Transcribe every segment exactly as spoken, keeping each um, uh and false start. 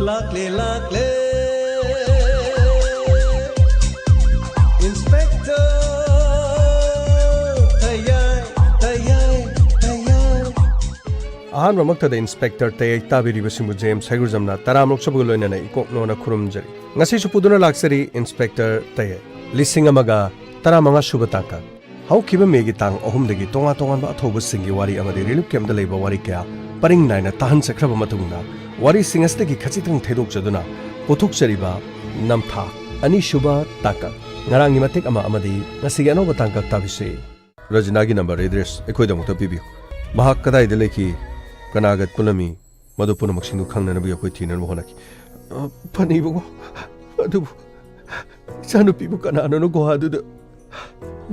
ꯂꯥꯛꯂꯦ, ꯂꯥꯛꯂꯦ, Inspector ꯇꯌꯥꯏ, ꯇꯌꯥꯏ, ꯇꯌꯥꯏ꯫ ꯑꯍꯥꯟꯕꯃꯛꯇꯗ Inspector ꯇꯌꯥꯏ ꯇꯥꯕꯤꯔꯤꯕꯁꯤꯡꯕꯨ James ꯍꯩꯒ꯭ꯔꯨꯖꯝꯅ ꯇꯔꯥꯝꯅ ꯑꯣꯛꯆꯕꯒ ꯂꯣꯏꯅꯅ ꯏꯀꯣꯛ ꯅꯣꯟꯅ ꯈꯨꯔꯨꯝꯖꯔꯤ꯫ ꯉꯁꯤꯁꯨ ꯄꯨꯗꯨꯅ ꯂꯥꯛꯆꯔꯤ Inspector ꯇꯌꯥꯏ꯫ ꯂꯤꯁꯤꯡ ꯑꯃꯒ ꯇꯔꯥꯃꯉꯥ ꯁꯨꯕ ꯇꯥꯡꯀꯛ꯫ ꯍꯧꯈꯤꯕ ꯃꯦꯒꯤ ꯇꯥꯡ ꯑꯍꯨꯝꯗꯒꯤ ꯇꯣꯉꯥꯟ ꯇꯣꯉꯥꯟꯕ ꯑꯊꯧꯕꯁꯤꯡꯒꯤ ꯋꯥꯔꯤ ꯑꯃꯗꯤ relief campꯇ ꯂꯩꯕ ꯋꯥꯔꯤ ꯀꯌꯥ ꯄꯔꯤꯡ ꯅꯥꯏꯅ ꯇꯥꯍꯟꯖꯈ꯭ꯔꯕ ꯃꯇꯨꯡꯗ, ꯋꯥꯔꯤꯁꯤꯡ ꯑꯁꯤꯗꯒꯤ ꯈꯖꯤꯛꯇꯪ ꯊꯩꯗꯣꯛꯆꯗꯨꯅ ꯄꯨꯊꯣꯛꯆꯔꯤꯕ ꯅꯝꯊꯥꯛ ꯑꯅꯤꯁꯨꯕ ꯇꯥꯡꯀꯛ꯫ ꯉꯔꯥꯡꯒꯤ ꯃꯇꯦꯛ ꯑꯃ ꯑꯃꯗꯤ ꯉꯁꯤꯒꯤ ꯑꯅꯧꯕ ꯇꯥꯡꯀꯛ ꯇꯥꯕꯤꯁꯤ꯫ ꯔꯖꯤꯅꯥꯒꯤ number address ꯑꯩꯈꯣꯏꯗꯃꯛꯇ ꯄꯤꯕꯤꯌꯨ꯫ ꯃꯍꯥꯛ ꯀꯗꯥꯏꯗ ꯂꯩꯈꯤ, ꯀꯅꯥꯒ ꯄꯨꯜꯂꯝꯃꯤ, ꯃꯗꯨ ꯄꯨꯝꯅꯃꯛꯁꯤꯡꯗꯨ ꯈꯪꯅꯅꯕꯒꯤ ꯑꯩꯈꯣꯏ ꯊꯤꯅꯅꯕ ꯍꯣꯠꯅꯈꯤ꯫ ꯑ, ꯐꯅꯤꯕꯀꯣ, ꯑꯗꯨꯕꯨ ꯏꯆꯥꯅꯨꯄꯤꯕꯨ ꯀꯅꯥꯅꯅꯣ ꯒꯨꯍꯥꯗꯨꯗ,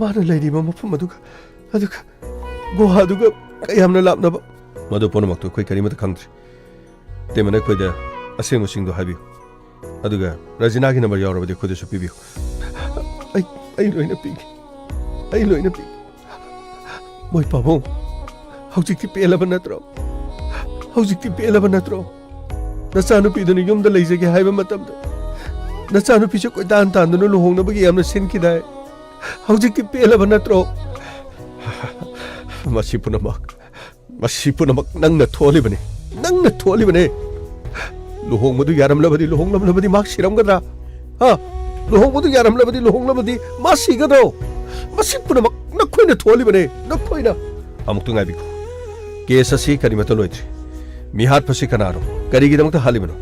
ꯃꯥꯅ ꯂꯩꯔꯤꯕ ꯃꯐꯝ ꯑꯗꯨꯒ, ꯑꯗꯨꯒ ꯒꯨꯍꯥꯗꯨꯒ ꯀꯌꯥꯝꯅ ꯂꯥꯞꯅꯕ? ꯃꯗꯨ ꯄꯨꯝꯅꯃꯛꯇꯨ ꯑꯩꯈꯣꯏ ꯀꯔꯤꯃꯠꯇ ꯈꯪꯗ꯭ꯔꯤ꯫ ꯇꯦꯃꯟ ꯑꯩꯈꯣꯏꯗ ꯑꯁꯦꯡꯕꯁꯤꯡꯗꯨ ꯍꯥꯏꯕꯤꯌꯨ꯫ ꯑꯗꯨꯒ ꯔꯖꯤꯅꯥꯒꯤ number ꯌꯥꯎꯔꯕꯗꯤ ꯑꯩꯈꯣꯏꯗꯁꯨ ꯄꯤꯕꯤꯌꯨ꯫ ꯑꯩ, ꯑꯩ ꯂꯣꯏꯅ ꯄꯤꯒꯦ꯫ ꯑꯩ ꯂꯣꯏꯅ ꯄꯤꯒꯦ꯫ ꯃꯣꯏ ꯄꯥꯕꯨꯡ, ꯍꯧꯖꯤꯛꯇꯤ ꯄꯦꯜꯂꯕ ꯅꯠꯇ꯭ꯔꯣ? ꯍꯧꯖꯤꯛꯇꯤ ꯄꯦꯜꯂꯕ ꯅꯠꯇ꯭ꯔꯣ? ꯅꯆꯥꯅꯨꯄꯤꯗꯨꯅ ꯌꯨꯝꯗ ꯂꯩꯖꯒꯦ ꯍꯥꯏꯕ ꯃꯇꯝꯗ ꯅꯆꯥꯅꯨꯄꯤꯁꯦ ꯀꯣꯏꯇꯥꯟ ꯇꯥꯟꯗꯨꯅ ꯂꯨꯍꯣꯡꯅꯕꯒꯤ ꯌꯥꯝꯅ ꯁꯤꯟꯈꯤꯗꯥꯏ? ꯍꯧꯖꯤꯛꯇꯤ ꯄꯦꯜꯂꯕ ꯅꯠꯇ꯭ꯔꯣ? ꯃꯁꯤ ꯄꯨꯝꯅꯃꯛ, ꯃꯁꯤ ꯄꯨꯝꯅꯃꯛ ꯅꯪꯅ ꯊꯣꯛꯍꯜꯂꯤꯕꯅꯤ꯫ ꯅꯪꯅ ꯊꯣꯛꯍꯜꯂꯤꯕꯅꯤ꯫ ꯂꯨꯍꯣꯡꯕꯗꯨ ꯌꯥꯔꯝꯂꯕꯗꯤ, ꯂꯨꯍꯣꯡꯂꯝꯂꯕꯗꯤ ꯃꯥ ꯁꯤꯔꯝꯒꯗ꯭ꯔꯥ? ꯍꯥ? ꯂꯨꯍꯣꯡꯕꯗꯨ ꯌꯥꯔꯝꯂꯕꯗꯤ, ꯂꯨꯍꯣꯡꯂꯕꯗꯤ ꯃꯥ ꯁꯤꯒꯗ꯭ꯔꯣ? ꯃꯁꯤ ꯄꯨꯝꯅꯃꯛ ꯅꯈꯣꯏꯅ ꯊꯣꯛꯍꯜꯂꯤꯕꯅꯤ, ꯅꯈꯣꯏꯅ꯫ ꯑꯃꯨꯛꯇ ꯉꯥꯏꯕꯤꯈꯣ꯫ Case ꯑꯁꯤ ꯀꯔꯤꯃꯠꯇ ꯂꯣꯏꯗ꯭ꯔꯤ꯫ ꯃꯤꯍꯥꯠꯄꯁꯤ ꯀꯅꯥꯅꯣ? ꯀꯔꯤꯒꯤꯗꯃꯛꯇ ꯍꯥꯠꯂꯤꯕꯅꯣ?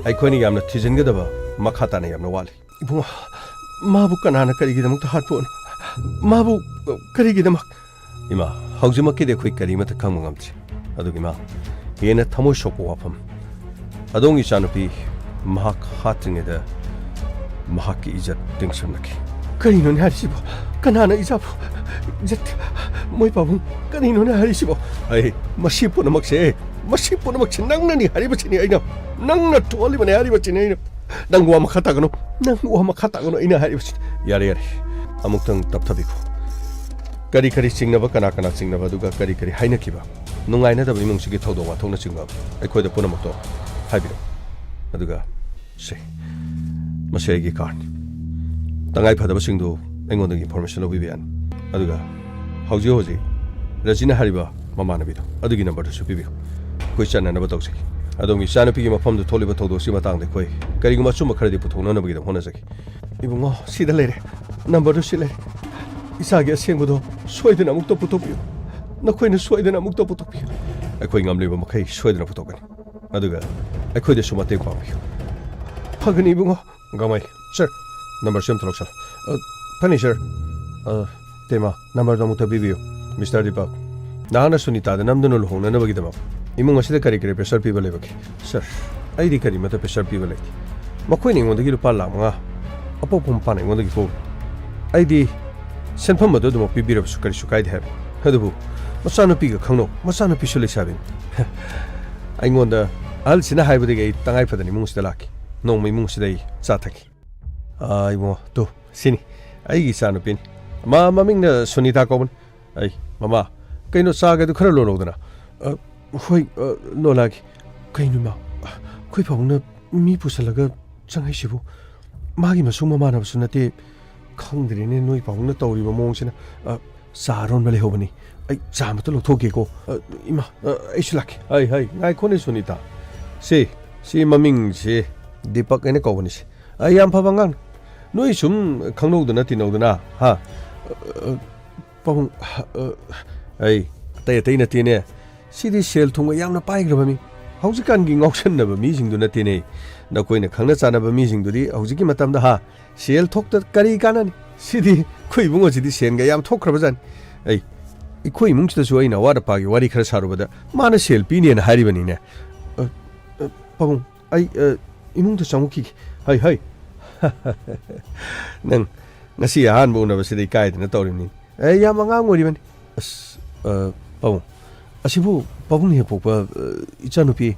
ꯑꯩꯈꯣꯏꯅ ꯌꯥꯝꯅ ꯊꯤꯖꯤꯟꯒꯗꯕ ꯃꯈꯥ ꯇꯥꯅ ꯌꯥꯝꯅ ꯋꯥꯠꯂꯤ꯫ ꯏꯕꯨꯡꯉꯣ, ꯃꯥꯕꯨ ꯀꯅꯥꯅ ꯀꯔꯤꯒꯤꯗꯃꯛꯇ ꯍꯥꯠꯄꯅꯣ? ꯃꯥꯕꯨ ꯀꯔꯤꯒꯤꯗꯃꯛ? ꯏꯃꯥ, ꯍꯧꯖꯤꯛꯃꯛꯀꯤꯗꯤ ꯑꯩꯈꯣꯏ ꯀꯔꯤꯃꯠꯇ ꯈꯪꯕ ꯉꯝꯗ꯭ꯔꯤ꯫ ꯑꯗꯨꯒ ꯏꯃꯥ, ꯍꯦꯟꯅ ꯊꯃꯣꯏ ꯁꯣꯛꯄ ꯋꯥꯐꯝ, ꯑꯗꯣꯝꯒꯤ ꯏꯆꯥꯅꯨꯄꯤ ꯃꯍꯥꯛ ꯍꯥꯠꯇ꯭ꯔꯤꯉꯩꯗ ꯃꯍꯥꯛꯀꯤ ꯏꯖꯠ ꯇꯦꯡꯁꯤꯟꯅꯈꯤ꯫ ꯀꯔꯤꯅꯣꯅꯦ ꯍꯥꯏꯔꯤꯁꯤꯕꯣ? ꯀꯅꯥꯅ ꯏꯆꯥꯕꯨ ꯏꯖꯠ, ꯃꯣꯏ ꯄꯥꯕꯨꯡ, ꯀꯔꯤꯅꯣꯅꯦ ꯍꯥꯏꯔꯤꯁꯤꯕꯣ? ꯑꯩ, ꯃꯁꯤ ꯄꯨꯝꯅꯃꯛꯁꯦ, ꯃꯁꯤ ꯄꯨꯝꯅꯃꯛꯁꯦ ꯅꯪꯅꯅꯤ ꯍꯥꯏꯔꯤꯕꯁꯤꯅꯤ ꯑꯩꯅ꯫ ꯅꯪꯅ ꯊꯣꯛꯍꯜꯂꯤꯕꯅꯤ ꯍꯥꯏꯔꯤꯕꯁꯤꯅꯤ ꯑꯩꯅ꯫ ꯅꯪ ꯋꯥ ꯃꯈꯥ ꯇꯥꯒꯅꯨ, ꯅꯪ ꯋꯥ ꯃꯈꯥ ꯇꯥꯒꯅꯨ ꯑꯩꯅ ꯍꯥꯏꯔꯤꯕꯁꯤꯅꯤ꯫ ꯌꯥꯔꯦ, ꯌꯥꯔꯦ, ꯑꯃꯨꯛꯇꯪ ꯇꯞꯊꯕꯤꯈꯣ꯫ ꯀꯔꯤ ꯀꯔꯤ ꯆꯤꯡꯅꯕ, ꯀꯅꯥ ꯀꯅꯥ ꯆꯤꯡꯅꯕ, ꯑꯗꯨꯒ ꯀꯔꯤ ꯀꯔꯤ ꯍꯥꯏꯅꯈꯤꯕ? ꯅꯨꯡꯉꯥꯏꯅꯗꯕ ꯏꯃꯨꯡꯁꯤꯒꯤ ꯊꯧꯗꯣꯛ ꯋꯥꯊꯣꯛꯅꯆꯤꯡꯕ ꯑꯩꯈꯣꯏꯗ ꯄꯨꯝꯅꯃꯛꯇꯣ ꯍꯥꯏꯕꯤꯔꯛꯎ꯫ ꯑꯗꯨꯒ ꯁꯦ, ꯃꯁꯤ ꯑꯩꯒꯤ ꯀꯥꯔꯅꯤ꯫ ꯇꯉꯥꯏ ꯐꯗꯕꯁꯤꯡꯗꯨ ꯑꯩꯉꯣꯟꯗꯒꯤ ꯏꯟꯐꯣꯔꯃꯦꯁꯟ ꯂꯧꯕꯤꯕ ꯌꯥꯅꯤ꯫ ꯑꯗꯨꯒ ꯍꯧꯖꯤꯛ ꯍꯧꯖꯤꯛ ꯔꯖꯤꯅ ꯍꯥꯏꯔꯤꯕ ꯃꯃꯥꯟꯅꯕꯤꯗꯣ, ꯑꯗꯨꯒꯤ ꯅꯝꯕꯔꯗꯨꯁꯨ ꯄꯤꯕꯤꯌꯨ꯫ ꯑꯩꯈꯣꯏ ꯆꯠꯅꯅꯕ ꯇꯧꯖꯒꯦ꯫ ꯑꯗꯣꯝꯒꯤ ꯏꯆꯥꯅꯨꯄꯤꯒꯤ ꯃꯐꯝꯗꯨ ꯊꯣꯛꯂꯤꯕ ꯊꯧꯗꯣꯛꯁꯤ ꯃꯇꯥꯡꯗ ꯑꯩꯈꯣꯏ ꯀꯔꯤꯒꯨꯝꯕ ꯑꯆꯨꯝꯕ ꯈꯔꯗꯤ ꯄꯨꯊꯣꯛꯅꯅꯕꯒꯤꯗꯃꯛ ꯍꯣꯠꯅꯖꯒꯦ꯫ ꯏꯕꯨꯡꯉꯣ, ꯁꯤꯗ ꯂꯩꯔꯦ꯫ ꯅꯝꯕꯔꯗꯨ ꯁꯤ ꯂꯩꯔꯦ꯫ ꯏꯆꯥꯒꯤ ꯑꯁꯦꯡꯕꯗꯣ ꯁꯣꯏꯗꯅ ꯑꯃꯨꯛꯇ ꯄꯨꯊꯣꯛꯄꯤꯌꯨ꯫ ꯅꯈꯣꯏꯅ ꯁꯣꯏꯗꯅ ꯑꯃꯨꯛꯇ ꯄꯨꯊꯣꯛꯄꯤꯌꯨ꯫ ꯑꯩꯈꯣꯏ ꯉꯝꯂꯤꯕ ꯃꯈꯩ ꯁꯣꯏꯗꯅ ꯄꯨꯊꯣꯛꯀꯅꯤ꯫ ꯑꯗꯨꯒ ꯑꯩꯈꯣꯏꯗꯁꯨ ꯃꯇꯦꯡ ꯄꯥꯡꯕꯤꯌꯨ꯫ ꯐꯒꯅꯤ ꯏꯕꯨꯡꯉꯣ꯫ ꯒꯃꯥꯏ꯫ ꯁꯔ, ꯅꯝꯕꯔꯁꯤ ꯑꯝꯇ ꯂꯧꯁꯜꯂꯣ꯫ ꯑ, ꯐꯅꯤ ꯁꯔ꯫ ꯑ, ꯇꯦꯃꯥ, ꯅꯝꯕꯔꯗꯣ ꯑꯃꯨꯛꯇ ꯄꯤꯕꯤꯌꯨ꯫ ꯃꯤꯁꯇꯔ ꯗꯤꯄꯛ, ꯅꯍꯥꯛꯅ ꯁꯨꯅꯤꯇꯥꯗ ꯅꯝꯗꯨꯅ ꯂꯨꯍꯣꯡꯅꯅꯕꯒꯤꯗꯃꯛ ꯏꯃꯨꯡ ꯑꯁꯤꯗ ꯀꯔꯤ ꯀꯔꯤ ꯄ꯭ꯔꯦꯁꯔ ꯄꯤꯕ ꯂꯩꯕꯒꯦ? ꯁꯔ, ꯑꯩꯗꯤ ꯀꯔꯤꯃꯠꯇ ꯄ꯭ꯔꯦꯁꯔ ꯄꯤꯕ ꯂꯩꯇꯦ꯫ ꯃꯈꯣꯏꯅ ꯑꯩꯉꯣꯟꯗꯒꯤ ꯂꯨꯄꯥ ꯂꯥꯈ ꯃꯉꯥ, ꯑꯄꯣꯛꯄ ꯃꯄꯥꯅ ꯑꯩꯉꯣꯟꯗꯒꯤ ꯄꯨ꯫ ꯑꯩꯗꯤ ꯁꯦꯟꯐꯝ ꯑꯗꯨ ꯑꯗꯨꯃꯛ ꯄꯤꯕꯤꯔꯕꯁꯨ ꯀꯔꯤꯁꯨ ꯀꯥꯏꯗꯦ ꯍꯥꯏꯕ꯫ ꯑꯗꯨꯕꯨ ꯃꯆꯥꯅꯨꯄꯤꯒ ꯈꯪꯅꯧ, ꯃꯆꯥꯅꯨꯄꯤꯁꯨ ꯂꯩꯁꯥꯕꯤꯅꯤ꯫ ꯑꯩꯉꯣꯟꯗ ꯑꯍꯜꯁꯤꯅ ꯍꯥꯏꯕꯗꯒꯤ ꯑꯩ ꯇꯉꯥꯏ ꯐꯗꯅ ꯏꯃꯨꯡꯁꯤꯗ ꯂꯥꯛꯈꯤ꯫ ꯅꯣꯡꯃ ꯏꯃꯨꯡꯁꯤꯗ ꯑꯩ ꯆꯥ ꯊꯛꯈꯤ꯫ ꯑꯥ, ꯏꯕꯨꯡꯉꯣ, ꯇꯨ, ꯁꯤꯅꯤ ꯑꯩꯒꯤ ꯏꯆꯥꯅꯨꯄꯤꯅꯤ꯫ ꯃꯥ ꯃꯃꯤꯡꯅ ꯁꯨꯅꯤꯇꯥ ꯀꯧꯕꯅꯤ꯫ ꯑꯩ, "ꯃꯃꯥ, ꯀꯩꯅꯣ ꯆꯥꯒꯗꯨ ꯈꯔ ꯂꯣꯜꯂꯧꯗꯅ?" "ꯑ, ꯍꯣꯏ, ꯑ, ꯂꯣꯜꯂꯛꯑꯒꯦ꯫ ꯀꯩꯅꯣ ꯏꯃꯥ, ꯑꯩꯈꯣꯏ ꯄꯥꯕꯨꯡꯅ ꯃꯤ ꯄꯨꯁꯜꯂꯒ ꯆꯪꯉꯛꯏꯁꯤꯕꯨ? ꯃꯥꯒꯤ ꯃꯁꯨꯡ ꯃꯃꯥꯟꯅꯕꯁꯨ ꯅꯠꯇꯦ꯫ ꯈꯪꯗ꯭ꯔꯦꯅꯦ ꯅꯣꯏ ꯄꯥꯕꯨꯡꯅ ꯇꯧꯔꯤꯕ ꯃꯑꯣꯡꯁꯤꯅ꯫ ꯑ, ꯆꯥ ꯑꯔꯣꯟꯕ ꯂꯩꯍꯧꯕꯅꯤ꯫ ꯑꯩ ꯆꯥ ꯑꯃꯇ ꯂꯧꯊꯣꯛꯀꯦꯀꯣ꯫ ꯑ, ꯏꯃꯥ, ꯑ, ꯑꯩꯁꯨ ꯂꯥꯛꯀꯦ꯫" "ꯍꯥꯏ, ꯍꯥꯏ, ꯉꯥꯏꯈꯣꯅꯦ ꯁꯨꯅꯤꯇꯥ꯫ ꯁꯤ, ꯁꯤ ꯃꯃꯤꯡꯁꯤ ꯗꯤꯄꯛ ꯍꯥꯏꯅ ꯀꯧꯕꯅꯤ ꯁꯤ꯫ ꯑ, ꯌꯥꯝ ꯐꯕ ꯑꯉꯥꯡꯅꯤ꯫ ꯅꯣꯏ ꯁꯨꯝ ꯈꯪꯅꯧꯗꯅ ꯇꯤꯟꯅꯧꯗꯅ, ꯍꯥ?" "ꯑ, ꯑ, ꯄꯥꯕꯨꯡ, ꯑ, ꯑꯩ ꯑꯇꯩ ꯑꯇꯩ ꯅꯠꯇꯦꯅꯦ꯫ ꯁꯤꯗꯤ ꯁꯦꯜ ꯊꯨꯝꯒ ꯌꯥꯝꯅ ꯄꯥꯏꯈ꯭ꯔꯕ ꯃꯤ꯫ ꯍꯧꯖꯤꯛꯀꯥꯟꯒꯤ ꯉꯥꯎꯁꯟꯅꯕ ꯃꯤꯁꯤꯡꯗꯨ ꯅꯠꯇꯦꯅꯦ꯫ ꯅꯈꯣꯏꯅ ꯈꯪꯅ ꯆꯥꯟꯅꯕ ꯃꯤꯁꯤꯡꯗꯨꯗꯤ ꯍꯧꯖꯤꯛꯀꯤ ꯃꯇꯝꯗ, ꯍꯥ, ꯁꯦꯜ ꯊꯣꯛꯇ ꯀꯔꯤ ꯀꯥꯟꯅꯅꯤ? ꯁꯤꯗꯤ ꯑꯩꯈꯣꯏ ꯏꯕꯨꯡꯉꯣꯁꯤꯗꯤ ꯁꯦꯟꯒ ꯌꯥꯝ ꯊꯣꯛꯈ꯭ꯔꯕꯖꯥꯠꯅꯤ꯫ ꯑꯩ, ꯑꯩꯈꯣꯏ ꯏꯃꯨꯡꯁꯤꯗꯁꯨ ꯑꯩꯅ ꯑꯋꯥꯠ ꯑꯄꯥꯒꯤ ꯋꯥꯔꯤ ꯈꯔ ꯁꯥꯔꯨꯕꯗ ꯃꯥꯅ ꯁꯦꯜ ꯄꯤꯅꯦꯅ ꯍꯥꯏꯔꯤꯕꯅꯤꯅꯦ꯫" "ꯑ, ꯑ, ꯄꯥꯕꯨꯡ, ꯑꯩ, ꯑ, ꯏꯃꯨꯡꯗ ꯆꯪꯉꯛꯈꯤꯒꯦ꯫" "ꯍꯩ, ꯍꯩ꯫ ꯅꯪ ꯉꯁꯤ ꯑꯍꯥꯟꯕ ꯎꯅꯕꯁꯤꯗ ꯏꯀꯥꯏꯗꯅ ꯇꯧꯔꯤꯕꯅꯤ꯫ ꯑꯦ, ꯌꯥꯝ ꯑꯉꯥꯡ ꯑꯣꯏꯔꯤꯕꯅꯤ꯫" "ꯑꯁ, ꯑ, ꯄꯥꯕꯨꯡ, ꯑꯁꯤꯕꯨ ꯄꯥꯕꯨꯡ ꯍꯦꯛ ꯄꯣꯛꯄ, ꯑ, ꯏꯆꯥꯅꯨꯄꯤ꯫"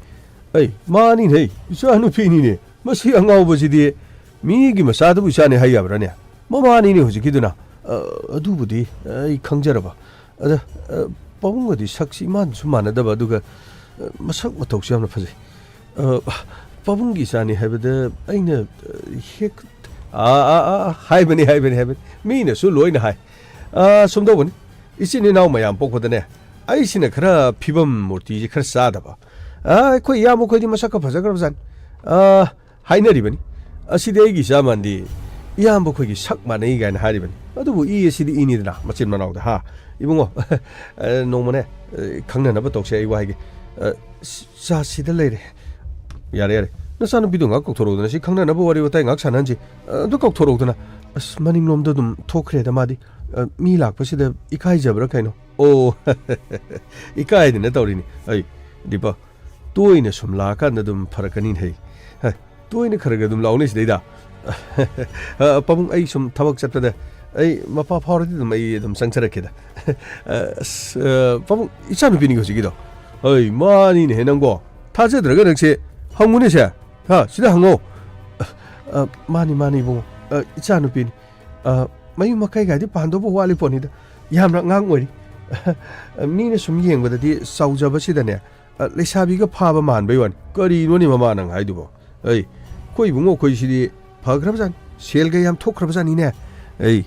"ꯑꯩ, ꯃꯥꯅꯤꯅꯦ, ꯏꯆꯥꯅꯨꯄꯤꯅꯤꯅꯦ꯫ ꯃꯁꯤ ꯑꯉꯥꯎꯕꯁꯤꯗꯤ ꯃꯤꯒꯤ ꯃꯆꯥꯗꯨꯕꯨ ꯏꯆꯥꯅꯦ ꯍꯥꯏ ꯌꯥꯕ꯭ꯔꯥꯅꯦ? ꯃꯃꯥꯅꯤꯅꯦ ꯍꯧꯖꯤꯛꯀꯤꯗꯨꯅ꯫" "ꯑ, ꯑꯗꯨꯕꯨꯗꯤ ꯑꯩ ꯈꯪꯖꯔꯕ꯫ ꯑꯗ, ꯑ, ꯄꯥꯕꯨꯡꯒꯗꯤ ꯁꯛꯁꯤ ꯏꯃꯥꯟꯁꯨ ꯃꯥꯟꯅꯗꯕ, ꯑꯗꯨꯒ, ꯑ, ꯃꯁꯛ ꯃꯇꯧꯁꯨ ꯌꯥꯝꯅ ꯐꯖꯩ꯫ ꯑ, ꯄꯥꯕꯨꯡꯒꯤ ꯏꯆꯥꯅꯤ ꯍꯥꯏꯕꯗ ꯑꯩꯅ, ꯑ, ꯍꯦꯛ, ꯑꯥ, ꯑꯥ, ꯑꯥ, ꯍꯥꯏꯕꯅꯤ, ꯍꯥꯏꯕꯅꯤ, ꯍꯥꯏꯕꯅꯤ꯫ ꯃꯤꯅꯁꯨ ꯂꯣꯏꯅ ꯍꯥꯏ꯫ ꯑ, ꯁꯨꯝꯗꯧꯕꯅꯤ, ꯏꯆꯤꯟ ꯏꯅꯥꯎ ꯃꯌꯥꯝ ꯄꯣꯛꯄꯗꯅꯦ, ꯑꯩꯁꯤꯅ ꯈꯔ ꯐꯤꯕꯝ ꯃꯨꯔꯇꯤꯁꯦ ꯈꯔ ꯆꯥꯗꯕ꯫ ꯑ, ꯑꯩꯈꯣꯏ ꯏꯌꯥꯝꯕ ꯈꯣꯏꯗꯤ ꯃꯁꯛꯀ ꯐꯖꯈ꯭ꯔꯕꯖꯥꯠꯅꯤ꯫ ꯑ, ꯍꯥꯏꯅꯔꯤꯕꯅꯤ꯫ ꯑꯁꯤꯗꯤ ꯑꯩꯒꯤ ꯏꯆꯥ ꯃꯥꯟꯗꯦ, ꯏꯌꯥꯝꯕ ꯈꯣꯏꯒꯤ ꯁꯛ ꯃꯥꯟꯅꯩ ꯀꯥꯏꯅ ꯍꯥꯏꯔꯤꯕꯅꯤ꯫ ꯑꯗꯨꯕꯨ ꯏ ꯑꯁꯤꯗꯤ ꯏꯅꯤꯗꯅ, ꯃꯆꯤꯟ ꯃꯅꯥꯎꯗ, ꯍꯥ? ꯏꯕꯨꯡꯉꯣ, ꯑ, ꯅꯣꯡꯃꯅꯦ, ꯑ, ꯈꯪꯅꯅꯕ ꯇꯧꯁꯦ, ꯑꯩ ꯋꯥ ꯍꯥꯏꯒꯦ꯫ ꯑ, ꯆꯥ ꯁꯤꯗ ꯂꯩꯔꯦ꯫ ꯌꯥꯔꯦ, ꯌꯥꯔꯦ꯫ ꯅꯆꯥꯅꯨꯄꯤꯗꯣ ꯉꯥꯏꯍꯥꯛ ꯀꯧꯊꯣꯔꯛꯎꯗꯅ, ꯁꯤ ꯈꯪꯅꯅꯕ ꯋꯥꯔꯤ ꯋꯥꯇꯥꯏ ꯉꯥꯏꯍꯥꯛ ꯁꯥꯟꯅꯍꯟꯁꯤ꯫ ꯑ, ꯑꯗꯨ ꯀꯧꯊꯣꯔꯛꯎꯗꯅ꯫ ꯑꯁ, ꯃꯅꯤꯡꯂꯣꯝꯗ ꯑꯗꯨꯝ ꯊꯣꯛꯈ꯭ꯔꯦꯗ ꯃꯥꯗꯤ꯫ ꯑ, ꯃꯤ ꯂꯥꯛꯄꯁꯤꯗ ꯏꯀꯥꯏꯖꯕ꯭ꯔꯥ ꯀꯩꯅꯣ? ꯑꯣ, ꯏꯀꯥꯏꯗꯅ ꯇꯧꯔꯤꯅꯤ꯫ ꯑꯩ, ꯗꯤꯄꯛ, ꯇꯣꯏꯅ ꯁꯨꯝ ꯂꯥꯛꯑꯀꯥꯟꯗ ꯑꯗꯨꯝ ꯐꯔꯛꯀꯅꯤꯅꯦ꯫ ꯍꯩ, ꯍꯩ, ꯇꯣꯏꯅ ꯈꯔ ꯈꯔ ꯑꯗꯨꯝ ꯂꯥꯛꯎꯅꯦ ꯁꯤꯗꯩꯗ꯫ ꯑ, ꯄꯥꯕꯨꯡ, ꯑꯩ ꯁꯨꯝ ꯊꯕꯛ ꯆꯠꯄꯗ ꯑꯩ ꯃꯄꯥ ꯐꯥꯎꯔꯗꯤ ꯑꯗꯨꯝ ꯑꯩ ꯑꯗꯨꯝ ꯆꯪꯖꯔꯛꯀꯦꯗ꯫ ꯑ, ꯑꯁ, ꯑ, ꯄꯥꯕꯨꯡ, ꯏꯆꯥꯅꯨꯄꯤꯅꯤꯀꯣ ꯍꯧꯖꯤꯛꯀꯤꯗꯣ? ꯍꯩ, ꯃꯥꯅꯤꯅꯦꯍꯦ ꯅꯪꯕꯣ꯫ ꯊꯥꯖꯗ꯭ꯔꯒ ꯅꯪꯁꯦ ꯍꯪꯉꯨꯅꯦꯁꯦ꯫ ꯍꯥ, ꯁꯤꯗ ꯍꯪꯉꯣ꯫ ꯑ, ꯑ, ꯃꯥꯅꯤ, ꯃꯥꯅꯤ ꯏꯕꯨꯡꯉꯣ꯫ ꯑ, ꯏꯆꯥꯅꯨꯄꯤꯅꯤ꯫ ꯑ, ꯃꯌꯨꯝ ꯃꯀꯩ ꯀꯥꯏꯗꯤ ꯄꯥꯟꯗꯧꯕ ꯋꯥꯠꯂꯤ ꯄꯣꯠꯅꯤꯗ꯫ ꯌꯥꯝꯅ ꯑꯉꯥꯡ ꯑꯣꯏꯔꯤ꯫ ꯑ, ꯃꯤꯅ ꯁꯨꯝ ꯌꯦꯡꯕꯗꯗꯤ ꯆꯥꯎꯖꯕꯁꯤꯗꯅꯦ, ꯑ, ꯂꯩꯁꯥꯕꯤꯒ ꯐꯥꯕ ꯃꯥꯟꯕꯩ ꯋꯥꯅꯤ꯫ ꯀꯔꯤꯅꯣꯅꯦ ꯃꯃꯥ ꯅꯪ ꯍꯥꯏꯗꯨꯕꯣ? ꯑꯩ, ꯑꯩꯈꯣꯏ ꯏꯕꯨꯡꯉꯣ ꯑꯩꯈꯣꯏꯁꯤꯗꯤ ꯐꯈ꯭ꯔꯕꯖꯥꯠꯅꯤ꯫ ꯁꯦꯜꯒ ꯌꯥꯝ ꯊꯣꯛꯈ꯭ꯔꯕꯖꯥꯠꯅꯤꯅꯦ꯫ ꯑꯩ,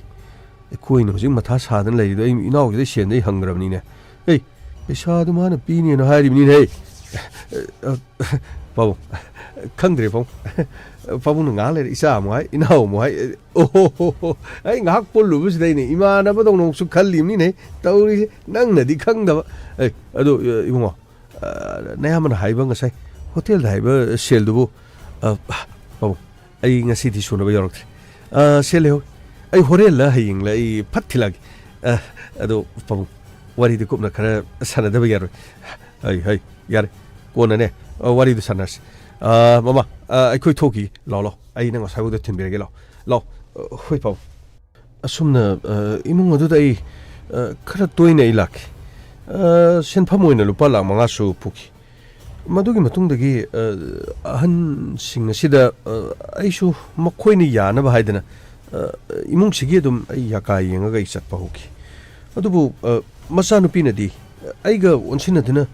ꯑꯩꯈꯣꯏꯅ ꯍꯧꯖꯤꯛ ꯃꯊꯥ ꯁꯥꯗꯅ ꯂꯩꯔꯤꯗꯣ ꯑꯩ ꯏꯅꯥꯎꯁꯤꯗ ꯁꯦꯟꯗꯩ ꯍꯪꯈ꯭ꯔꯕꯅꯤꯅꯦ꯫ ꯑꯩ, ꯄꯩꯁꯥꯗꯨ ꯃꯥꯅ ꯄꯤꯅꯦꯅ ꯍꯥꯏꯔꯤꯕꯅꯤꯅꯦ꯫ ꯑꯩ, ꯑ, ꯑ, ꯄꯥꯕꯨꯡ, ꯈꯪꯗ꯭ꯔꯦ ꯄꯥꯕꯨꯡ꯫ ꯄꯥꯕꯨꯡꯅ ꯉꯥꯏꯍꯥꯛ ꯂꯩꯔ ꯏꯆꯥ ꯑꯃꯨꯛ ꯍꯥꯏ, ꯏꯅꯥꯎ ꯑꯃꯨꯛ ꯍꯥꯏ꯫ ꯑꯣꯍꯣ ꯍꯣ ꯍꯣ꯫ ꯑꯩ ꯉꯥꯏꯍꯥꯛ ꯄꯨꯜꯂꯨꯕꯁꯤꯗ ꯑꯩꯅ ꯏꯃꯥꯟꯅꯕꯗꯧꯅ ꯑꯃꯨꯛꯁꯨ ꯈꯜꯂꯤꯕꯅꯤꯅꯦ꯫ ꯇꯧꯔꯤꯁꯦ ꯅꯪꯅꯗꯤ ꯈꯪꯗꯕ꯫ ꯑꯦ, ꯑꯗꯣ, ꯑ, ꯏꯕꯨꯡꯉꯣ, ꯑ, ꯅꯌꯥꯝꯕꯅ ꯍꯥꯏꯕ ꯉꯁꯥꯏ ꯍꯣꯇꯦꯜꯗ ꯍꯥꯏꯕ ꯁꯦꯜꯗꯨꯕꯨ, ꯑ, ꯄꯥꯕꯨꯡ, ꯑꯩ ꯉꯁꯤꯗꯤ ꯁꯨꯅꯕ ꯌꯧꯔꯛꯇ꯭ꯔꯦ꯫ ꯑ, ꯁꯦꯜ ꯂꯩꯍꯧ-, ꯑꯩ ꯍꯣꯔꯦꯟꯂ ꯍꯌꯦꯡꯂ ꯑꯩ ꯐꯠ ꯊꯤꯜꯂꯛꯑꯒꯦ꯫ ꯑ, ꯑꯗꯣ ꯄꯥꯕꯨꯡ, ꯋꯥꯔꯤꯗꯤ ꯀꯨꯞꯅ ꯈꯔ ꯁꯥꯟꯅꯗꯕ ꯌꯥꯔꯣꯏ꯫ ꯍꯩ, ꯍꯩ, ꯌꯥꯔꯦ꯫ ꯀꯣꯟꯅꯅꯦ, ꯑ, ꯋꯥꯔꯤꯗꯨ ꯁꯥꯟꯅꯔꯁꯤ꯫ ꯑ, ꯃꯃꯥ, ꯑ, ꯑꯩꯈꯣꯏ ꯊꯣꯛꯈꯤ꯫ ꯂꯥꯛꯑꯣ, ꯂꯥꯛꯑꯣ꯫ ꯑꯩ ꯅꯪ ꯉꯁꯥꯏꯕꯨꯗ ꯊꯤꯟꯕꯤꯔꯒꯦ, ꯂꯥꯛꯑꯣ꯫ ꯂꯥꯛꯑꯣ꯫ ꯑ, ꯍꯣꯏ, ꯄꯥꯕꯨꯡ꯫ ꯑꯁꯨꯝꯅ, ꯑ, ꯏꯃꯨꯡ ꯑꯗꯨꯗ ꯑꯩ, ꯑ, ꯈꯔ ꯇꯣꯏꯅ ꯑꯩ ꯂꯥꯛꯈꯤ꯫ ꯑ, ꯁꯦꯟꯐꯝ ꯑꯣꯏꯅ ꯂꯨꯄꯥ ꯂꯥꯈ ꯃꯉꯥꯁꯨ ꯄꯨꯈꯤ꯫ ꯃꯗꯨꯒꯤ ꯃꯇꯨꯡꯗꯒꯤ, ꯑ, ꯑꯍꯟꯁꯤꯡ ꯑꯁꯤꯗ, ꯑ, ꯑꯩꯁꯨ ꯃꯈꯣꯏꯅ ꯌꯥꯅꯕ ꯍꯥꯏꯗꯅ, ꯑ, ꯏꯃꯨꯡꯁꯤꯒꯤ ꯑꯗꯨꯝ ꯑꯩ ꯌꯥꯀꯥ ꯌꯦꯡꯉꯒ ꯑꯩ ꯆꯠꯄ ꯍꯧꯈꯤ꯫ ꯑꯗꯨꯕꯨ, ꯑ, ꯃꯆꯥꯅꯨꯄꯤꯅꯗꯤ ꯑꯩꯒ ꯑꯣꯟꯁꯤꯟꯅꯗꯨꯅ,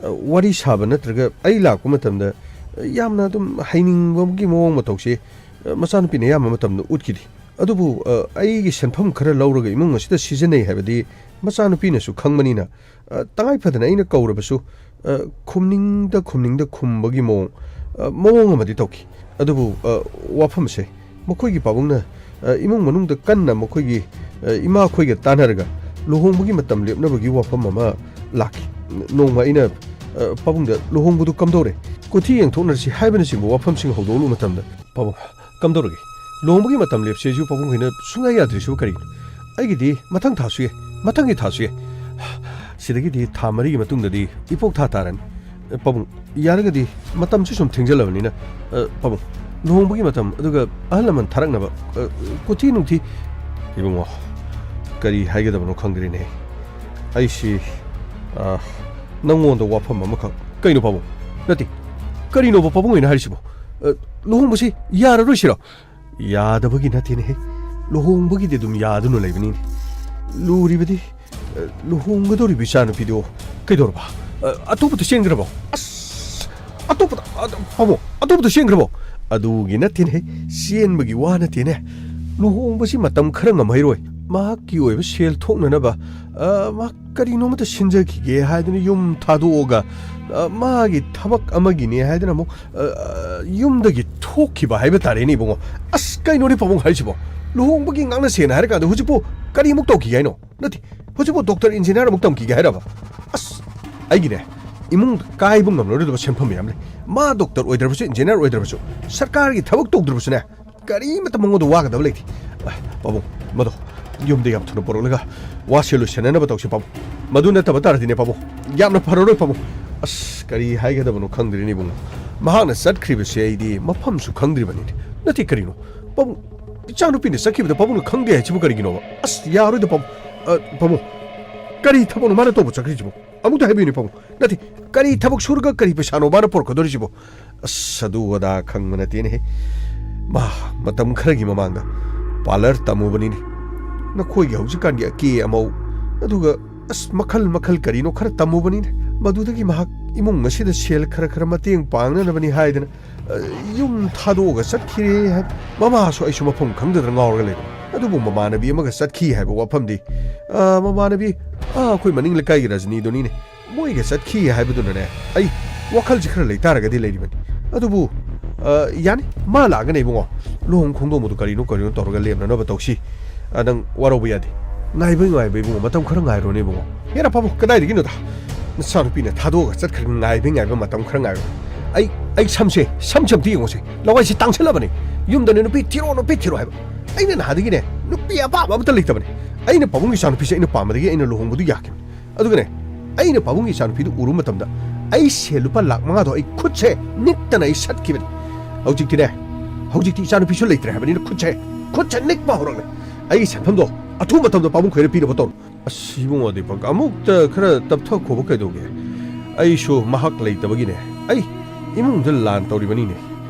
ꯑ, ꯋꯥꯔꯤ ꯁꯥꯕ ꯅꯠꯇ꯭ꯔꯒ ꯑꯩ ꯂꯥꯛꯄ ꯃꯇꯝꯗ ꯌꯥꯝꯅ ꯑꯗꯨꯝ ꯍꯩꯅꯤꯡꯕꯒꯤ ꯃꯑꯣꯡ ꯃꯇꯧꯁꯤ, ꯑ, ꯃꯆꯥꯅꯨꯄꯤꯅ ꯑꯌꯥꯝꯕ ꯃꯇꯝꯗ ꯎꯠꯈꯤꯗꯦ꯫ ꯑꯗꯨꯕꯨ, ꯑ, ꯑꯩꯒꯤ ꯁꯦꯟꯐꯝ ꯈꯔ ꯂꯧꯔꯒ ꯏꯃꯨꯡ ꯑꯁꯤꯗ ꯁꯤꯖꯤꯟꯅꯩ ꯍꯥꯏꯕꯗꯤ ꯃꯆꯥꯅꯨꯄꯤꯅꯁꯨ ꯈꯪꯕꯅꯤꯅ, ꯑ, ꯇꯉꯥꯏ ꯐꯗꯅ ꯑꯩꯅ ꯀꯧꯔꯕꯁꯨ, ꯑ, ꯈꯨꯝꯅꯤꯡꯗ ꯈꯨꯝꯅꯤꯡꯗ ꯈꯨꯝꯕꯒꯤ ꯃꯑꯣꯡ, ꯑ, ꯃꯑꯣꯡ ꯑꯃꯗꯤ ꯇꯧꯈꯤ꯫ ꯑꯗꯨꯕꯨ, ꯑ, ꯋꯥꯐꯝꯁꯦ ꯃꯈꯣꯏꯒꯤ ꯄꯥꯕꯨꯡꯅ, ꯑ, ꯏꯃꯨꯡ ꯃꯅꯨꯡꯗ ꯀꯟꯅ ꯃꯈꯣꯏꯒꯤ, ꯑ, ꯏꯃꯥꯈꯣꯏꯒ ꯇꯥꯟꯅꯔꯒ ꯂꯨꯍꯣꯡꯕꯒꯤ ꯃꯇꯝ ꯂꯦꯞꯅꯕꯒꯤ ꯋꯥꯐꯝ ꯑꯃ ꯂꯥꯛꯈꯤ꯫ ꯅꯣꯡꯃ ꯑꯩꯅ, ꯑ, ꯄꯥꯕꯨꯡꯗ "ꯂꯨꯍꯣꯡꯕꯗꯨ ꯀꯝꯗꯧꯔꯦ? ꯀꯣꯊꯤ ꯌꯦꯡꯊꯣꯛꯅꯔꯁꯤ" ꯍꯥꯏꯕꯅꯆꯤꯡꯕ ꯋꯥꯐꯝꯁꯤꯡ ꯍꯧꯗꯣꯛꯂꯨꯕ ꯃꯇꯝꯗ, "ꯄꯥꯕꯨꯡ, ꯀꯝꯗꯧꯔꯒꯦ? ꯂꯨꯍꯣꯡꯕꯒꯤ ꯃꯇꯝ ꯂꯦꯞꯁꯦꯁꯨ ꯄꯥꯕꯨꯡ ꯍꯣꯏꯅ ꯁꯨꯡꯌꯥ ꯌꯥꯗ꯭ꯔꯤꯁꯤꯕꯨ ꯀꯔꯤꯒꯤꯅꯣ? ꯑꯩꯒꯤꯗꯤ ꯃꯊꯪ ꯊꯥꯁꯨ ꯌꯥꯏ, ꯃꯊꯪꯒꯤ ꯊꯥꯁꯨ ꯌꯥꯏ꯫ ꯁꯤꯗꯒꯤꯗꯤ ꯊꯥ ꯃꯔꯤꯒꯤ ꯃꯇꯨꯡꯗꯗꯤ ꯏꯄꯣꯛ ꯊꯥ ꯇꯥꯔꯅꯤ꯫ ꯑ, ꯄꯥꯕꯨꯡ, ꯌꯥꯔꯒꯗꯤ ꯃꯇꯝꯁꯤ ꯁꯨꯝ ꯊꯦꯡꯖꯜꯂꯕꯅꯤꯅ, ꯑ, ꯄꯥꯕꯨꯡ, ꯂꯨꯍꯣꯡꯕꯒꯤ ꯃꯇꯝ, ꯑꯗꯨꯒ ꯑꯍꯜ ꯂꯃꯟ ꯊꯥꯔꯛꯅꯕ, ꯑ, ꯀꯣꯊꯤ ꯅꯨꯡꯊꯤ"꯫ ꯏꯕꯨꯡꯉꯣ, ꯀꯔꯤ ꯍꯥꯏꯒꯗꯕꯅꯣ ꯈꯪꯗ꯭ꯔꯦꯅꯦ꯫ ꯑꯩꯁꯤ, ꯑ, ꯅꯪꯉꯣꯟꯗ ꯋꯥꯐꯝ ꯑꯃꯈꯛ꯫ ꯀꯩꯅꯣ ꯄꯥꯕꯨꯡ? ꯅꯠꯇꯦ, ꯀꯔꯤꯅꯣꯕ ꯄꯥꯕꯨꯡ ꯍꯣꯏꯅ ꯍꯥꯏꯔꯤꯁꯤꯕꯣ? ꯑ, ꯂꯨꯍꯣꯡꯕꯁꯤ ꯌꯥꯔꯔꯣꯏꯁꯤꯔꯣ? ꯌꯥꯗꯕꯒꯤ ꯅꯠꯇꯦꯅꯦꯍꯦ, ꯂꯨꯍꯣꯡꯕꯒꯤꯗꯤ ꯑꯗꯨꯝ ꯌꯥꯗꯨꯅ ꯂꯩꯕꯅꯤꯅꯦ꯫ ꯂꯨꯔꯤꯕꯗꯤ, ꯑ, ꯂꯨꯍꯣꯡꯒꯗꯧꯔꯤꯕ ꯏꯆꯥꯅꯨꯄꯤꯗꯣ ꯀꯩꯗꯧꯔꯕ? ꯑ, ꯑꯇꯣꯞꯄꯗ ꯆꯦꯟꯈ꯭ꯔꯕꯣ? ꯑꯁ, ꯑꯇꯣꯞꯄꯗ, ꯑ, ꯄꯥꯕꯨꯡ, ꯑꯇꯣꯞꯄꯗ ꯆꯦꯟꯈ꯭ꯔꯕꯣ? ꯑꯗꯨꯒꯤ ꯅꯠꯇꯦꯅꯦꯍꯦ, ꯆꯦꯟꯕꯒꯤ ꯋꯥ ꯅꯠꯇꯦꯅꯦ꯫ ꯂꯨꯍꯣꯡꯕꯁꯤ ꯃꯇꯝ ꯈꯔ ꯉꯝꯍꯩꯔꯣꯏ꯫ ꯃꯍꯥꯛꯀꯤ ꯑꯣꯏꯕ ꯁꯦꯜ ꯊꯣꯛꯅꯅꯕ, ꯑ, ꯃꯍꯥꯛ ꯀꯔꯤꯅꯣꯃꯇ ꯁꯤꯟꯖꯈꯤꯒꯦ ꯍꯥꯏꯗꯅ ꯌꯨꯝ ꯊꯥꯗꯣꯛꯑꯒ, ꯑ, ꯃꯥꯒꯤ ꯊꯕꯛ ꯑꯃꯒꯤꯅꯦ ꯍꯥꯏꯗꯅ ꯑꯃꯨꯛ, ꯑ, ꯑ, ꯌꯨꯝꯗꯒꯤ ꯊꯣꯛꯈꯤꯕ ꯍꯥꯏꯕ ꯇꯥꯔꯦꯅꯦ, ꯏꯕꯨꯡꯉꯣ꯫ ꯑꯁ, ꯀꯩꯅꯣꯅꯦ ꯄꯥꯕꯨꯡ ꯍꯥꯏꯁꯤꯕꯣ? ꯂꯨꯍꯣꯡꯕꯒꯤ ꯉꯥꯛꯅꯁꯦꯅ ꯍꯥꯏꯔ ꯀꯥꯟꯗ ꯍꯧꯖꯤꯛꯄꯨ ꯀꯔꯤꯃꯨꯛ ꯇꯧꯈꯤꯒꯦ ꯍꯥꯏꯅꯣ? ꯅꯠꯇꯦ, ꯍꯧꯖꯤꯛꯄꯨ ꯗꯣꯛꯇꯔ ꯏꯟꯖꯤꯅꯤꯌꯥꯔ ꯑꯃꯨꯛ ꯇꯝꯈꯤꯒꯦ ꯍꯥꯏꯔꯕ? ꯑꯁ, ꯑꯩꯒꯤꯅꯦ, ꯏꯃꯨꯡꯗ ꯀꯥꯏꯕ ꯉꯝꯂꯔꯣꯏꯗꯕ ꯁꯦꯟꯐꯝ ꯃꯌꯥꯝ ꯂꯩ꯫ ꯃꯥ ꯗꯣꯛꯇꯔ ꯑꯣꯏꯗ꯭ꯔꯕꯁꯨ, ꯏꯟꯖꯤꯅꯤꯌꯥꯔ ꯑꯣꯏꯗ꯭ꯔꯕꯁꯨ, ꯁꯔꯀꯥꯔꯒꯤ ꯊꯕꯛ ꯇꯧꯗ꯭ꯔꯕꯁꯨꯅꯦ, ꯀꯔꯤꯃꯠꯇ ꯃꯉꯣꯟꯗ ꯋꯥꯒꯗꯕ ꯂꯩꯇꯦ꯫ ꯑ, ꯄꯥꯕꯨꯡ, ꯃꯗꯣ ꯌꯨꯝꯗ ꯌꯥꯝ ꯊꯨꯅ ꯄꯨꯔꯛꯂꯒ ꯋꯥꯁꯦ ꯂꯣꯏꯁꯤꯟꯅꯅꯕ ꯇꯧꯁꯤ, ꯄꯥꯕꯨꯡ꯫ ꯃꯗꯨ ꯅꯠꯇꯕ ꯇꯥꯔꯗꯤꯅꯦ, ꯄꯥꯕꯨꯡ, ꯌꯥꯝꯅ ꯐꯔꯔꯣꯏ, ꯄꯥꯕꯨꯡ꯫ ꯑꯁ, ꯀꯔꯤ ꯍꯥꯏꯒꯗꯕꯅꯣ ꯈꯪꯗ꯭ꯔꯦꯅꯦ, ꯏꯕꯨꯡꯉꯣ꯫ ꯃꯍꯥꯛꯅ ꯆꯠꯈ꯭ꯔꯤꯕꯁꯦ ꯑꯩꯗꯤ ꯃꯐꯝꯁꯨ ꯈꯪꯗ꯭ꯔꯤꯕꯅꯤꯅꯦ꯫ ꯅꯠꯇꯦ, ꯀꯔꯤꯅꯣ? ꯄꯥꯕꯨꯡ, ꯏꯆꯥꯅꯨꯄꯤꯅ ꯆꯠꯈꯤꯕꯗ ꯄꯥꯕꯨꯡꯅ ꯈꯪꯗꯦ ꯍꯥꯏꯁꯤꯕꯨ ꯀꯔꯤꯒꯤꯅꯣꯕ? ꯑꯁ, ꯌꯥꯔꯣꯏꯗ, ꯄꯥꯕꯨꯡ꯫ ꯑ, ꯄꯥꯕꯨꯡ, ꯀꯔꯤ ꯊꯕꯛꯅꯣ ꯃꯥꯅ ꯇꯧꯕ ꯆꯠꯈ꯭ꯔꯤꯁꯤꯕꯣ? ꯑꯃꯨꯛꯇ ꯍꯥꯏꯕꯤꯌꯨꯅꯦ, ꯄꯥꯕꯨꯡ꯫ ꯅꯠꯇꯦ, ꯀꯔꯤ ꯊꯕꯛ ꯁꯨꯔꯒ ꯀꯔꯤ ꯄꯩꯁꯥꯅꯣ ꯃꯥꯅ ꯄꯨꯔꯛꯀꯗꯧꯔꯤꯁꯤꯕꯣ? ꯑꯁ, ꯑꯗꯨ ꯑꯗꯥ ꯈꯪꯕ ꯅꯠꯇꯦꯅꯦꯍꯦ꯫ ꯃꯥ ꯃꯇꯝ ꯈꯔꯒꯤ ꯃꯃꯥꯡꯗ ꯄꯥꯔꯂꯔ ꯇꯝꯃꯨꯕꯅꯤꯅꯦ꯫ ꯅꯈꯣꯏꯒꯤ ꯍꯧꯖꯤꯛꯀꯥꯟꯒꯤ ꯑꯀꯦ ꯑꯃꯧ, ꯑꯗꯨꯒ ꯑꯁ, ꯃꯈꯜ ꯃꯈꯜ ꯀꯔꯤꯅꯣ ꯈꯔ ꯇꯝꯃꯨꯕꯅꯤꯅꯦ꯫ ꯃꯗꯨꯗꯒꯤ ꯃꯍꯥꯛ ꯏꯃꯨꯡ ꯑꯁꯤꯗ ꯁꯦꯜ ꯈꯔ ꯈꯔ ꯃꯇꯦꯡ ꯄꯥꯡꯅꯅꯕꯅꯤ ꯍꯥꯏꯗꯅ, ꯑ, ꯌꯨꯝ ꯊꯥꯗꯣꯛꯑꯒ ꯆꯠꯈꯤꯔꯦ ꯍꯥꯏ꯫ ꯃꯃꯥꯁꯨ ꯑꯩꯁꯨ ꯃꯐꯝ ꯈꯪꯗꯗꯅ ꯉꯥꯎꯔꯒ ꯂꯩꯕꯅꯤ꯫ ꯑꯗꯨꯕꯨ ꯃꯃꯥꯟꯅꯕꯤ ꯑꯃꯒ ꯆꯠꯈꯤ ꯍꯥꯏꯕ ꯋꯥꯐꯝꯗꯤ, ꯑ, ꯃꯃꯥꯟꯅꯕꯤ, ꯑ, ꯑꯩꯈꯣꯏ ꯃꯅꯤꯡ ꯂꯩꯀꯥꯏꯒꯤ ꯔꯖꯅꯤꯗꯨꯅꯤꯅꯦ꯫ ꯃꯣꯏꯒ ꯆꯠꯈꯤ ꯍꯥꯏꯕꯗꯨꯅꯅꯦ, ꯑꯩ ꯋꯥꯈꯜꯁꯤ ꯈꯔ ꯂꯩꯇꯥꯔꯒꯗꯤ ꯂꯩꯔꯤꯕꯅꯤ꯫ ꯑꯗꯨꯕꯨ, ꯑ, ꯌꯥꯅꯤ, ꯃꯥ ꯂꯥꯛꯑꯒꯅꯦ ꯏꯕꯨꯡꯉꯣ, ꯂꯨꯍꯣꯡ ꯈꯣꯡꯗꯣꯡꯕꯗꯨ ꯀꯔꯤꯅꯣ ꯀꯔꯤꯅꯣ ꯇꯧꯔꯒ ꯂꯦꯝꯅꯅꯕ ꯇꯧꯁꯤ꯫ ꯑ, ꯅꯪ ꯋꯥꯔꯧꯕ ꯌꯥꯗꯦ꯫ ꯉꯥꯏꯕ ꯉꯥꯏꯕ ꯏꯕꯨꯡꯉꯣ, ꯃꯇꯝ ꯈꯔ ꯉꯥꯏꯔꯣꯅꯦ ꯏꯕꯨꯡꯉꯣ꯫ ꯍꯦꯔꯥ ꯄꯥꯕꯨꯡ, ꯀꯗꯥꯏꯗꯒꯤꯅꯣꯗ? ꯅꯆꯥꯅꯨꯄꯤꯅ ꯊꯥꯗꯣꯛꯑꯒ ꯆꯠꯈ꯭ꯔꯒ ꯉꯥꯏꯕ ꯉꯥꯏꯕ ꯃꯇꯝ ꯈꯔ ꯉꯥꯏꯔꯣ꯫ ꯑꯩ, ꯑꯩ ꯁꯝꯁꯦ, ꯁꯝꯁꯦ ꯑꯝꯇ ꯌꯦꯡꯉꯨꯁꯦ꯫ ꯂꯋꯥꯏꯁꯦ ꯇꯥꯡꯁꯤꯜꯂꯕꯅꯦ꯫ ꯌꯨꯝꯗꯅꯦ ꯅꯨꯄꯤ ꯊꯤꯔꯣ, ꯅꯨꯄꯤ ꯊꯤꯔꯣ ꯍꯥꯏꯕ꯫ ꯑꯩꯅ ꯅꯍꯥꯟꯗꯒꯤꯅꯦ, ꯅꯨꯄꯤ ꯑꯄꯥꯝꯕ ꯑꯝꯇ ꯂꯩꯇꯕꯅꯦ꯫ ꯑꯩꯅ ꯄꯥꯕꯨꯡꯒꯤ ꯏꯆꯥꯅꯨꯄꯤꯁꯦ ꯑꯩꯅ ꯄꯥꯝꯕꯗꯒꯤ ꯑꯩꯅ ꯂꯨꯍꯣꯡꯕꯗꯨ ꯌꯥꯈꯤꯕꯅꯦ꯫ ꯑꯗꯨꯒꯅꯦ, ꯑꯩꯅ ꯄꯥꯕꯨꯡꯒꯤ ꯏꯆꯥꯅꯨꯄꯤꯗꯨ ꯎꯔꯨꯕ ꯃꯇꯝꯗ ꯑꯩ ꯁꯦꯜ ꯂꯨꯄꯥ ꯂꯥꯈ ꯃꯉꯥꯗꯣ ꯑꯩ ꯈꯨꯠꯁꯦ ꯅꯤꯛꯇꯅ ꯑꯩ ꯁꯠꯈꯤꯕꯅꯤ꯫ ꯍꯧꯖꯤꯛꯇꯤꯅꯦ, ꯍꯧꯖꯤꯛꯇꯤ ꯏꯆꯥꯅꯨꯄꯤꯁꯨ ꯂꯩꯇ꯭ꯔꯦ ꯍꯥꯏꯕꯅꯤꯅ ꯈꯨꯠꯁꯦ, ꯈꯨꯠꯁꯦ ꯅꯤꯛꯄ ꯍꯧꯔꯛꯂꯦ꯫ ꯑꯩꯒꯤ ꯁꯦꯟꯐꯝꯗꯣ ꯑꯊꯨꯕ ꯃꯇꯝꯗ ꯄꯥꯕꯨꯡ ꯈꯣꯏꯗ ꯄꯤꯅꯕ ꯇꯧꯔꯣ꯫ ꯑꯁ, ꯏꯕꯨꯡꯉꯣ ꯗꯤꯄꯛ, ꯑꯃꯨꯛꯇ ꯈꯔ ꯇꯞꯊꯈꯣꯕ ꯀꯩꯗꯧꯒꯦ? ꯑꯩꯁꯨ ꯃꯍꯥꯛ ꯂꯩꯇꯕꯒꯤꯅꯦ꯫ ꯑꯩ ꯏꯃꯨꯡꯗ ꯂꯥꯟ ꯇꯧꯔꯤꯕꯅꯤꯅꯦ꯫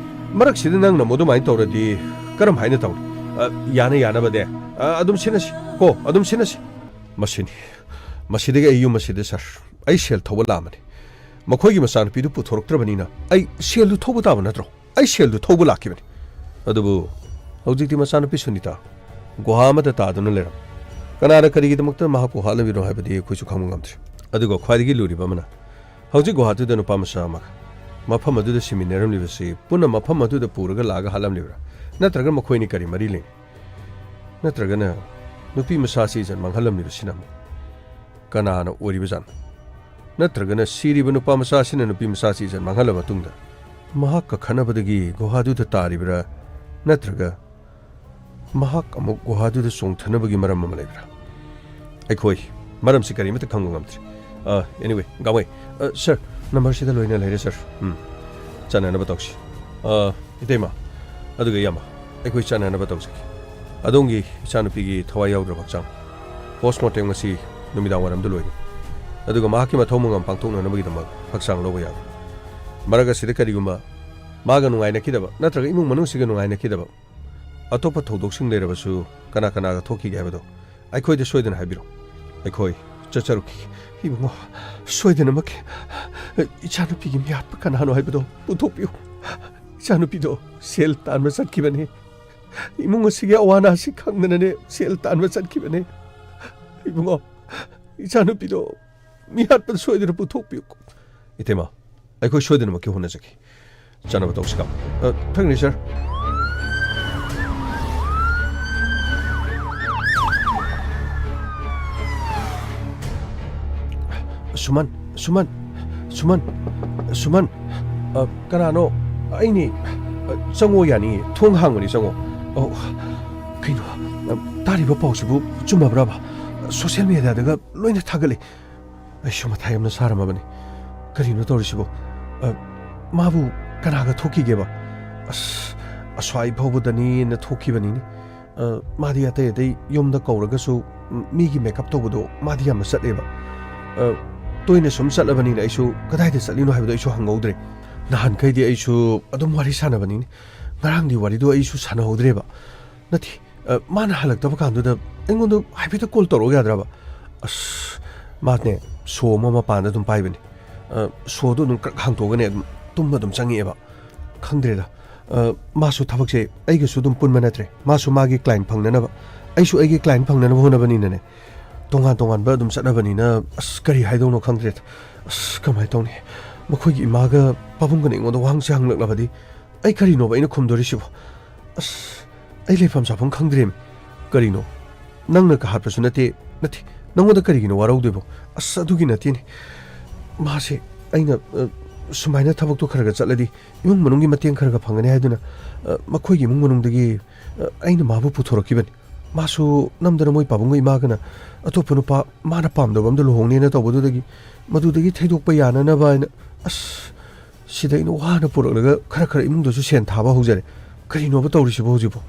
ꯃꯔꯛꯁꯤꯗ ꯅꯪꯅ ꯑꯃꯨꯛ ꯑꯗꯨꯃꯥꯏꯅ ꯇꯧꯔꯗꯤ ꯀꯔꯝ ꯍꯥꯏꯅ ꯇꯧꯅꯤ? ꯑ, ꯌꯥꯅ ꯌꯥꯅꯕꯗꯤ, ꯑ, ꯑꯗꯨꯝ ꯁꯤꯟꯅꯁꯤ꯫ ꯀꯣ, ꯑꯗꯨꯝ ꯁꯤꯟꯅꯁꯤ꯫ ꯃꯁꯤꯅꯤ꯫ ꯃꯁꯤꯗꯒꯤ ꯑꯩ ꯌꯨꯝ ꯑꯁꯤꯗ, ꯁꯥꯔ, ꯑꯩ ꯁꯦꯜ ꯊꯧꯕ ꯂꯥꯛꯑꯃꯅꯤ꯫ ꯃꯈꯣꯏꯒꯤ ꯃꯆꯥꯅꯨꯄꯤꯗꯨ ꯄꯨꯊꯣꯔꯛꯇ꯭ꯔꯕꯅꯤꯅ ꯑꯩ ꯁꯦꯜꯗꯨ ꯊꯧꯕ ꯇꯥꯕ ꯅꯠꯇ꯭ꯔꯣ? ꯑꯩ ꯁꯦꯜꯗꯨ ꯊꯧꯕ ꯂꯥꯛꯈꯤꯕꯅꯤ꯫ ꯑꯗꯨꯕꯨ ꯍꯧꯖꯤꯛꯇꯤ ꯃꯆꯥꯅꯨꯄꯤ ꯁꯨꯅꯤꯇꯥ ꯒꯨꯍꯥ ꯑꯃꯗ ꯇꯥꯗꯨꯅ ꯂꯩꯔꯝꯃꯤ꯫ ꯀꯅꯥꯅ ꯀꯔꯤꯒꯤꯗꯃꯛꯇ ꯃꯍꯥꯛꯄꯨ ꯍꯥꯠꯂꯝꯃꯤꯅꯣ ꯍꯥꯏꯕꯗꯤ ꯑꯩꯈꯣꯏꯁꯨ ꯈꯪꯕ ꯉꯝꯗ꯭ꯔꯤ꯫ ꯑꯗꯨꯒ ꯈ꯭ꯋꯥꯏꯗꯒꯤ ꯂꯨꯔꯤꯕ ꯑꯃꯅ, ꯍꯧꯖꯤꯛ ꯒꯨꯍꯥꯗꯨꯗ ꯅꯨꯄꯥ ꯃꯆꯥ ꯑꯃꯒ ꯃꯐꯝ ꯑꯗꯨꯗ ꯁꯤꯃꯤꯟꯅꯔꯝꯂꯤꯕꯁꯤ ꯄꯨꯟꯅ ꯃꯐꯝ ꯑꯗꯨꯗ ꯄꯨꯔꯒ ꯂꯥꯛꯑꯒ ꯍꯥꯠꯂꯝꯂꯤꯕ꯭ꯔꯥ? ꯅꯠꯇ꯭ꯔꯒ ꯃꯈꯣꯏꯅꯤ ꯀꯔꯤ ꯃꯔꯤ ꯂꯩꯅꯩ? ꯅꯠꯇ꯭ꯔꯒꯅ ꯅꯨꯄꯤ ꯃꯆꯥꯁꯤ ꯏꯖꯠ ꯃꯥꯡꯍꯜꯂꯝꯂꯤꯕꯁꯤꯅ ꯑꯃꯨꯛ ꯀꯅꯥꯅ ꯑꯣꯏꯔꯤꯕꯖꯥꯠꯅꯣ? ꯅꯠꯇ꯭ꯔꯒꯅ ꯁꯤꯔꯤꯕ ꯅꯨꯄꯥ ꯃꯆꯥꯁꯤꯅ ꯅꯨꯄꯤ ꯃꯆꯥꯁꯤ ꯏꯖꯠ ꯃꯥꯡꯍꯜꯂ ꯃꯇꯨꯡꯗ ꯃꯍꯥꯛꯀ ꯈꯠꯅꯕꯗꯒꯤ ꯒꯨꯍꯥꯗꯨꯗ ꯇꯥꯔꯤꯕ꯭ꯔꯥ? ꯅꯠꯇ꯭ꯔꯒ ꯃꯍꯥꯛ ꯑꯃꯨꯛ ꯒꯨꯍꯥꯗꯨꯗ ꯆꯣꯡꯊꯅꯕꯒꯤ ꯃꯔꯝ ꯑꯃ ꯂꯩꯕ꯭ꯔꯥ? ꯑꯩꯈꯣꯏ ꯃꯔꯝꯁꯤ ꯀꯔꯤꯃꯠꯇ ꯈꯪꯕ ꯉꯝꯗ꯭ꯔꯤ꯫ ꯑ, anyway, ꯒꯥꯡꯃꯩ, ꯑ, ꯁꯥꯔ, ꯅꯝꯕꯔꯁꯤꯗ ꯂꯣꯏꯅ ꯂꯩꯔꯦ, ꯁꯥꯔ꯫ ꯎꯝ, ꯆꯠꯅꯅꯕ ꯇꯧꯁꯤ꯫ ꯑ, ꯏꯇꯩꯃ, ꯑꯗꯨꯒ ꯏꯌꯥꯝꯕ, ꯑꯩꯈꯣꯏ ꯆꯠꯅꯅꯕ ꯇꯧꯖꯒꯦ꯫ ꯑꯗꯣꯝꯒꯤ ꯏꯆꯥꯅꯨꯄꯤꯒꯤ ꯊꯋꯥꯏ ꯌꯥꯎꯗ꯭ꯔꯕ ꯍꯛꯆꯥꯡ ꯄꯣꯁꯃꯣꯔꯇꯦꯝ ꯉꯁꯤ ꯅꯨꯃꯤꯗꯥꯡ ꯋꯥꯏꯔꯝꯗ ꯂꯣꯏꯒꯅꯤ꯫ ꯑꯗꯨꯒ ꯃꯍꯥꯛꯀꯤ ꯃꯊꯧ ꯃꯉꯝ ꯄꯥꯡꯊꯣꯛꯅꯅꯕꯒꯤꯗꯃꯛ ꯍꯛꯆꯥꯡ ꯂꯧꯕ ꯌꯥꯒꯅꯤ꯫ ꯃꯔꯛ ꯑꯁꯤꯗ ꯀꯔꯤꯒꯨꯝꯕ ꯃꯥꯒ ꯅꯨꯡꯉꯥꯏꯅꯈꯤꯗꯕ ꯅꯠꯇ꯭ꯔꯒ ꯏꯃꯨꯡ ꯃꯅꯨꯡꯁꯤꯒ ꯅꯨꯡꯉꯥꯏꯅꯈꯤꯗꯕ ꯑꯇꯣꯞꯄ ꯊꯧꯗꯣꯛꯁꯤꯡ ꯂꯩꯔꯕꯁꯨ, ꯀꯅꯥ ꯀꯅꯥꯒ ꯊꯣꯛꯈꯤꯒꯦ ꯍꯥꯏꯕꯗꯣ ꯑꯩꯈꯣꯏꯗ ꯁꯣꯏꯗꯅ ꯍꯥꯏꯕꯤꯔꯣ꯫ ꯑꯩꯈꯣꯏ ꯆꯠꯆꯔꯨꯈꯤꯒꯦ꯫ ꯏꯕꯨꯡꯉꯣ, ꯁꯣꯏꯗꯅꯃꯛꯀꯤ ꯏꯆꯥꯅꯨꯄꯤꯒꯤ ꯃꯤꯍꯥꯠꯄ ꯀꯅꯥꯅꯣ ꯍꯥꯏꯕꯗꯣ ꯄꯨꯊꯣꯛꯄꯤꯌꯨ꯫ ꯏꯆꯥꯅꯨꯄꯤꯗꯣ ꯁꯦꯜ ꯇꯥꯟꯕ ꯆꯠꯈꯤꯕꯅꯤ꯫ ꯏꯃꯨꯡ ꯑꯁꯤꯒꯤ ꯑꯋꯥ ꯑꯅꯥꯁꯤ ꯈꯪꯗꯅꯅꯦ ꯁꯦꯜ ꯇꯥꯟꯕ ꯆꯠꯈꯤꯕꯅꯦ꯫ ꯏꯕꯨꯡꯉꯣ, ꯏꯆꯥꯅꯨꯄꯤꯗꯣ ꯃꯤꯍꯥꯠꯄꯗ ꯁꯣꯏꯗꯅ ꯄꯨꯊꯣꯛꯄꯤꯌꯨ꯫ ꯏꯇꯩꯃ, ꯑꯩꯈꯣꯏ ꯁꯣꯏꯗꯅꯃꯛꯀꯤ ꯍꯣꯠꯅꯖꯒꯦ꯫ ꯆꯠꯅꯕ ꯇꯧꯁꯤꯀꯣ꯫ ꯑ, ꯊꯣꯏꯅꯤ ꯁꯔ꯫ ꯁꯨꯃꯟ, ꯁꯨꯃꯟ, ꯁꯨꯃꯟ, ꯁꯨꯃꯟ꯫ ꯑ, ꯀꯅꯥꯅꯣ? ꯑꯩꯅꯤ꯫ ꯑ, ꯆꯪꯉꯣ, ꯌꯥꯅꯤꯌꯦ꯫ ꯊꯣꯡ ꯍꯥꯡꯕꯅꯤ, ꯆꯪꯉꯣ꯫ ꯑꯧ, ꯀꯩꯅꯣ? ꯑ, ꯇꯥꯔꯤꯕ ꯄꯥꯎꯁꯤꯕꯨ ꯆꯨꯝꯃꯕ꯭ꯔꯕ? ꯁꯣꯁꯤꯌꯦꯜ ꯃꯦꯗꯤꯌꯥꯗꯒ ꯂꯣꯏꯅ ꯊꯥꯒꯠꯂꯤ꯫ ꯑꯩꯁꯨ ꯃꯊꯥ ꯌꯥꯝꯅ ꯁꯥꯔꯝꯃꯕꯅꯤ꯫ ꯀꯔꯤꯅꯣ ꯇꯧꯔꯤꯁꯤꯕꯣ? ꯑ, ꯃꯥꯕꯨ ꯀꯅꯥꯒ ꯊꯣꯛꯈꯤꯒꯦꯕ? ꯑꯁ, ꯑꯁ꯭ꯋꯥꯏ ꯐꯥꯎꯕꯗꯅꯤꯅ ꯊꯣꯛꯈꯤꯕꯅꯤꯅꯦ꯫ ꯑ, ꯃꯥꯗꯤ ꯑꯇꯩ ꯑꯇꯩ ꯌꯨꯝꯗ ꯀꯧꯔꯒꯁꯨ, ꯎꯝ, ꯃꯤꯒꯤ ꯃꯦꯀꯞ ꯇꯧꯕꯗꯣ ꯃꯥꯗꯤ ꯌꯥꯝꯅ ꯆꯠꯂꯦꯕ꯫ ꯑ, ꯇꯣꯏꯅ ꯁꯨꯝ ꯆꯠꯂꯕꯅꯤꯅ ꯑꯩꯁꯨ ꯀꯗꯥꯏꯗ ꯆꯠꯂꯤꯅꯣ ꯍꯥꯏꯕꯗꯣ ꯑꯩꯁꯨ ꯍꯪꯍꯧꯗ꯭ꯔꯦ꯫ ꯅꯍꯥꯟꯈꯩꯗꯤ ꯑꯩꯁꯨ ꯑꯗꯨꯝ ꯋꯥꯔꯤ ꯁꯥꯟꯅꯕꯅꯤꯅꯦ꯫ ꯉꯔꯥꯡꯗꯤ ꯋꯥꯔꯤꯗꯣ ꯑꯩꯁꯨ ꯁꯥꯟꯅꯍꯧꯗ꯭ꯔꯦꯕ꯫ ꯅꯠꯇꯦ, ꯑ, ꯃꯥꯅ ꯍꯜꯂꯛꯇꯕ ꯀꯥꯟꯗꯨꯗ ꯑꯩꯉꯣꯟꯗ ꯍꯥꯏꯐꯦꯠꯇ ꯀꯣꯜ ꯇꯧꯔꯛꯑꯣ ꯌꯥꯗ꯭ꯔꯕ? ꯑꯁ, ꯃꯥꯅꯦ, ꯁꯣ ꯑꯃ ꯃꯄꯥꯟꯗ ꯑꯗꯨꯝ ꯄꯥꯏꯕꯅꯦ꯫ ꯑ, ꯁꯣꯗꯣ ꯑꯗꯨꯝ ꯀ꯭ꯔꯛ ꯍꯥꯡꯇꯣꯛꯑꯒꯅꯦ ꯑꯗꯨꯝ ꯇꯨꯝꯕ ꯑꯗꯨꯝ ꯆꯪꯉꯛꯑꯦꯕ꯫ ꯈꯪꯗ꯭ꯔꯦꯗ꯫ ꯑ, ꯃꯥꯁꯨ ꯊꯕꯛꯁꯦ ꯑꯩꯒꯁꯨ ꯑꯗꯨꯝ ꯄꯨꯟꯕ ꯅꯠꯇ꯭ꯔꯦ꯫ ꯃꯥꯁꯨ ꯃꯥꯒꯤ ꯀ꯭ꯂꯥꯏꯟ ꯐꯪꯅꯅꯕ, ꯑꯩꯁꯨ ꯑꯩꯒꯤ ꯀ꯭ꯂꯥꯏꯟ ꯐꯪꯅꯅꯕ ꯍꯣꯠꯅꯕꯅꯤꯅꯅꯦ, ꯇꯣꯉꯥꯟ ꯇꯣꯉꯥꯟꯕ ꯑꯗꯨꯝ ꯆꯠꯅꯕꯅꯤꯅ, ꯑꯁ, ꯀꯔꯤ ꯍꯥꯏꯗꯧꯅꯣ ꯈꯪꯗ꯭ꯔꯦꯗ꯫ ꯑꯁ, ꯀꯃꯥꯏꯅ ꯇꯧꯅꯤ? ꯃꯈꯣꯏꯒꯤ ꯏꯃꯥꯒ ꯄꯥꯕꯨꯡꯒꯅ ꯑꯩꯉꯣꯟꯗ ꯋꯥꯍꯪꯁꯦ ꯍꯪꯂꯛꯂꯕꯗꯤ ꯑꯩ ꯀꯔꯤꯅꯣꯕ ꯑꯩꯅ ꯈꯨꯝꯗꯣꯔꯤꯁꯤꯕꯣ? ꯑꯁ, ꯑꯩ ꯂꯩꯐꯝ ꯆꯥꯐꯝ ꯈꯪꯗ꯭ꯔꯦꯃꯤ꯫ ꯀꯔꯤꯅꯣ? ꯅꯪꯅ ꯀꯥꯍꯠꯄꯁꯨ ꯅꯠꯇꯦ, ꯅꯠꯇꯦ, ꯅꯪꯉꯣꯟꯗ ꯀꯔꯤꯒꯤꯅꯣ ꯋꯥꯔꯧꯗꯣꯏꯕꯣ? ꯑꯁ, ꯑꯗꯨꯒꯤ ꯅꯠꯇꯦꯅꯦ꯫ ꯃꯥꯁꯦ ꯑꯩꯅ, ꯑ, ꯁꯨꯃꯥꯏꯅ ꯊꯕꯛꯇꯣ ꯈꯔ ꯈꯔ ꯆꯠꯂꯗꯤ ꯏꯃꯨꯡ ꯃꯅꯨꯡꯒꯤ ꯃꯇꯦꯡ ꯈꯔ ꯈꯔ ꯐꯪꯒꯅꯤ ꯍꯥꯏꯗꯨꯅ, ꯑ, ꯃꯈꯣꯏꯒꯤ ꯏꯃꯨꯡ ꯃꯅꯨꯡꯗꯒꯤ, ꯑ, ꯑꯩꯅ ꯃꯥꯕꯨ ꯄꯨꯊꯣꯔꯛꯈꯤꯕꯅꯤ꯫ ꯃꯥꯁꯨ ꯅꯝꯗꯅ ꯃꯣꯏ ꯄꯥꯕꯨꯡꯒ ꯏꯃꯥꯒꯅ ꯑꯇꯣꯞꯄ ꯅꯨꯄꯥ ꯃꯥꯅ ꯄꯥꯝꯗꯕ ꯑꯝꯗ ꯂꯨꯍꯣꯡꯅꯦꯅ ꯇꯧꯕꯗꯨꯗꯒꯤ, ꯃꯗꯨꯗꯒꯤ ꯊꯩꯗꯣꯛꯄ ꯌꯥꯅꯅꯕ ꯍꯥꯏꯅ, ꯑꯁ, ꯁꯤꯗ ꯑꯩꯅ ꯋꯥꯅ ꯄꯨꯔꯛꯂꯒ ꯈꯔ ꯈꯔ ꯏꯃꯨꯡꯗꯁꯨ ꯁꯦꯟ ꯊꯥꯕ ꯍꯧꯖꯔꯦ꯫ ꯀꯔꯤꯅꯣꯕ ꯇꯧꯔꯤꯁꯤꯕꯣ ꯍꯧꯖꯤꯛꯄꯣ?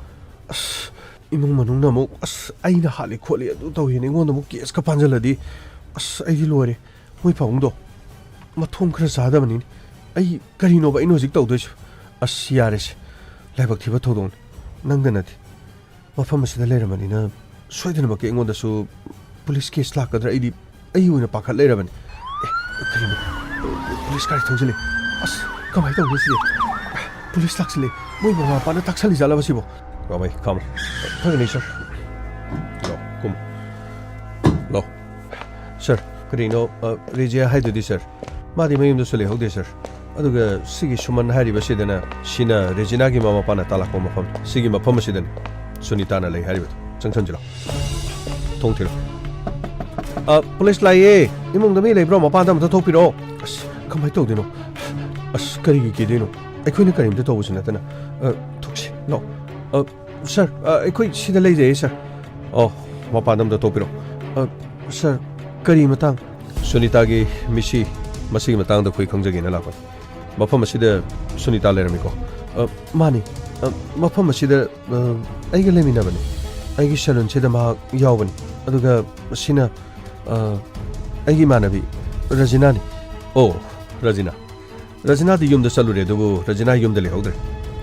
ꯑꯁ, ꯏꯃꯨꯡ ꯃꯅꯨꯡꯅ ꯑꯃꯨꯛ, "ꯑꯁ, ꯑꯩꯅ ꯍꯥꯠꯂꯤ ꯈꯣꯠꯂꯤ ꯑꯗꯨ ꯇꯧꯋꯤꯅ" ꯑꯩꯉꯣꯟꯗ ꯑꯃꯨꯛ ꯀꯦꯁꯀ ꯄꯥꯟꯁꯤꯜꯂꯗꯤ, ꯑꯁ, ꯑꯩꯗꯤ ꯂꯣꯏꯔꯦ꯫ ꯃꯣꯏ ꯄꯥꯕꯨꯡꯗꯣ ꯃꯊꯣꯡ ꯈꯔ ꯆꯥꯗꯕꯅꯤꯅꯦ꯫ ꯑꯩ ꯀꯔꯤꯅꯣꯕ ꯑꯩꯅ ꯍꯧꯖꯤꯛ ꯇꯧꯗꯣꯏꯁꯤꯕꯣ? ꯑꯁ, ꯌꯥꯔꯦꯁꯦ, ꯂꯥꯏꯕꯛ ꯊꯤꯕ ꯊꯧꯗꯣꯛꯅꯤ꯫ ꯅꯪꯗ ꯅꯠꯇꯦ꯫ ꯃꯐꯝ ꯑꯁꯤꯗ ꯂꯩꯔꯝꯕꯅꯤꯅ ꯁꯣꯏꯗꯅꯃꯛꯀꯤ ꯑꯩꯉꯣꯟꯗꯁꯨ ꯄꯨꯂꯤꯁ ꯀꯦꯁ ꯂꯥꯛꯀꯗ꯭ꯔꯥ ꯑꯩꯗꯤ ꯑꯩ ꯑꯣꯏꯅ ꯄꯥꯈꯠ ꯂꯩꯔꯕꯅꯤ꯫ ꯑꯦ, ꯀꯔꯤꯅꯣ? ꯄꯨꯂꯤꯁ ꯒꯥꯔꯤ ꯊꯧꯖꯤꯜꯂꯦ꯫ ꯑꯁ, ꯀꯃꯥꯏꯅ ꯇꯧꯅꯤ ꯁꯤꯗꯤ? ꯄꯨꯂꯤꯁ ꯂꯥꯛꯁꯤꯜꯂꯦ꯫ ꯃꯣꯏ ꯃꯃꯥ ꯃꯄꯥꯅ ꯇꯥꯛꯁꯜꯂꯤꯖꯥꯠꯂꯕ ꯁꯤꯕꯣ? ꯔꯣꯃꯩ, ꯈꯥꯝꯃꯣ꯫ ꯐꯒꯅꯤ, ꯁꯥꯔ꯫ ꯂꯥꯎ, ꯀꯨꯝꯃꯣ꯫ ꯂꯥꯎ꯫ ꯁꯥꯔ, ꯀꯔꯤꯅꯣ, ꯑ, ꯔꯦꯖꯤꯌꯥ ꯍꯥꯏꯗꯨꯗꯤ, ꯁꯥꯔ? ꯃꯥꯗꯤ ꯃꯌꯨꯝꯗꯁꯨ ꯂꯩꯍꯧꯗꯦ, ꯁꯥꯔ꯫ ꯑꯗꯨꯒ ꯁꯤꯒꯤ ꯁꯨꯃꯟ ꯍꯥꯏꯔꯤꯕꯁꯤꯗꯅ, ꯁꯤꯅ ꯔꯦꯖꯤꯅꯥꯒꯤ ꯃꯃꯥ ꯃꯄꯥꯅ ꯇꯥꯜꯂꯛꯄ ꯃꯐꯝ꯫ ꯁꯤꯒꯤ ꯃꯐꯝ ꯑꯁꯤꯗꯅꯤ ꯁꯨꯅꯤꯇꯥꯅ ꯂꯩ ꯍꯥꯏꯔꯤꯕꯗꯣ꯫ ꯆꯪꯁꯟꯁꯤꯜꯂꯣ꯫ ꯊꯣꯡ ꯊꯤꯜꯂꯣ꯫ ꯑ, ꯄꯨꯂꯤꯁ ꯂꯥꯛꯏꯌꯦ꯫ ꯏꯃꯨꯡꯗ ꯃꯤ ꯂꯩꯕ꯭ꯔꯣ? ꯃꯄꯥꯟꯗ ꯑꯝꯇ ꯊꯣꯛꯄꯤꯔꯛꯑꯣ꯫ ꯑꯁ, ꯀꯃꯥꯏꯅ ꯇꯧꯗꯣꯏꯅꯣ? ꯑꯁ, ꯀꯔꯤꯒꯤ ꯀꯤꯗꯣꯏꯅꯣ? ꯑꯩꯈꯣꯏꯅ ꯀꯔꯤꯝꯇ ꯇꯧꯕꯁꯨ ꯅꯠꯇꯅ꯫ ꯑ, ꯊꯣꯛꯁꯤ, ꯂꯥꯛꯑꯣ꯫ ꯑ, ꯁꯥꯔ, ꯑ, ꯑꯩꯈꯣꯏ ꯁꯤꯗ ꯂꯩꯖꯩꯌꯦ, ꯁꯥꯔ꯫ ꯑꯣ, ꯃꯄꯥꯟꯗ ꯑꯝꯇ ꯊꯣꯛꯄꯤꯔꯛꯑꯣ꯫ ꯑ, ꯁꯥꯔ, ꯀꯔꯤ ꯃꯇꯥꯡ? ꯁꯨꯅꯤꯇꯥꯒꯤ ꯃꯤꯁꯤ, ꯃꯁꯤꯒꯤ ꯃꯇꯥꯡꯗ ꯑꯩꯈꯣꯏ ꯈꯪꯖꯒꯦꯅ ꯂꯥꯛꯄꯅꯤ꯫ ꯃꯐꯝ ꯑꯁꯤꯗ ꯁꯨꯅꯤꯇꯥ ꯂꯩꯔꯝꯃꯤꯀꯣ? ꯑ, ꯃꯥꯅꯤ꯫ ꯑ, ꯃꯐꯝ ꯑꯁꯤꯗ, ꯑ, ꯑꯩꯒ ꯂꯩꯃꯤꯟꯅꯕꯅꯤ꯫ ꯑꯩꯒꯤ ꯁꯦꯂꯨꯟꯁꯤꯗ ꯃꯍꯥꯛ ꯌꯥꯎꯕꯅꯤ꯫ ꯑꯗꯨꯒ ꯁꯤꯅ, ꯑ, ꯑꯩꯒꯤ ꯏꯃꯥꯟꯅꯕꯤ ꯔꯖꯤꯅꯥꯅꯤ꯫ ꯑꯣ, ꯔꯖꯤꯅꯥ꯫ ꯔꯖꯤꯅꯥꯗꯤ ꯌꯨꯝꯗ ꯆꯠꯂꯨꯔꯦ, ꯑꯗꯨꯕꯨ ꯔꯖꯤꯅꯥ ꯌꯨꯝꯗ ꯂꯩꯍꯧꯗ꯭ꯔꯦ꯫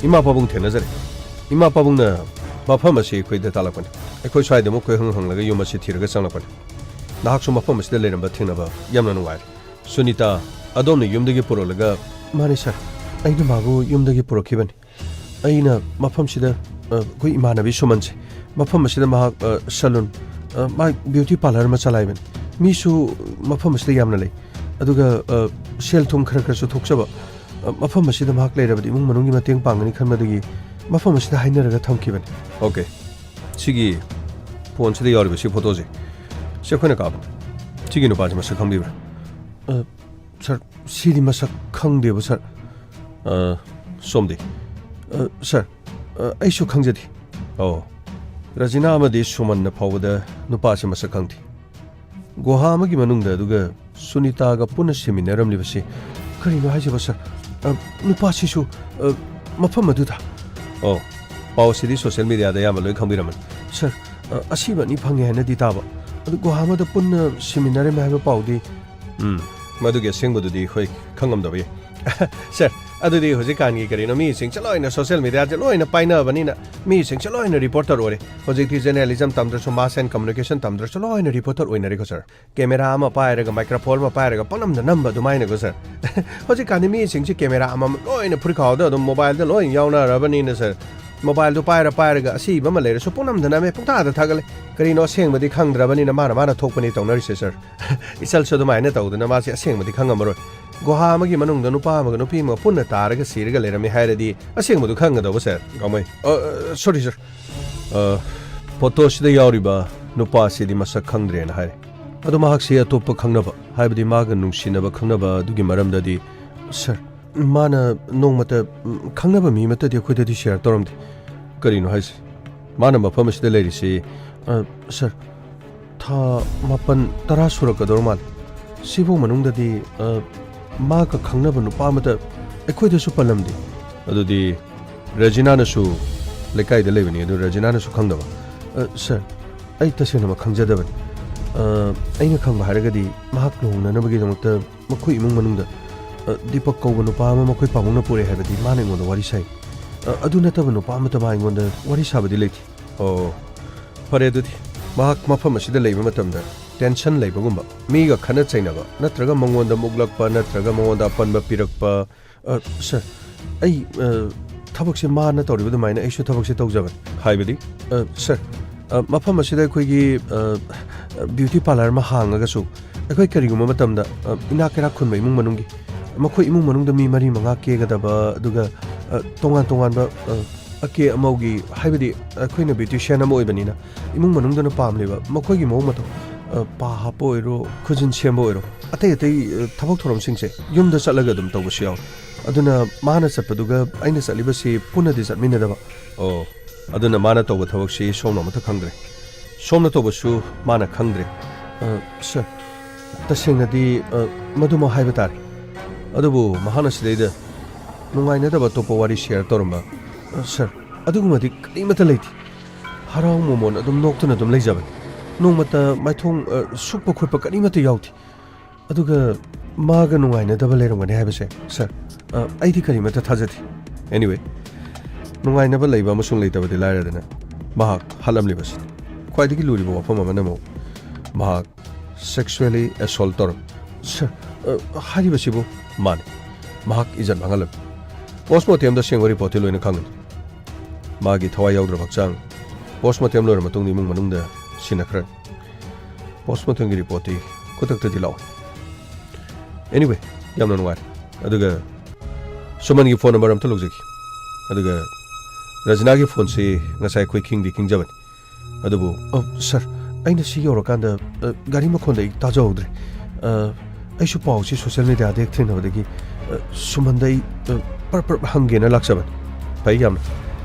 ꯏꯃꯥ ꯄꯥꯕꯨꯡ ꯊꯦꯡꯅꯖꯔꯦ꯫ ꯏꯃꯥ ꯄꯥꯕꯨꯡꯅ ꯃꯐꯝ ꯑꯁꯤ ꯑꯩꯈꯣꯏꯗ ꯇꯥꯛꯂꯛꯄꯅꯤ꯫ ꯑꯩꯈꯣꯏ ꯁ꯭ꯋꯥꯏꯗ ꯑꯃꯨꯛ ꯀꯣꯏꯍꯪ ꯍꯪꯂꯒ ꯌꯨꯝ ꯑꯁꯤ ꯊꯤꯔꯒ ꯆꯪꯂꯛꯄꯅꯤ꯫ ꯅꯍꯥꯛꯁꯨ ꯃꯐꯝ ꯑꯁꯤꯗ ꯂꯩꯔꯝꯕ ꯊꯦꯡꯅꯕ ꯌꯥꯝꯅ ꯅꯨꯡꯉꯥꯏꯔꯦ꯫ ꯁꯨꯅꯤꯇꯥ, ꯑꯗꯣꯝꯅ ꯌꯨꯝꯗꯒꯤ ꯄꯨꯔꯛꯂꯒ? ꯃꯥꯅꯤ ꯁꯥꯔ, ꯑꯩꯅ ꯃꯥꯕꯨ ꯌꯨꯝꯗꯒꯤ ꯄꯨꯔꯛꯈꯤꯕꯅꯤ꯫ ꯑꯩꯅ ꯃꯐꯝꯁꯤꯗ, ꯑ, ꯑꯩꯈꯣꯏ ꯏꯃꯥꯟꯅꯕꯤ ꯁꯨꯃꯟꯁꯦ, ꯃꯐꯝ ꯑꯁꯤꯗ ꯃꯍꯥꯛ, ꯑ, ꯁꯦꯂꯨꯟ, ꯑ, ꯃꯥ ꯕ꯭ꯌꯨꯇꯤ ꯄꯥꯔꯂꯔ ꯑꯃ ꯆꯂꯥꯏꯕꯅꯤ꯫ ꯃꯤꯁꯨ ꯃꯐꯝ ꯑꯁꯤꯗ ꯌꯥꯝꯅ ꯂꯩ꯫ ꯑꯗꯨꯒ, ꯑ, ꯁꯦꯜ ꯊꯨꯝ ꯈꯔ ꯈꯔꯁꯨ ꯊꯣꯛꯆꯕ꯫ ꯑ, ꯃꯐꯝ ꯑꯁꯤꯗ ꯃꯍꯥꯛ ꯂꯩꯔꯕꯗꯤ ꯏꯃꯨꯡ ꯃꯅꯨꯡꯒꯤ ꯃꯇꯦꯡ ꯄꯥꯡꯒꯅꯤ ꯈꯟꯕꯗꯒꯤ ꯃꯐꯝ ꯑꯁꯤꯗ ꯍꯥꯏꯅꯔꯒ ꯊꯝꯈꯤꯕꯅꯤ꯫ ꯑꯣꯀꯦ꯫ ꯁꯤꯒꯤ ꯐꯣꯟꯁꯤꯗ ꯌꯥꯎꯔꯤꯕ ꯁꯤ ꯐꯣꯇꯣꯁꯦ, ꯁꯤ ꯑꯩꯈꯣꯏꯅ ꯀꯥꯞꯄꯅꯤ꯫ ꯁꯤꯒꯤ ꯅꯨꯄꯥꯁꯦ ꯃꯁꯛ ꯈꯪꯕꯤꯕ꯭ꯔꯥ? ꯑ, ꯁꯥꯔ, ꯁꯤꯗꯤ ꯃꯁꯛ ꯈꯪꯗꯦꯕ, ꯁꯥꯔ꯫ ꯑ, ꯁꯣꯝꯗꯤ? ꯑ, ꯁꯥꯔ, ꯑ, ꯑꯩꯁꯨ ꯈꯪꯖꯗꯦ꯫ ꯑꯣ, ꯔꯖꯤꯅꯥ ꯑꯃꯗꯤ ꯁꯨꯃꯟꯅ ꯐꯥꯎꯕꯗ ꯅꯨꯄꯥꯁꯦ ꯃꯁꯛ ꯈꯪꯗꯦ꯫ ꯒꯨꯍꯥ ꯑꯃꯒꯤ ꯃꯅꯨꯡꯗ, ꯑꯗꯨꯒ ꯁꯨꯅꯤꯇꯥꯒ ꯄꯨꯟꯅ ꯁꯤꯃꯤꯟꯅꯔꯝꯂꯤꯕꯁꯤ ꯀꯔꯤꯅꯣ ꯍꯥꯏꯁꯤꯕꯣ, ꯁꯥꯔ? ꯑ, ꯅꯨꯄꯥꯁꯤꯁꯨ, ꯑ, ꯃꯐꯝ ꯑꯗꯨꯗ? ꯑꯣ, ꯄꯥꯎ ꯑꯁꯤꯗꯤ ꯁꯣꯁꯤꯌꯦꯜ ꯃꯤꯗꯤꯌꯥꯗ ꯑꯌꯥꯝꯕ ꯂꯣꯏ ꯈꯪꯕꯤꯔꯝꯃꯅꯤ꯫ ꯁꯥꯔ, ꯑ, ꯑꯁꯤꯕ ꯑꯅꯤ ꯐꯪꯉꯦ ꯍꯥꯏꯅꯗꯤ ꯇꯥꯕ, ꯑꯗꯨ ꯒꯨꯍꯥ ꯑꯃꯗ ꯄꯨꯟꯅ ꯁꯤꯃꯤꯟꯅꯔꯝꯃꯦ ꯍꯥꯏꯕ ꯄꯥꯎꯗꯤ? ꯎꯝ, ꯃꯗꯨꯒꯤ ꯑꯁꯦꯡꯕꯗꯨꯗꯤ ꯑꯩꯈꯣꯏ ꯈꯪꯉꯝꯗꯕ ꯌꯥꯏ꯫ ꯁꯥꯔ, ꯑꯗꯨꯗꯤ ꯍꯧꯖꯤꯛꯀꯥꯟꯒꯤ ꯀꯔꯤꯅꯣ, ꯃꯤꯁꯤꯡꯁꯦ ꯂꯣꯏꯅ social mediaꯁꯦ ꯂꯣꯏꯅ ꯄꯥꯏꯅꯕꯅꯤꯅ ꯃꯤꯁꯤꯡꯁꯦ ꯂꯣꯏꯅ reporter ꯑꯣꯏꯔꯦ꯫ ꯍꯧꯖꯤꯛꯇꯤ journalism ꯇꯝꯗ꯭ꯔꯁꯨ, mass and communication ꯇꯝꯗ꯭ꯔꯁꯨ ꯂꯣꯏꯅ reporter ꯑꯣꯏꯅꯔꯦꯀꯣ, sir꯫ Camera ꯑꯃ ꯄꯥꯏꯔꯒ, microphone ꯑꯃ ꯄꯥꯏꯔꯒ ꯄꯪꯅꯝꯗ ꯅꯝꯕ ꯑꯗꯨꯃꯥꯏꯅꯀꯣ, sir꯫ ꯍꯧꯖꯤꯛꯀꯥꯟꯗꯤ ꯃꯤꯁꯤꯡꯁꯦ camera ꯑꯃꯃꯝ ꯂꯣꯏꯅ ꯐꯨꯔꯤꯠꯈꯥꯎꯗ ꯑꯗꯨꯝ mobileꯗ ꯂꯣꯏ ꯌꯥꯎꯅꯔꯕꯅꯤꯅ, sir, mobileꯗꯨ ꯄꯥꯏꯔ ꯄꯥꯏꯔꯒ ꯑꯁꯤꯕ ꯑꯃ ꯂꯩꯔꯁꯨ ꯄꯪꯅꯝꯗ ꯅꯝꯃꯦ, ꯄꯪꯊꯥꯗ ꯊꯥꯒꯠꯂꯦ꯫ ꯀꯔꯤꯅꯣ, ꯑꯁꯦꯡꯕꯗꯤ ꯈꯪꯗ꯭ꯔꯕꯅꯤꯅ ꯃꯥꯅ ꯃꯥꯅ ꯊꯣꯛꯄꯅꯤ ꯇꯧꯅꯔꯤꯁꯦ, sir꯫ ꯏꯆꯜꯁꯨ ꯑꯗꯨꯃꯥꯏꯅ ꯇꯧꯗꯅ ꯃꯥꯁꯦ ꯑꯁꯦꯡꯕꯗꯤ ꯈꯪꯉꯝꯃꯔꯣꯏ꯫ ꯒꯨꯍꯥ ꯑꯃꯒꯤ ꯃꯅꯨꯡꯗ ꯅꯨꯄꯥ ꯑꯃꯒ ꯅꯨꯄꯤ ꯑꯃꯒ ꯄꯨꯟꯅ ꯇꯥꯔꯒ ꯁꯤꯔꯒ ꯂꯩꯔꯝꯃꯦ ꯍꯥꯏꯔꯗꯤ ꯑꯁꯦꯡꯕꯗꯨ ꯈꯪꯒꯗꯧꯕ, sir꯫ ꯒꯥꯡꯃꯩ꯫ ꯑ, ꯑ, sorry, sir꯫ ꯑ, photoꯁꯤꯗ ꯌꯥꯎꯔꯤꯕ ꯅꯨꯄꯥꯁꯤꯗꯤ ꯃꯁꯛ ꯈꯪꯗ꯭ꯔꯦꯅ ꯍꯥꯏꯔꯦ꯫ ꯑꯗꯣ ꯃꯍꯥꯛꯁꯤ ꯑꯇꯣꯞꯄ ꯈꯪꯅꯕ, ꯍꯥꯏꯕꯗꯤ ꯃꯥꯒ ꯅꯨꯡꯁꯤꯅꯕ ꯈꯪꯅꯕ ꯑꯗꯨꯒꯤ ꯃꯔꯝꯗꯗꯤ, sir, ꯃꯥꯅ ꯅꯣꯡꯃꯇ, ꯎꯝ, ꯈꯪꯅꯕ ꯃꯤ ꯑꯃꯠꯇꯗꯤ ꯑꯩꯈꯣꯏꯗꯗꯤ share ꯇꯧꯔꯝꯗꯦ꯫ ꯀꯔꯤꯅꯣ ꯍꯥꯏꯁꯦ? ꯃꯥꯅ ꯃꯐꯝ ꯑꯁꯤꯗ ꯂꯩꯔꯤꯁꯤ, ꯑ, sir, ꯊꯥ ꯃꯥꯄꯟ, ꯇꯔꯥ ꯁꯨꯔꯛꯀꯗꯧꯔ ꯃꯥꯜꯂꯦ꯫ ꯁꯤꯐꯧ ꯃꯅꯨꯡꯗꯗꯤ, ꯑ, ꯃꯥꯒ ꯈꯪꯅꯕ ꯅꯨꯄꯥ ꯑꯃꯇ ꯑꯩꯈꯣꯏꯗꯁꯨ ꯄꯜꯂꯝꯗꯦ꯫ ꯑꯗꯨꯗꯤ ꯔꯦꯖꯤꯅꯥꯅꯁꯨ ꯂꯩꯀꯥꯏꯗ ꯂꯩꯕꯅꯤ, ꯑꯗꯨ ꯔꯦꯖꯤꯅꯥꯅꯁꯨ ꯈꯪꯗꯕ? ꯑ, sir, ꯑꯩ ꯇꯁꯦꯡꯅꯃꯛ ꯈꯪꯖꯗꯕꯅꯤ꯫ ꯑ, ꯑꯩꯅ ꯈꯪꯕ ꯍꯥꯏꯔꯒꯗꯤ ꯃꯍꯥꯛ ꯂꯨꯍꯣꯡꯅꯅꯕꯒꯤꯗꯃꯛꯇ ꯃꯈꯣꯏ ꯏꯃꯨꯡ ꯃꯅꯨꯡꯗ, ꯑ, ꯗꯤꯄꯛ ꯀꯧꯕ ꯅꯨꯄꯥ ꯑꯃ ꯃꯈꯣꯏ ꯄꯥꯕꯨꯡꯅ ꯄꯨꯔꯛꯑꯦ ꯍꯥꯏꯕꯗꯤ ꯃꯥꯅ ꯑꯩꯉꯣꯟꯗ ꯋꯥꯔꯤ ꯁꯥꯏ꯫ ꯑ, ꯑꯗꯨ ꯅꯠꯇꯕ ꯅꯨꯄꯥ ꯑꯃꯠꯇ ꯃꯥ ꯑꯩꯉꯣꯟꯗ ꯋꯥꯔꯤ ꯁꯥꯕꯗꯤ ꯂꯩꯇꯦ꯫ ꯑꯣ, ꯐꯔꯦ ꯑꯗꯨꯗꯤ꯫ ꯃꯍꯥꯛ ꯃꯐꯝ ꯑꯁꯤꯗ ꯂꯩꯕ ꯃꯇꯝꯗ tension ꯂꯩꯕꯒꯨꯝꯕ, ꯃꯤꯒ ꯈꯠꯅ ꯆꯩꯅꯕ, ꯅꯠꯇ꯭ꯔꯒ ꯃꯉꯣꯟꯗ ꯃꯨꯛꯂꯛꯄ, ꯅꯠꯇ꯭ꯔꯒ ꯃꯉꯣꯟꯗ ꯑꯄꯟꯕ ꯄꯤꯔꯛꯄ, ꯑ, sir, ꯑꯩ, ꯑ, ꯊꯕꯛꯁꯦ ꯃꯥꯅ ꯇꯧꯔꯤꯕ ꯑꯗꯨꯃꯥꯏꯅ ꯑꯩꯁꯨ ꯊꯕꯛꯁꯦ ꯇꯧꯖꯕꯅꯤ꯫ ꯍꯥꯏꯕꯗꯤ? ꯑ, sir, ꯑ, ꯃꯐꯝ ꯑꯁꯤꯗ ꯑꯩꯈꯣꯏꯒꯤ, ꯑ, beauty parlour ꯑꯃ ꯍꯥꯡꯉꯒꯁꯨ ꯑꯩꯈꯣꯏ ꯀꯔꯤꯒꯨꯝꯕ ꯃꯇꯝꯗ, ꯑ, ꯏꯅꯥꯛ ꯀꯩꯔꯥꯛ ꯈꯨꯟꯕ ꯏꯃꯨꯡ ꯃꯅꯨꯡꯒꯤ, ꯃꯈꯣꯏ ꯏꯃꯨꯡ ꯃꯅꯨꯡꯗ ꯃꯤ ꯃꯔꯤ ꯃꯉꯥ ꯀꯦꯒꯗꯕ, ꯑꯗꯨꯒ, ꯑ, ꯇꯣꯉꯥꯟ ꯇꯣꯉꯥꯟꯕ, ꯑ, ꯑꯀꯦ ꯑꯃꯧꯒꯤ, ꯍꯥꯏꯕꯗꯤ ꯑꯩꯈꯣꯏꯅ beautician ꯑꯃ ꯑꯣꯏꯕꯅꯤꯅ ꯏꯃꯨꯡ ꯃꯅꯨꯡꯗꯅ ꯄꯥꯝꯂꯤꯕ ꯃꯈꯣꯏꯒꯤ ꯃꯑꯣꯡ ꯃꯇꯧ, ꯑ, ꯄꯥ ꯍꯥꯞꯄ ꯑꯣꯏꯔꯣ, ꯈꯨꯖꯤꯟ ꯁꯦꯝꯕ ꯑꯣꯏꯔꯣ, ꯑꯇꯩ ꯑꯇꯩ, ꯑ, ꯊꯕꯛ ꯊꯧꯔꯝꯁꯤꯡꯁꯦ ꯌꯨꯝꯗ ꯆꯠꯂꯒ ꯑꯗꯨꯝ ꯇꯧꯕꯁꯨ ꯌꯥꯎꯏ꯫ ꯑꯗꯨꯅ ꯃꯥꯅ ꯆꯠꯄꯗꯨꯒ ꯑꯩꯅ ꯆꯠꯂꯤꯕꯁꯤ ꯄꯨꯟꯅꯗꯤ ꯆꯠꯃꯤꯟꯅꯗꯕ꯫ ꯑꯣ, ꯑꯗꯨꯅ ꯃꯥꯅ ꯇꯧꯕ ꯊꯕꯛꯁꯤ ꯁꯣꯝꯅ ꯑꯃꯠꯇ ꯈꯪꯗ꯭ꯔꯦ꯫ ꯁꯣꯝꯅ ꯇꯧꯕꯁꯨ ꯃꯥꯅ ꯈꯪꯗ꯭ꯔꯦ꯫ ꯑ, sir, ꯇꯁꯦꯡꯅꯗꯤ, ꯑ, ꯃꯗꯨꯃꯛ ꯍꯥꯏꯕ ꯇꯥꯔꯦ꯫ ꯑꯗꯨꯕꯨ ꯃꯍꯥꯛꯅ ꯁꯤꯗꯩꯗ ꯅꯨꯡꯉꯥꯏꯅꯗꯕ ꯑꯇꯣꯞꯄ ꯋꯥꯔꯤ share ꯇꯧꯔꯝꯕ, ꯑ, sir, ꯑꯗꯨꯒꯨꯝꯕꯗꯤ ꯀꯔꯤꯃꯠꯇ ꯂꯩꯇꯦ꯫ ꯍꯔꯥꯎ ꯃꯃꯣꯟ ꯑꯗꯨꯝ ꯅꯣꯛꯇꯨꯅ ꯑꯗꯨꯝ ꯂꯩꯖꯕꯅꯤ꯫ ꯅꯣꯡꯃꯇ ꯃꯥꯏꯊꯣꯡ, ꯑ, ꯁꯨꯛꯄ ꯈꯣꯠꯄ ꯀꯔꯤꯃꯠꯇ ꯌꯥꯎꯗꯦ꯫ ꯑꯗꯨꯒ ꯃꯥꯒ ꯅꯨꯡꯉꯥꯏꯅꯗꯕ ꯂꯩꯔꯝꯒꯅꯤ ꯍꯥꯏꯕꯁꯦ, sir, ꯑ, ꯑꯩꯗꯤ ꯀꯔꯤꯃꯠꯇ ꯊꯥꯖꯗꯦ꯫ Anyway, ꯅꯨꯡꯉꯥꯏꯅꯕ ꯂꯩꯕ ꯑꯃꯁꯨꯡ ꯂꯩꯇꯕꯗꯤ ꯂꯥꯏꯔꯗꯅ, ꯃꯍꯥꯛ ꯍꯥꯠꯂꯝꯂꯤꯕꯁꯤꯅꯤ꯫ ꯈ꯭ꯋꯥꯏꯗꯒꯤ ꯂꯨꯔꯤꯕ ꯋꯥꯐꯝ ꯑꯃꯅ ꯑꯃꯨꯛ ꯃꯍꯥꯛ sexually assault ꯇꯧꯔꯝꯃꯤ꯫ Sir, ꯑ, ꯍꯥꯏꯔꯤꯕꯁꯤꯕꯨ? ꯃꯥꯅꯤ, ꯃꯍꯥꯛ ꯏꯖꯠ ꯃꯥꯡꯍꯜꯂꯝꯃꯤ꯫ Post mortemꯗ ꯑꯁꯦꯡꯕ reportꯇꯤ ꯂꯣꯏꯅ ꯈꯪꯒꯅꯤ꯫ ꯃꯥꯒꯤ ꯊꯋꯥꯏ ꯌꯥꯎꯗ꯭ꯔꯕ ꯍꯛꯆꯥꯡ post mortem ꯂꯣꯏꯔ ꯃꯇꯨꯡꯗ ꯏꯃꯨꯡ ꯃꯅꯨꯡꯗ ꯁꯤꯟꯅꯈ꯭ꯔꯅꯤ꯫ Post mortemꯒꯤ reportꯇꯤ ꯈꯨꯗꯛꯇꯗꯤ ꯂꯥꯛꯑꯣꯏ꯫ Anyway, ꯌꯥꯝꯅ ꯅꯨꯡꯉꯥꯏꯔꯦ꯫ ꯑꯗꯨꯒ ꯁꯨꯃꯟꯒꯤ phone number ꯑꯝꯇ ꯂꯧꯖꯒꯦ꯫ ꯑꯗꯨꯒ ꯔꯖꯤꯅꯥꯒꯤ phoneꯁꯤ ꯉꯁꯥꯏ ꯑꯩꯈꯣꯏ ꯈꯤꯡꯗꯤ ꯈꯤꯡꯖꯕꯅꯤ꯫ ꯑꯗꯨꯕꯨ, "ꯑ, sir, ꯑꯩꯅ ꯁꯤ ꯌꯧꯔꯀꯥꯟꯗ, ꯑ, ꯒꯥꯔꯤ ꯃꯈꯣꯟꯗ ꯑꯩ ꯇꯥꯖꯍꯧꯗ꯭ꯔꯦ꯫ ꯑ, ꯑꯩꯁꯨ ꯄꯥꯎꯁꯤ social mediaꯗ ꯍꯦꯛ ꯊꯦꯡꯅꯕꯗꯒꯤ, ꯑ, ꯁꯨꯃꯟꯗ ꯑꯩ, ꯑ, ꯄꯔꯞ ꯄꯔꯞ ꯍꯪꯒꯦꯅ ꯂꯥꯛꯆꯕꯅꯤ꯫ ꯐꯩ ꯌꯥꯝꯅ꯫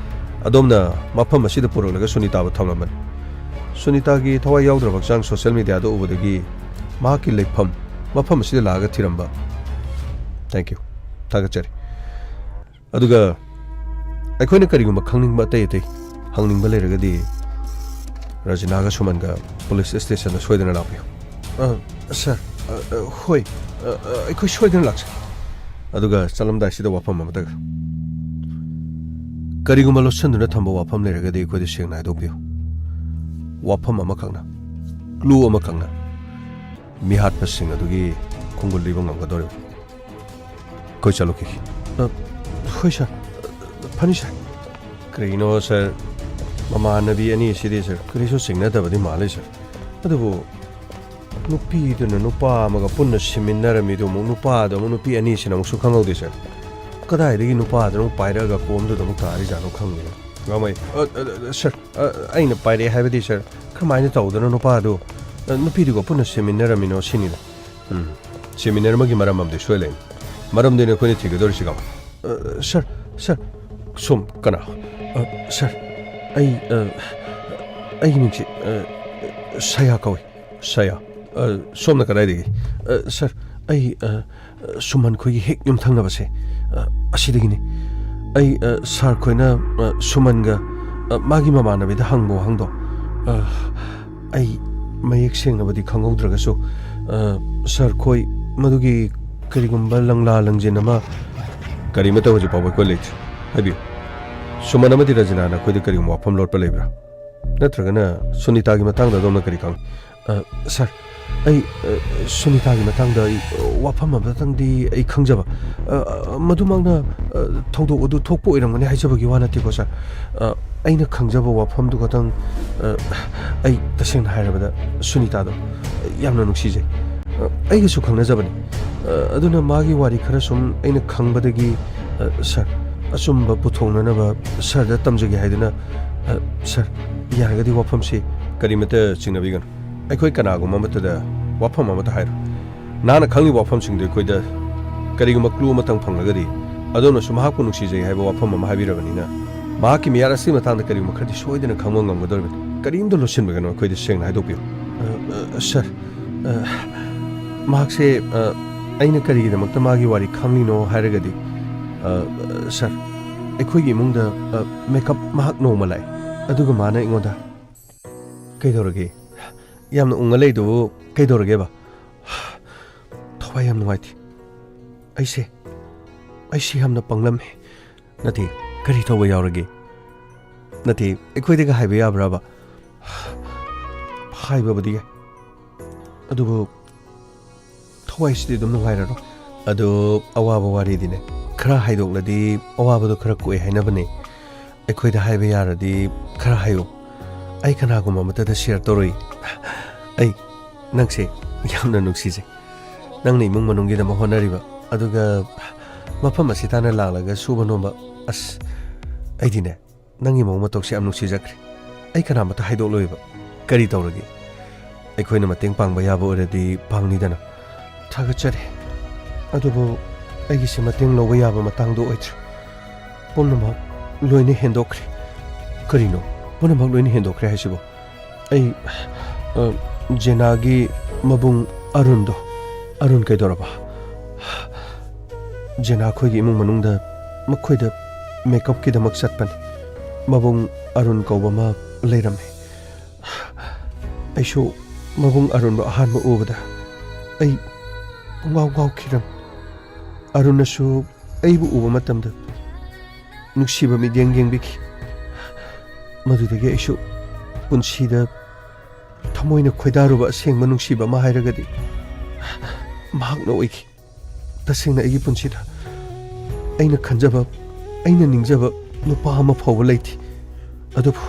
ꯑꯗꯣꯝꯅ ꯃꯐꯝ ꯑꯁꯤꯗ ꯄꯨꯔꯛꯂꯒ ꯁꯨꯅꯤꯇꯥꯕꯨ ꯊꯝꯂꯝꯕꯅꯤ꯫ ꯁꯨꯅꯤꯇꯥꯒꯤ ꯊꯋꯥꯏ ꯌꯥꯎꯗ꯭ꯔꯕ ꯍꯛꯆꯥꯡ social mediaꯗ ꯎꯕꯗꯒꯤ ꯃꯍꯥꯛꯀꯤ ꯂꯩꯐꯝ, ꯃꯐꯝ ꯑꯁꯤꯗ ꯂꯥꯛꯑꯒ ꯊꯤꯔꯝꯕ꯫ Thank you꯫ ꯊꯥꯒꯠꯆꯔꯤ꯫ ꯑꯗꯨꯒ ꯑꯩꯈꯣꯏꯅ ꯀꯔꯤꯒꯨꯝꯕ ꯈꯪꯅꯤꯡꯕ ꯑꯇꯩ ꯑꯇꯩ ꯍꯪꯅꯤꯡꯕ ꯂꯩꯔꯒꯗꯤ ꯔꯖꯤꯅꯥꯒ ꯁꯨꯃꯟꯒ police stationꯗ ꯁꯣꯏꯗꯅ ꯂꯥꯛꯄꯤꯌꯨ꯫ ꯑ, sir, ꯑ, ꯑ, ꯍꯣꯏ, ꯑ, ꯑ, ꯑꯩꯈꯣꯏ ꯁꯣꯏꯗꯅ ꯂꯥꯛꯆꯒꯦ꯫ ꯑꯗꯨꯒ ꯆꯠꯂꯝꯗꯥꯏꯁꯤꯗ ꯋꯥꯐꯝ ꯑꯃꯇꯒ, ꯀꯔꯤꯒꯨꯝꯕ ꯂꯣꯠꯁꯤꯟꯗꯨꯅ ꯊꯝꯕ ꯋꯥꯐꯝ ꯂꯩꯔꯒꯗꯤ ꯑꯩꯈꯣꯏꯗ ꯁꯦꯡꯅ ꯍꯥꯏꯗꯣꯛꯄꯤꯌꯨ꯫ ꯋꯥꯐꯝ ꯑꯃꯈꯛꯅ, clue ꯑꯃꯈꯛꯅ ꯃꯤꯍꯥꯠꯄꯁꯤꯡ ꯑꯗꯨꯒꯤ ꯈꯣꯡꯒꯨꯜ ꯂꯤꯕ ꯉꯝꯒꯗꯧꯔꯤꯕꯅꯤ꯫ ꯑꯩꯈꯣꯏ ꯆꯠꯂꯨꯈꯤꯒꯦ꯫ ꯑ, ꯍꯣꯏ, sir꯫ ꯐꯅꯤ, sir꯫ ꯀꯔꯤꯅꯣ, sir? ꯃꯃꯥꯟꯅꯕꯤ ꯑꯅꯤ ꯑꯁꯤꯗꯤ, sir, ꯀꯔꯤꯁꯨ ꯆꯤꯡꯅꯗꯕꯗꯤ ꯃꯥꯜꯂꯤ, sir꯫ ꯑꯗꯨꯕꯨ ꯅꯨꯄꯤꯗꯨꯅ ꯅꯨꯄꯥ ꯑꯃꯒ ꯄꯨꯟꯅ ꯁꯤꯃꯤꯟꯅꯔꯝꯃꯤꯗꯨ ꯑꯃꯨꯛ ꯅꯨꯄꯥꯗꯨ ꯑꯃꯨꯛ ꯅꯨꯄꯤ ꯑꯅꯤꯁꯤꯅ ꯑꯃꯨꯛꯁꯨ ꯈꯪꯍꯧꯗꯦ, sir꯫ ꯀꯗꯥꯏꯗꯒꯤ ꯅꯨꯄꯥꯗꯨꯅ ꯑꯃꯨꯛ ꯄꯥꯏꯔꯛꯑꯒ ꯀꯣꯝꯗꯨꯗ ꯑꯃꯨꯛ ꯇꯥꯔꯤꯖꯥꯠꯅꯣ ꯈꯪꯗꯦ꯫ ꯉꯥꯃꯩ, ꯑ, ꯑ, ꯑ, sir, ꯑ, ꯑꯩꯅ ꯄꯥꯏꯔꯛꯑꯦ ꯍꯥꯏꯕꯗꯤ, sir, ꯀꯔꯝꯍꯥꯏꯅ ꯇꯧꯗꯅ ꯅꯨꯄꯥꯗꯨ, ꯑ, ꯅꯨꯄꯤꯗꯨꯒ ꯄꯨꯟꯅ ꯁꯤꯃꯤꯟꯅꯔꯝꯃꯤꯅꯣ ꯁꯤꯅꯤꯗ꯫ ꯎꯝ, ꯁꯤꯃꯤꯟꯅꯔꯝꯕꯒꯤ ꯃꯔꯝ ꯑꯃꯗꯤ ꯁꯣꯏ ꯂꯩꯅꯤ꯫ ꯃꯔꯝꯗꯨꯅꯤ ꯑꯩꯈꯣꯏꯅ ꯊꯤꯒꯗꯧꯔꯤꯁꯤ, ꯉꯥꯃꯩ꯫ ꯑ, sir, sir꯫ ꯁꯣꯝ ꯀꯅꯥ? ꯑ, sir, ꯑꯩ, ꯑ, ꯑꯩꯒꯤ ꯃꯤꯡꯁꯤ, ꯑ, ꯁꯌꯥ ꯀꯧꯏ꯫ ꯁꯌꯥ? ꯑ, ꯁꯣꯝꯅ ꯀꯗꯥꯏꯗꯒꯤ? ꯑ, sir, ꯑꯩ, ꯑ, ꯁꯨꯃꯟ ꯈꯣꯏꯒꯤ ꯍꯦꯛ ꯌꯨꯝꯊꯪꯅꯕꯁꯦ, ꯑ, ꯑꯁꯤꯗꯒꯤꯅꯤ꯫ ꯑꯩ, ꯑ, sir ꯈꯣꯏꯅ, ꯑ, ꯁꯨꯃꯟꯒ, ꯑ, ꯃꯥꯒꯤ ꯃꯃꯥꯟꯅꯕꯤꯗ ꯍꯪꯕ ꯋꯥꯍꯪꯗꯣ, ꯑ, ꯑꯩ ꯃꯌꯦꯛ ꯁꯦꯡꯅꯕꯗꯤ ꯈꯪꯍꯧꯗ꯭ꯔꯒꯁꯨ, ꯑ, sir ꯈꯣꯏ ꯃꯗꯨꯒꯤ ꯀꯔꯤꯒꯨꯝꯕ ꯂꯪꯂꯥ ꯂꯪꯖꯦꯟ ꯑꯃ ꯀꯔꯤꯃꯠꯇ ꯍꯧꯖꯤꯛ ꯐꯥꯎꯕ ꯑꯩꯈꯣꯏ ꯂꯩꯇ꯭ꯔꯤ꯫ ꯍꯥꯏꯕꯤꯌꯨ, ꯁꯨꯃꯟ ꯑꯃꯗꯤ ꯔꯖꯤꯅꯥꯅ ꯑꯩꯈꯣꯏꯗ ꯀꯔꯤꯒꯨꯝꯕ ꯋꯥꯐꯝ ꯂꯣꯠꯄ ꯂꯩꯕ꯭ꯔꯥ? ꯅꯠꯇ꯭ꯔꯒꯅ ꯁꯨꯅꯤꯇꯥꯒꯤ ꯃꯇꯥꯡꯗ ꯑꯗꯣꯝꯅ ꯀꯔꯤ ꯈꯪ-, ꯑ, ꯁꯥꯔ, ꯑꯩ, ꯑ, ꯁꯨꯅꯤꯇꯥꯒꯤ ꯃꯇꯥꯡꯗ ꯑꯩ, ꯑ, ꯋꯥꯐꯝ ꯑꯃꯇꯪꯗꯤ ꯑꯩ ꯈꯪꯖꯕ, ꯑ, ꯑ, ꯃꯗꯨꯃꯛꯅ, ꯑ, ꯊꯧꯗꯣꯛ ꯑꯗꯨ ꯊꯣꯛꯄ ꯑꯣꯏꯔꯝꯒꯅꯤ ꯍꯥꯏꯖꯕꯒꯤ ꯋꯥ ꯅꯠꯇꯦꯀꯣ, ꯁꯥꯔ꯫ ꯑ, ꯑꯩꯅ ꯈꯪꯖꯕ ꯋꯥꯐꯝꯗꯨ ꯈꯛꯇꯪ, ꯑ, ꯑꯩ ꯇꯁꯦꯡꯅ ꯍꯥꯏꯔꯕꯗ ꯁꯨꯅꯤꯇꯥꯗꯣ ꯌꯥꯝꯅ ꯅꯨꯡꯁꯤꯖꯩ꯫ ꯑ, ꯑꯩꯒꯁꯨ ꯈꯪꯅꯖꯕꯅꯤ꯫ ꯑ, ꯑꯗꯨꯅ ꯃꯥꯒꯤ ꯋꯥꯔꯤ ꯈꯔ ꯁꯨꯝ ꯑꯩꯅ ꯈꯪꯕꯗꯒꯤ, ꯑ, ꯁꯥꯔ, ꯑꯆꯨꯝꯕ ꯄꯨꯊꯣꯛꯅꯅꯕ ꯁꯥꯔꯗ ꯇꯝꯖꯒꯦ ꯍꯥꯏꯗꯨꯅ, ꯑ, ꯁꯥꯔ, ꯌꯥꯔꯒꯗꯤ ꯋꯥꯐꯝꯁꯤ ꯀꯔꯤꯃꯠꯇ ꯆꯤꯡꯅꯕꯤꯒꯅꯨ꯫ ꯑꯩꯈꯣꯏ ꯀꯅꯥꯒꯨꯝꯕ ꯑꯃꯠꯇꯗ ꯋꯥꯐꯝ ꯑꯃꯠꯇ ꯍꯥꯏꯔꯣꯏ꯫ ꯅꯍꯥꯛꯅ ꯈꯪꯂꯤꯕ ꯋꯥꯐꯝꯁꯤꯡꯗꯨ ꯑꯩꯈꯣꯏꯗ ꯀꯔꯤꯒꯨꯝꯕ clue ꯑꯃꯇꯪ ꯐꯪꯂꯒꯗꯤ, ꯑꯗꯣꯝꯅꯁꯨ ꯃꯍꯥꯛꯄꯨ ꯅꯨꯡꯁꯤꯖꯩ ꯍꯥꯏꯕ ꯋꯥꯐꯝ ꯑꯃ ꯍꯥꯏꯕꯤꯔꯕꯅꯤꯅ, ꯃꯍꯥꯛꯀꯤ ꯃꯤꯌꯥꯔ ꯑꯁꯤꯒꯤ ꯃꯇꯥꯡꯗ ꯀꯔꯤꯒꯨꯝꯕ ꯈꯔꯗꯤ ꯁꯣꯏꯗꯅ ꯈꯪꯕ ꯉꯝꯒꯗꯧꯔꯤꯕꯅꯤ꯫ ꯀꯔꯤꯝꯇ ꯂꯣꯠꯁꯤꯟꯕꯤꯒꯅꯨ, ꯑꯩꯈꯣꯏꯗ ꯁꯦꯡꯅ ꯍꯥꯏꯗꯣꯛꯄꯤꯌꯨ꯫ ꯑ, ꯑ, ꯁꯥꯔ, ꯑ, ꯃꯍꯥꯛꯁꯦ, ꯑ, ꯑꯩꯅ ꯀꯔꯤꯒꯤꯗꯃꯛꯇ ꯃꯥꯒꯤ ꯋꯥꯔꯤ ꯈꯪꯂꯤꯅꯣ ꯍꯥꯏꯔꯒꯗꯤ, ꯑ, ꯁꯥꯔ, ꯑꯩꯈꯣꯏꯒꯤ ꯏꯃꯨꯡꯗ, ꯑ, ꯃꯦꯀꯞ ꯃꯍꯥꯛ ꯅꯣꯡꯃ ꯂꯥꯛꯑꯦ, ꯑꯗꯨꯒ ꯃꯥꯅ ꯑꯩꯉꯣꯟꯗ, "ꯀꯩꯗꯧꯔꯒꯦ? ꯌꯥꯝꯅ ꯎꯪꯉ ꯂꯩꯗꯨꯕꯨ ꯀꯩꯗꯧꯔꯒꯦꯕ?" ꯊꯋꯥꯏ ꯌꯥꯝ ꯅꯨꯡꯉꯥꯏꯇꯦ꯫ ꯑꯩꯁꯦ, ꯑꯩꯁꯦ ꯌꯥꯝꯅ ꯄꯪꯂꯝꯃꯦ꯫ ꯅꯠꯇꯦ, ꯀꯔꯤ ꯇꯧꯕ ꯌꯥꯎꯔꯒꯦ? ꯅꯠꯇꯦ, ꯑꯩꯈꯣꯏꯗꯒ ꯍꯥꯏꯕ ꯌꯥꯕ꯭ꯔꯕ? ꯍꯥꯏꯕꯕꯨꯗꯤ ꯌꯥꯏ, ꯑꯗꯨꯕꯨ ꯊꯋꯥꯏꯁꯤꯗꯤ ꯑꯗꯨꯝ ꯅꯨꯡꯉꯥꯏꯔꯔꯣꯏ꯫ ꯑꯗꯨ ꯑꯋꯥꯕ ꯋꯥꯔꯤꯗꯤꯅꯦ, ꯈꯔ ꯍꯥꯏꯗꯣꯛꯂꯗꯤ ꯑꯋꯥꯕꯗꯣ ꯈꯔ ꯀꯣꯛꯑꯦ ꯍꯥꯏꯅꯕꯅꯦ꯫ ꯑꯩꯈꯣꯏꯗ ꯍꯥꯏꯕ ꯌꯥꯔꯗꯤ ꯈꯔ ꯍꯥꯏꯌꯨ꯫ ꯑꯩ ꯀꯅꯥꯒꯨꯝꯕ ꯑꯃꯠꯇꯗ share ꯇꯧꯔꯣꯏ꯫ ꯑꯩ ꯅꯪꯁꯦ ꯌꯥꯝꯅ ꯅꯨꯡꯁꯤꯖꯩ꯫ ꯅꯪꯅ ꯏꯃꯨꯡ ꯃꯅꯨꯡꯒꯤꯗꯃꯛ ꯍꯣꯠꯅꯔꯤꯕ, ꯑꯗꯨꯒ ꯃꯐꯝ ꯑꯁꯤ ꯇꯥꯅ ꯂꯥꯛꯂꯒ ꯁꯨꯕ ꯅꯣꯝꯕ, ꯑꯁ, ꯑꯩꯗꯤꯅꯦ, ꯅꯪꯒꯤ ꯃꯑꯣꯡ ꯃꯇꯧꯁꯦ ꯌꯥꯝ ꯅꯨꯡꯁꯤꯖꯈ꯭ꯔꯦ꯫ ꯑꯩ ꯀꯅꯥꯃꯠꯇ ꯍꯥꯏꯗꯣꯛꯂꯣꯏꯕ꯫ ꯀꯔꯤ ꯇꯧꯔꯒꯦ? ꯑꯩꯈꯣꯏꯅ ꯃꯇꯦꯡ ꯄꯥꯡꯕ ꯌꯥꯕ ꯑꯣꯏꯔꯗꯤ ꯄꯥꯡꯅꯤꯗꯅ꯫ ꯊꯥꯒꯠꯆꯔꯤ꯫ ꯑꯗꯨꯕꯨ ꯑꯩꯒꯤꯁꯦ ꯃꯇꯦꯡ ꯂꯧꯕ ꯌꯥꯕ ꯃꯇꯥꯡꯗꯣ ꯑꯣꯏꯗ꯭ꯔꯦ꯫ ꯄꯨꯝꯅꯃꯛ ꯂꯣꯏꯅ ꯍꯦꯟꯗꯣꯛꯈ꯭ꯔꯦ꯫ ꯀꯔꯤꯅꯣ? ꯄꯨꯝꯅꯃꯛ ꯂꯣꯏꯅ ꯍꯦꯟꯗꯣꯛꯈ꯭ꯔꯦ ꯍꯥꯏꯁꯤꯕꯣ? ꯑꯩ, ꯑ, ꯖꯦꯅꯥꯒꯤ ꯃꯕꯨꯡ ꯑꯔꯨꯟꯗꯣ꯫ ꯑꯔꯨꯟ ꯀꯩꯗꯧꯔꯕ? ꯖꯦꯅꯥ ꯑꯩꯈꯣꯏꯒꯤ ꯏꯃꯨꯡ ꯃꯅꯨꯡꯗ ꯃꯈꯣꯏꯗ makeupꯀꯤꯗꯃꯛ ꯆꯠꯄꯅꯤ꯫ ꯃꯕꯨꯡ ꯑꯔꯨꯟ ꯀꯧꯕ ꯑꯃ ꯂꯩꯔꯝꯃꯤ꯫ ꯑꯩꯁꯨ ꯃꯕꯨꯡ ꯑꯔꯨꯟꯕꯨ ꯑꯍꯥꯟꯕ ꯎꯕꯗ ꯑꯩ ꯄꯨꯡꯉꯥꯎ ꯉꯥꯎꯈꯤꯔꯝꯃꯤ꯫ ꯑꯔꯨꯟꯅꯁꯨ ꯑꯩꯕꯨ ꯎꯕ ꯃꯇꯝꯗ ꯅꯨꯡꯁꯤꯕ ꯃꯤꯠꯌꯦꯡ ꯌꯦꯡꯕꯤꯈꯤ꯫ ꯃꯗꯨꯗꯒꯤ ꯑꯩꯁꯨ ꯄꯨꯟꯁꯤꯗ ꯊꯃꯣꯏꯅ ꯈꯣꯏꯗꯥꯔꯨꯕ ꯑꯁꯦꯡꯕ ꯅꯨꯡꯁꯤꯕ ꯑꯃ ꯍꯥꯏꯔꯒꯗꯤ ꯃꯍꯥꯛꯅ ꯑꯣꯏꯈꯤ꯫ ꯇꯁꯦꯡꯅ ꯑꯩꯒꯤ ꯄꯨꯟꯁꯤꯗ ꯑꯩꯅ ꯈꯟꯖꯕ, ꯑꯩꯅ ꯅꯤꯡꯖꯕ ꯅꯨꯄꯥ ꯑꯃ ꯐꯥꯎꯕ ꯂꯩꯇꯦ꯫ ꯑꯗꯨꯕꯨ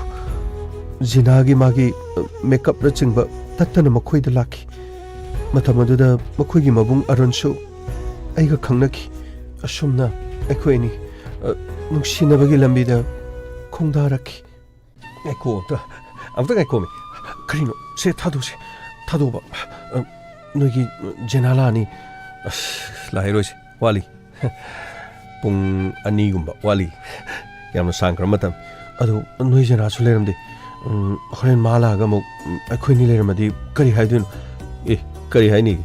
ꯖꯤꯅꯥꯒꯤ ꯃꯥꯒꯤ, ꯑ, ꯃꯦꯀꯞꯅꯆꯤꯡꯕ ꯇꯠꯇꯅ ꯃꯈꯣꯏꯗ ꯂꯥꯛꯈꯤ꯫ ꯃꯇꯝ ꯑꯗꯨꯗ ꯃꯈꯣꯏꯒꯤ ꯃꯕꯨꯡ ꯑꯔꯨꯟꯁꯨ ꯑꯩꯒ ꯈꯪꯅꯈꯤ꯫ ꯑꯁꯨꯝꯅ ꯑꯩꯈꯣꯏ ꯑꯅꯤ, ꯑ, ꯅꯨꯡꯁꯤꯅꯕꯒꯤ ꯂꯝꯕꯤꯗ ꯈꯣꯡꯗꯥꯔꯛꯈꯤ꯫ ꯉꯥꯏꯈꯣ, ꯑꯝꯇ, ꯑꯝꯇ ꯉꯥꯏꯈꯣꯃꯤ꯫ ꯀꯔꯤꯅꯣ? ꯁꯦ, ꯊꯥꯗꯣꯛꯁꯦ꯫ ꯊꯥꯗꯣꯛꯑꯣꯕ꯫ ꯑ, ꯅꯣꯏꯒꯤ ꯖꯦꯅꯥ ꯂꯥꯛꯑꯅꯤ꯫ ꯑꯁ, ꯂꯥꯛꯑꯔꯣꯏꯁꯦ꯫ ꯋꯥꯠꯂꯤ꯫ ꯄꯨꯡ ꯑꯅꯤꯒꯨꯝꯕ ꯋꯥꯠꯂꯤ꯫ ꯌꯥꯝꯅ ꯁꯥꯡꯈ꯭ꯔꯕ ꯃꯇꯝ꯫ ꯑꯗꯣ ꯅꯣꯏ ꯖꯦꯅꯥꯁꯨ ꯂꯩꯔꯝꯗꯦ꯫ ꯎꯝ, ꯍꯣꯔꯦꯟ ꯃꯥ ꯂꯥꯛꯑꯒ ꯑꯃꯨꯛ, ꯎꯝ, ꯑꯩꯈꯣꯏꯅꯤ ꯂꯩꯔꯝꯃꯗꯤ ꯀꯔꯤ ꯍꯥꯏꯗꯣꯏꯅꯣ? ꯑꯦ, ꯀꯔꯤ ꯍꯥꯏꯅꯤꯒꯦ?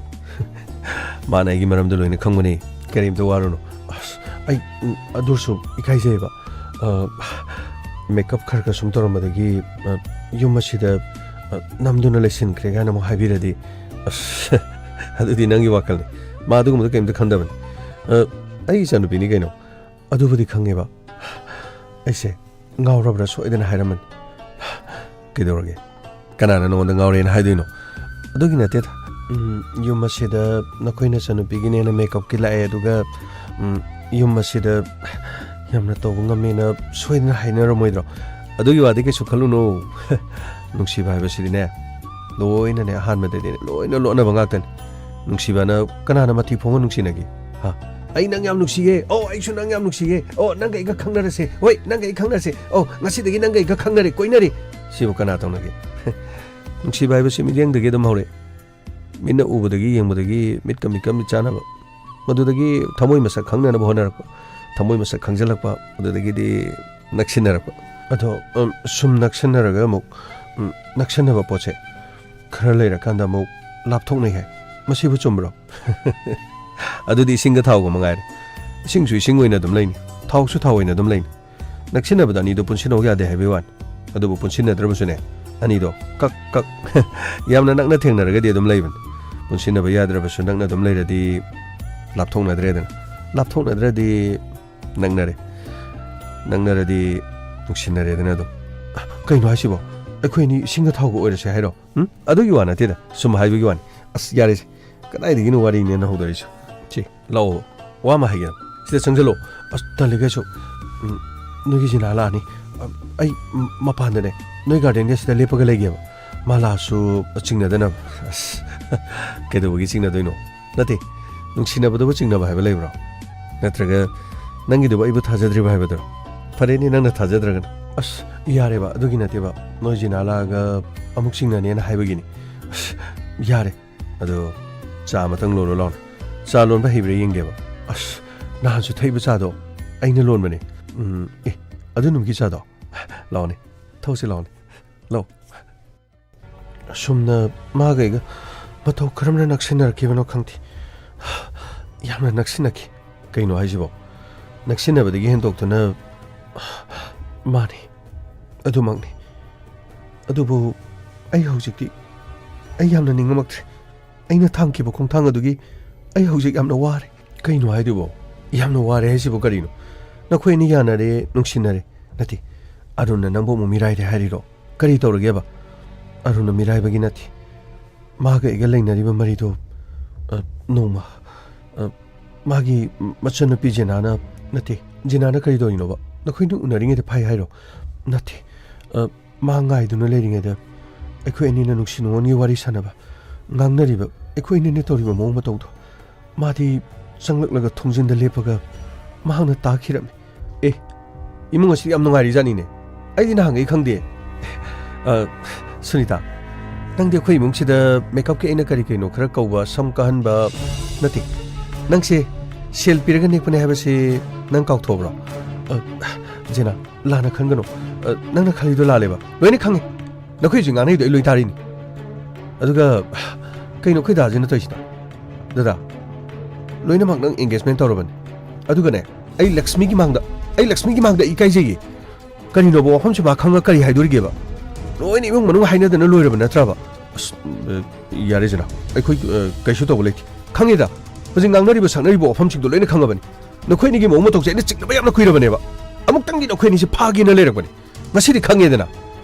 ꯃꯥꯅ ꯑꯩꯒꯤ ꯃꯔꯝꯗ ꯂꯣꯏꯅ ꯈꯪꯕꯅꯦ꯫ ꯀꯔꯤꯝꯇ ꯋꯥꯔꯨꯅꯨ꯫ ꯑꯁ, ꯑꯩ, ꯎꯝ, ꯑꯗꯨꯁꯨ ꯏꯀꯥꯏꯖꯩꯌꯦꯕ꯫ ꯑ, ꯃꯦꯀꯞ ꯈꯔ ꯈꯔ ꯁꯨꯝ ꯇꯧꯔꯝꯕꯗꯒꯤ, ꯑ, ꯌꯨꯝ ꯑꯁꯤꯗ, ꯑ, ꯅꯝꯗꯨꯅ ꯂꯩꯁꯤꯟꯈ꯭ꯔꯦ ꯀꯥꯏꯅ ꯑꯃꯨꯛ ꯍꯥꯏꯕꯤꯔꯗꯤ, ꯑꯁ, ꯑꯗꯨꯗꯤ ꯅꯪꯒꯤ ꯋꯥꯈꯜꯅꯤ꯫ ꯃꯥ ꯑꯗꯨꯒꯨꯝꯕꯗꯣ ꯀꯔꯤꯝꯇ ꯈꯟꯗꯕꯅꯤ꯫ ꯑ, ꯑꯩ ꯏꯆꯥꯅꯨꯄꯤꯅꯤ ꯀꯩꯅꯣ꯫ ꯑꯗꯨꯕꯨꯗꯤ ꯈꯪꯉꯦꯕ꯫ ꯑꯩꯁꯦ ꯉꯥꯎꯔꯕ꯭ꯔꯥ ꯁꯣꯏꯗꯅ ꯍꯥꯏꯔꯝꯃꯅꯤ꯫ ꯀꯩꯗꯧꯔꯒꯦ? ꯀꯅꯥꯅ ꯅꯉꯣꯟꯗ ꯉꯥꯎꯔꯦꯅ ꯍꯥꯏꯗꯣꯏꯅꯣ? ꯑꯗꯨꯒꯤ ꯅꯠꯇꯦꯗ꯫ ꯎꯝ, ꯌꯨꯝ ꯑꯁꯤꯗ ꯅꯈꯣꯏ ꯅꯆꯟꯅꯨꯄꯤꯒꯤꯅꯦꯅ ꯃꯦꯀꯞꯀꯤ ꯂꯥꯛꯑꯦ, ꯑꯗꯨꯒ, ꯎꯝ, ꯌꯨꯝ ꯑꯁꯤꯗ ꯌꯥꯝꯅ ꯇꯧꯕ ꯉꯝꯃꯦꯅ ꯁꯣꯏꯗꯅ ꯍꯥꯏꯅꯔꯝꯃꯣꯏꯗ꯭ꯔꯣ? ꯑꯗꯨꯒꯤ ꯋꯥꯗꯤ ꯀꯩꯁꯨ ꯈꯜꯂꯨꯅꯨ꯫ ꯅꯨꯡꯁꯤꯕ ꯍꯥꯏꯕꯁꯤꯗꯤꯅꯦ, ꯂꯣꯏꯅꯅꯦ, ꯑꯍꯥꯟꯕꯗꯗꯤꯅꯦ, ꯂꯣꯏꯅ ꯂꯣꯠꯅꯕ ꯉꯥꯛꯇꯅꯤ꯫ ꯅꯨꯡꯁꯤꯕꯅ ꯀꯅꯥꯅ ꯃꯊꯤ ꯐꯣꯡꯉ ꯅꯨꯡꯁꯤꯅꯒꯦ? ꯍꯥ? "ꯑꯩ ꯅꯪ ꯌꯥꯝ ꯅꯨꯡꯁꯤꯌꯦ꯫ ꯑꯣ, ꯑꯩꯁꯨ ꯅꯪ ꯌꯥꯝ ꯅꯨꯡꯁꯤꯌꯦ꯫ ꯑꯣ, ꯅꯪꯒ ꯑꯩꯒ ꯈꯪꯅꯔꯁꯦ꯫ ꯍꯣꯏ, ꯅꯪꯒ ꯑꯩꯒ ꯈꯪꯅꯔꯁꯦ꯫ ꯑꯣ, ꯉꯁꯤꯗꯒꯤ ꯅꯪꯒ ꯑꯩꯒ ꯈꯪꯅꯔꯦ, ꯀꯣꯏꯅꯔꯦ"꯫ ꯁꯤꯕꯨ ꯀꯅꯥ ꯇꯧꯅꯒꯦ? ꯅꯨꯡꯁꯤꯕ ꯍꯥꯏꯕꯁꯤ ꯃꯤꯠꯌꯦꯡꯗꯒꯤ ꯑꯗꯨꯝ ꯍꯧꯔꯛꯏ꯫ ꯃꯤꯠꯅ ꯎꯕꯗꯒꯤ, ꯌꯦꯡꯕꯗꯒꯤ, ꯃꯤꯠꯀ ꯃꯤꯠꯀ ꯃꯤꯠ ꯆꯥꯟꯅꯕ꯫ ꯃꯗꯨꯗꯒꯤ ꯊꯃꯣꯏ ꯃꯁꯛ ꯈꯪꯅꯅꯕ ꯍꯣꯠꯅꯔꯛꯄ꯫ ꯊꯃꯣꯏ ꯃꯁꯛ ꯈꯪꯖꯤꯜꯂꯛꯄ꯫ ꯑꯗꯨꯗꯒꯤꯗꯤ ꯅꯛꯁꯤꯟꯅꯔꯛꯄ꯫ ꯑꯗꯣ, ꯎꯝ, ꯁꯨꯝ ꯅꯛꯁꯤꯟꯅꯔꯒ ꯑꯃꯨꯛ, ꯎꯝ, ꯅꯛꯁꯤꯟꯅꯕ ꯄꯣꯠꯁꯦ ꯈꯔ ꯂꯩꯔꯀꯥꯟꯗ ꯑꯃꯨꯛ ꯂꯥꯞꯊꯣꯛꯅꯩ ꯍꯥꯏ꯫ ꯃꯁꯤꯕꯨ ꯆꯨꯝꯕ꯭ꯔꯣ? ꯑꯗꯨꯗꯤ ꯏꯁꯤꯡꯒ ꯊꯥꯎꯒ ꯃꯉꯥꯏꯔꯦ꯫ ꯏꯁꯤꯡꯁꯨ ꯏꯁꯤꯡ ꯑꯣꯏꯅ ꯑꯗꯨꯝ ꯂꯩꯅꯤ, ꯊꯥꯎꯁꯨ ꯊꯥꯎ ꯑꯣꯏꯅ ꯑꯗꯨꯝ ꯂꯩꯅꯤ꯫ ꯅꯛꯁꯤꯟꯅꯕꯗ ꯑꯅꯤꯗꯣ ꯄꯨꯟꯁꯤꯟꯅꯧ ꯌꯥꯗꯦ ꯍꯥꯏꯕꯒꯤ ꯋꯥꯅꯤ꯫ ꯑꯗꯨꯕꯨ ꯄꯨꯟꯁꯤꯟꯅꯗ꯭ꯔꯕꯁꯨꯅꯦ, ꯑꯅꯤꯗꯣ ꯀꯛ ꯀꯛ ꯌꯥꯝꯅ ꯅꯛꯅ ꯊꯦꯡꯅꯔꯒꯗꯤ ꯑꯗꯨꯝ ꯂꯩꯕꯅꯤ꯫ ꯄꯨꯟꯁꯤꯟꯅꯕ ꯌꯥꯗ꯭ꯔꯕꯁꯨ ꯅꯛꯅ ꯑꯗꯨꯝ ꯂꯩꯔꯗꯤ ꯂꯥꯞꯊꯣꯛꯅꯗ꯭ꯔꯦꯗꯅ꯫ ꯂꯥꯞꯊꯣꯛꯅꯗ꯭ꯔꯗꯤ ꯅꯛꯅꯔꯦ, ꯅꯛꯅꯔꯗꯤ ꯅꯨꯡꯁꯤꯅꯔꯦꯗꯅ ꯑꯗꯨꯝ꯫ ꯀꯩꯅꯣ ꯍꯥꯏꯁꯤꯕꯣ? ꯑꯩꯈꯣꯏ ꯑꯅꯤ ꯏꯁꯤꯡꯒ ꯊꯥꯎꯒ ꯑꯣꯏꯔꯁꯦ ꯍꯥꯏꯔꯣ? ꯎꯝ? ꯑꯗꯨꯒꯤ ꯋꯥ ꯅꯠꯇꯦꯗ, ꯁꯨꯝ ꯍꯥꯏꯕꯒꯤ ꯋꯥꯅꯤ꯫ ꯑꯁ, ꯌꯥꯔꯦꯁꯦ, ꯀꯗꯥꯏꯗꯒꯤꯅꯣ ꯋꯥꯔꯤꯅꯦꯅ ꯍꯧꯗꯣꯔꯛꯏꯁꯦ? ꯁꯤ, ꯂꯥꯛꯑꯣ, ꯋꯥ ꯑꯃ ꯍꯥꯏꯒꯦ꯫ ꯁꯤꯗ ꯆꯪꯁꯤꯜꯂꯣ꯫ ꯑꯁ, ꯇꯜꯂꯦ ꯀꯩꯁꯨ꯫ ꯎꯝ, ꯅꯣꯏꯒꯤ ꯖꯤꯅꯥ ꯂꯥꯛꯑꯅꯤ꯫ ꯑ, ꯑꯩ ꯃꯄꯥꯟꯗꯅꯦ, ꯅꯣꯏ ꯒꯥꯔꯗꯦꯟꯒꯤ ꯁꯤꯗ ꯂꯦꯞꯄꯒ ꯂꯩꯒꯦꯕ꯫ ꯃꯥ ꯂꯥꯛꯑꯁꯨ ꯆꯤꯡꯅꯗꯅꯕ꯫ ꯑꯁ, ꯀꯩꯗꯧꯕꯒꯤ ꯆꯤꯡꯅꯗꯣꯏꯅꯣ? ꯅꯠꯇꯦ, ꯅꯨꯡꯁꯤꯅꯕꯗꯕꯨ ꯆꯤꯡꯅꯕ ꯍꯥꯏꯕ ꯂꯩꯕ꯭ꯔꯣ? ꯅꯠꯇ꯭ꯔꯒ ꯅꯪꯒꯤꯗꯨꯕꯨ ꯑꯩꯕꯨ ꯊꯥꯖꯗ꯭ꯔꯤꯕ ꯍꯥꯏꯕꯗꯨꯔꯣ? ꯐꯔꯦꯅꯦ, ꯅꯪꯅ ꯊꯥꯖꯗ꯭ꯔꯒꯅ꯫ ꯑꯁ, ꯌꯥꯔꯦꯕ, ꯑꯗꯨꯒꯤ ꯅꯠꯇꯦꯕ꯫ ꯅꯣꯏ ꯖꯤꯅꯥ ꯂꯥꯛꯑꯒ ꯑꯃꯨꯛ ꯆꯤꯡꯅꯅꯦꯅ ꯍꯥꯏꯕꯒꯤꯅꯤ꯫ ꯑꯁ, ꯌꯥꯔꯦ꯫ ꯑꯗꯣ ꯆꯥ ꯑꯃꯇꯪ ꯂꯣꯜꯂꯣ ꯂꯥꯎꯅꯦ꯫ ꯆꯥ ꯂꯣꯟꯕ ꯍꯩꯕ꯭ꯔꯥ ꯌꯦꯡꯒꯦꯕ꯫ ꯑꯁ, ꯅꯍꯥꯟꯁꯨ ꯊꯛꯏꯕ ꯆꯥꯗꯣ ꯑꯩꯅ ꯂꯣꯟꯕꯅꯦ꯫ ꯎꯝ, ꯑꯦ, ꯑꯗꯨ ꯅꯨꯃꯤꯠꯀꯤ ꯆꯥꯗꯣ? ꯂꯥꯎꯅꯦ, ꯊꯛꯎꯁꯤ ꯂꯥꯎꯅꯦ꯫ ꯂꯥꯎ꯫ ꯑꯁꯨꯝꯅ ꯃꯥꯒ ꯑꯩꯒ ꯃꯇꯧ ꯀꯔꯝꯅ ꯅꯛꯁꯤꯟꯅꯔꯛꯈꯤꯕꯅꯣ ꯈꯪꯗꯦ꯫ ꯌꯥꯝꯅ ꯅꯛꯁꯤꯟꯅꯈꯤ꯫ ꯀꯩꯅꯣ ꯍꯥꯏꯁꯤꯕꯣ? ꯅꯛꯁꯤꯟꯅꯕꯗꯒꯤ ꯍꯦꯟꯗꯣꯛꯇꯨꯅ, ꯃꯥꯅꯤ, ꯑꯗꯨꯃꯛꯅꯤ꯫ ꯑꯗꯨꯕꯨ ꯑꯩ ꯍꯧꯖꯤꯛꯇꯤ, ꯑꯩ ꯌꯥꯝꯅ ꯅꯤꯡꯉꯝꯃꯛꯇ꯭ꯔꯦ꯫ ꯑꯩꯅ ꯊꯥꯡꯈꯤꯕ ꯈꯣꯡꯊꯥꯡ ꯑꯗꯨꯒꯤ ꯑꯩ ꯍꯧꯖꯤꯛ ꯌꯥꯝꯅ ꯋꯥꯔꯦ꯫ ꯀꯩꯅꯣ ꯍꯥꯏꯗꯨꯕꯣ? ꯌꯥꯝꯅ ꯋꯥꯔꯦ ꯍꯥꯏꯁꯤꯕꯨ ꯀꯔꯤꯅꯣ? ꯅꯈꯣꯏ ꯑꯅꯤ ꯌꯥꯅꯔꯦ, ꯅꯨꯡꯁꯤꯅꯔꯦ꯫ ꯅꯠꯇꯦ, ꯑꯔꯨꯟꯅ ꯅꯪꯕꯨ ꯑꯃꯨꯛ ꯃꯤꯔꯥꯏꯔꯦ ꯍꯥꯏꯔꯤꯔꯣ? ꯀꯔꯤ ꯇꯧꯔꯒꯦꯕ? ꯑꯔꯨꯟꯅ ꯃꯤꯔꯥꯏꯕꯒꯤ ꯅꯠꯇꯦ꯫ ꯃꯥꯒ ꯑꯩꯒ ꯂꯩꯅꯔꯤꯕ ꯃꯔꯤꯗꯣ, ꯑ, ꯅꯣꯡꯃ, ꯑ, ꯃꯥꯒꯤ ꯃꯆꯟꯅꯨꯄꯤ ꯖꯦꯅꯥꯅ, ꯅꯠꯇꯦ, ꯖꯦꯅꯥꯅ ꯀꯔꯤ ꯇꯧꯔꯤꯅꯣꯕ? ꯅꯈꯣꯏꯅ ꯎꯅꯔꯤꯉꯩꯗ ꯐꯥꯏ ꯍꯥꯏꯔꯣ? ꯅꯠꯇꯦ, ꯑ, ꯃꯥ ꯉꯥꯏꯗꯨꯅ ꯂꯩꯔꯤꯉꯩꯗ ꯑꯩꯈꯣꯏ ꯑꯅꯤꯅ ꯅꯨꯡꯁꯤ ꯅꯨꯡꯉꯣꯟꯒꯤ ꯋꯥꯔꯤ ꯁꯥꯟꯅꯕ, ꯉꯥꯡꯅꯔꯤꯕ, ꯑꯩꯈꯣꯏ ꯑꯅꯤꯅ ꯇꯧꯔꯤꯕ ꯃꯑꯣꯡ ꯃꯇꯧꯗꯣ꯫ ꯃꯥꯗꯤ ꯆꯪꯂꯛꯂꯒ ꯊꯣꯡꯖꯤꯟꯗ ꯂꯦꯞꯄꯒ ꯃꯍꯥꯛꯅ ꯇꯥꯈꯤꯔꯝꯃꯤ꯫ ꯑꯦ, ꯏꯃꯨꯡ ꯑꯁꯤꯗꯤ ꯌꯥꯝ ꯅꯨꯡꯉꯥꯏꯔꯤꯖꯥꯠꯅꯤꯅꯦ꯫ ꯑꯩꯗꯤ ꯅꯍꯥꯟꯈꯩ ꯈꯪꯗꯦ꯫ ꯑ, ꯁꯨꯅꯤꯇꯥ, ꯅꯪꯗꯤ ꯑꯩꯈꯣꯏ ꯏꯃꯨꯡꯁꯤꯗ ꯃꯦꯀꯞꯀꯤ ꯑꯩꯅ ꯀꯔꯤ ꯀꯩꯅꯣ ꯈꯔ ꯀꯧꯕ, ꯁꯝ ꯀꯛꯍꯟꯕ, ꯅꯠꯇꯦ, ꯅꯪꯁꯦ ꯁꯦꯜ ꯄꯤꯔꯒ ꯅꯦꯛꯄꯅꯦ ꯍꯥꯏꯕꯁꯤ ꯅꯪ ꯀꯥꯎꯊꯣꯛꯑꯕ꯭ꯔꯣ? ꯑ, ꯖꯦꯅꯥ, ꯂꯥꯟꯅ ꯈꯟꯒꯅꯨ꯫ ꯑ, ꯅꯪꯅ ꯈꯜꯂꯤꯗꯣ ꯂꯥꯜꯂꯦꯕ꯫ ꯂꯣꯏꯅ ꯈꯪꯉꯦ꯫ ꯅꯈꯣꯏ ꯍꯧꯖꯤꯛ ꯉꯥꯡꯅꯩꯗꯣ ꯑꯩ ꯂꯣꯏ ꯇꯥꯔꯤꯅꯤ꯫ ꯑꯗꯨꯒ ꯀꯩꯅꯣ ꯑꯩꯈꯣꯏ ꯗꯥꯁꯤꯅ ꯇꯧꯔꯤꯁꯤꯅ? ꯗꯗꯥ, ꯂꯣꯏꯅꯃꯛ ꯅꯪ engagement ꯇꯧꯔꯕꯅꯤ꯫ ꯑꯗꯨꯒꯅꯦ, ꯑꯩ ꯂꯛꯁꯃꯤꯒꯤ ꯃꯥꯡꯗ, ꯑꯩ ꯂꯛꯁꯃꯤꯒꯤ ꯃꯥꯡꯗ ꯑꯩ ꯏꯀꯥꯏꯖꯩꯌꯦ꯫ ꯀꯔꯤꯅꯣꯕ ꯋꯥꯐꯝꯁꯤ ꯃꯥ ꯈꯪꯉ ꯀꯔꯤ ꯍꯥꯏꯗꯣꯔꯤꯒꯦꯕ? ꯂꯣꯏꯅ ꯏꯃꯨꯡ ꯃꯅꯨꯡ ꯍꯥꯏꯅꯗꯅ ꯂꯣꯏꯔꯕ ꯅꯠꯇ꯭ꯔꯕ? ꯑꯁ, ꯑ, ꯌꯥꯔꯦ ꯖꯦꯅꯥ, ꯑꯩꯈꯣꯏ, ꯑ, ꯀꯩꯁꯨ ꯇꯧꯕ ꯂꯩꯇꯦ꯫ ꯈꯪꯉꯦꯗ, ꯍꯧꯖꯤꯛ ꯉꯥꯡꯅꯔꯤꯕ ꯁꯛꯅꯔꯤꯕ ꯋꯥꯐꯝꯁꯤꯡꯗꯣ ꯂꯣꯏꯅ ꯈꯪꯉꯕꯅꯤ꯫ ꯅꯈꯣꯏ ꯑꯅꯤꯒꯤ ꯃꯑꯣꯡ ꯃꯇꯧꯁꯦ ꯑꯩꯅ ꯆꯤꯡꯅꯕ ꯌꯥꯝꯅ ꯀꯨꯏꯔꯕꯅꯦꯕ꯫ ꯑꯃꯨꯛꯇꯪꯗꯤ ꯅꯈꯣꯏ ꯑꯅꯤꯁꯦ ꯐꯥꯒꯦꯅ ꯂꯩꯔꯛꯄꯅꯤ꯫ ꯉꯁꯤꯗꯤ ꯈꯪꯉꯦꯗꯅ꯫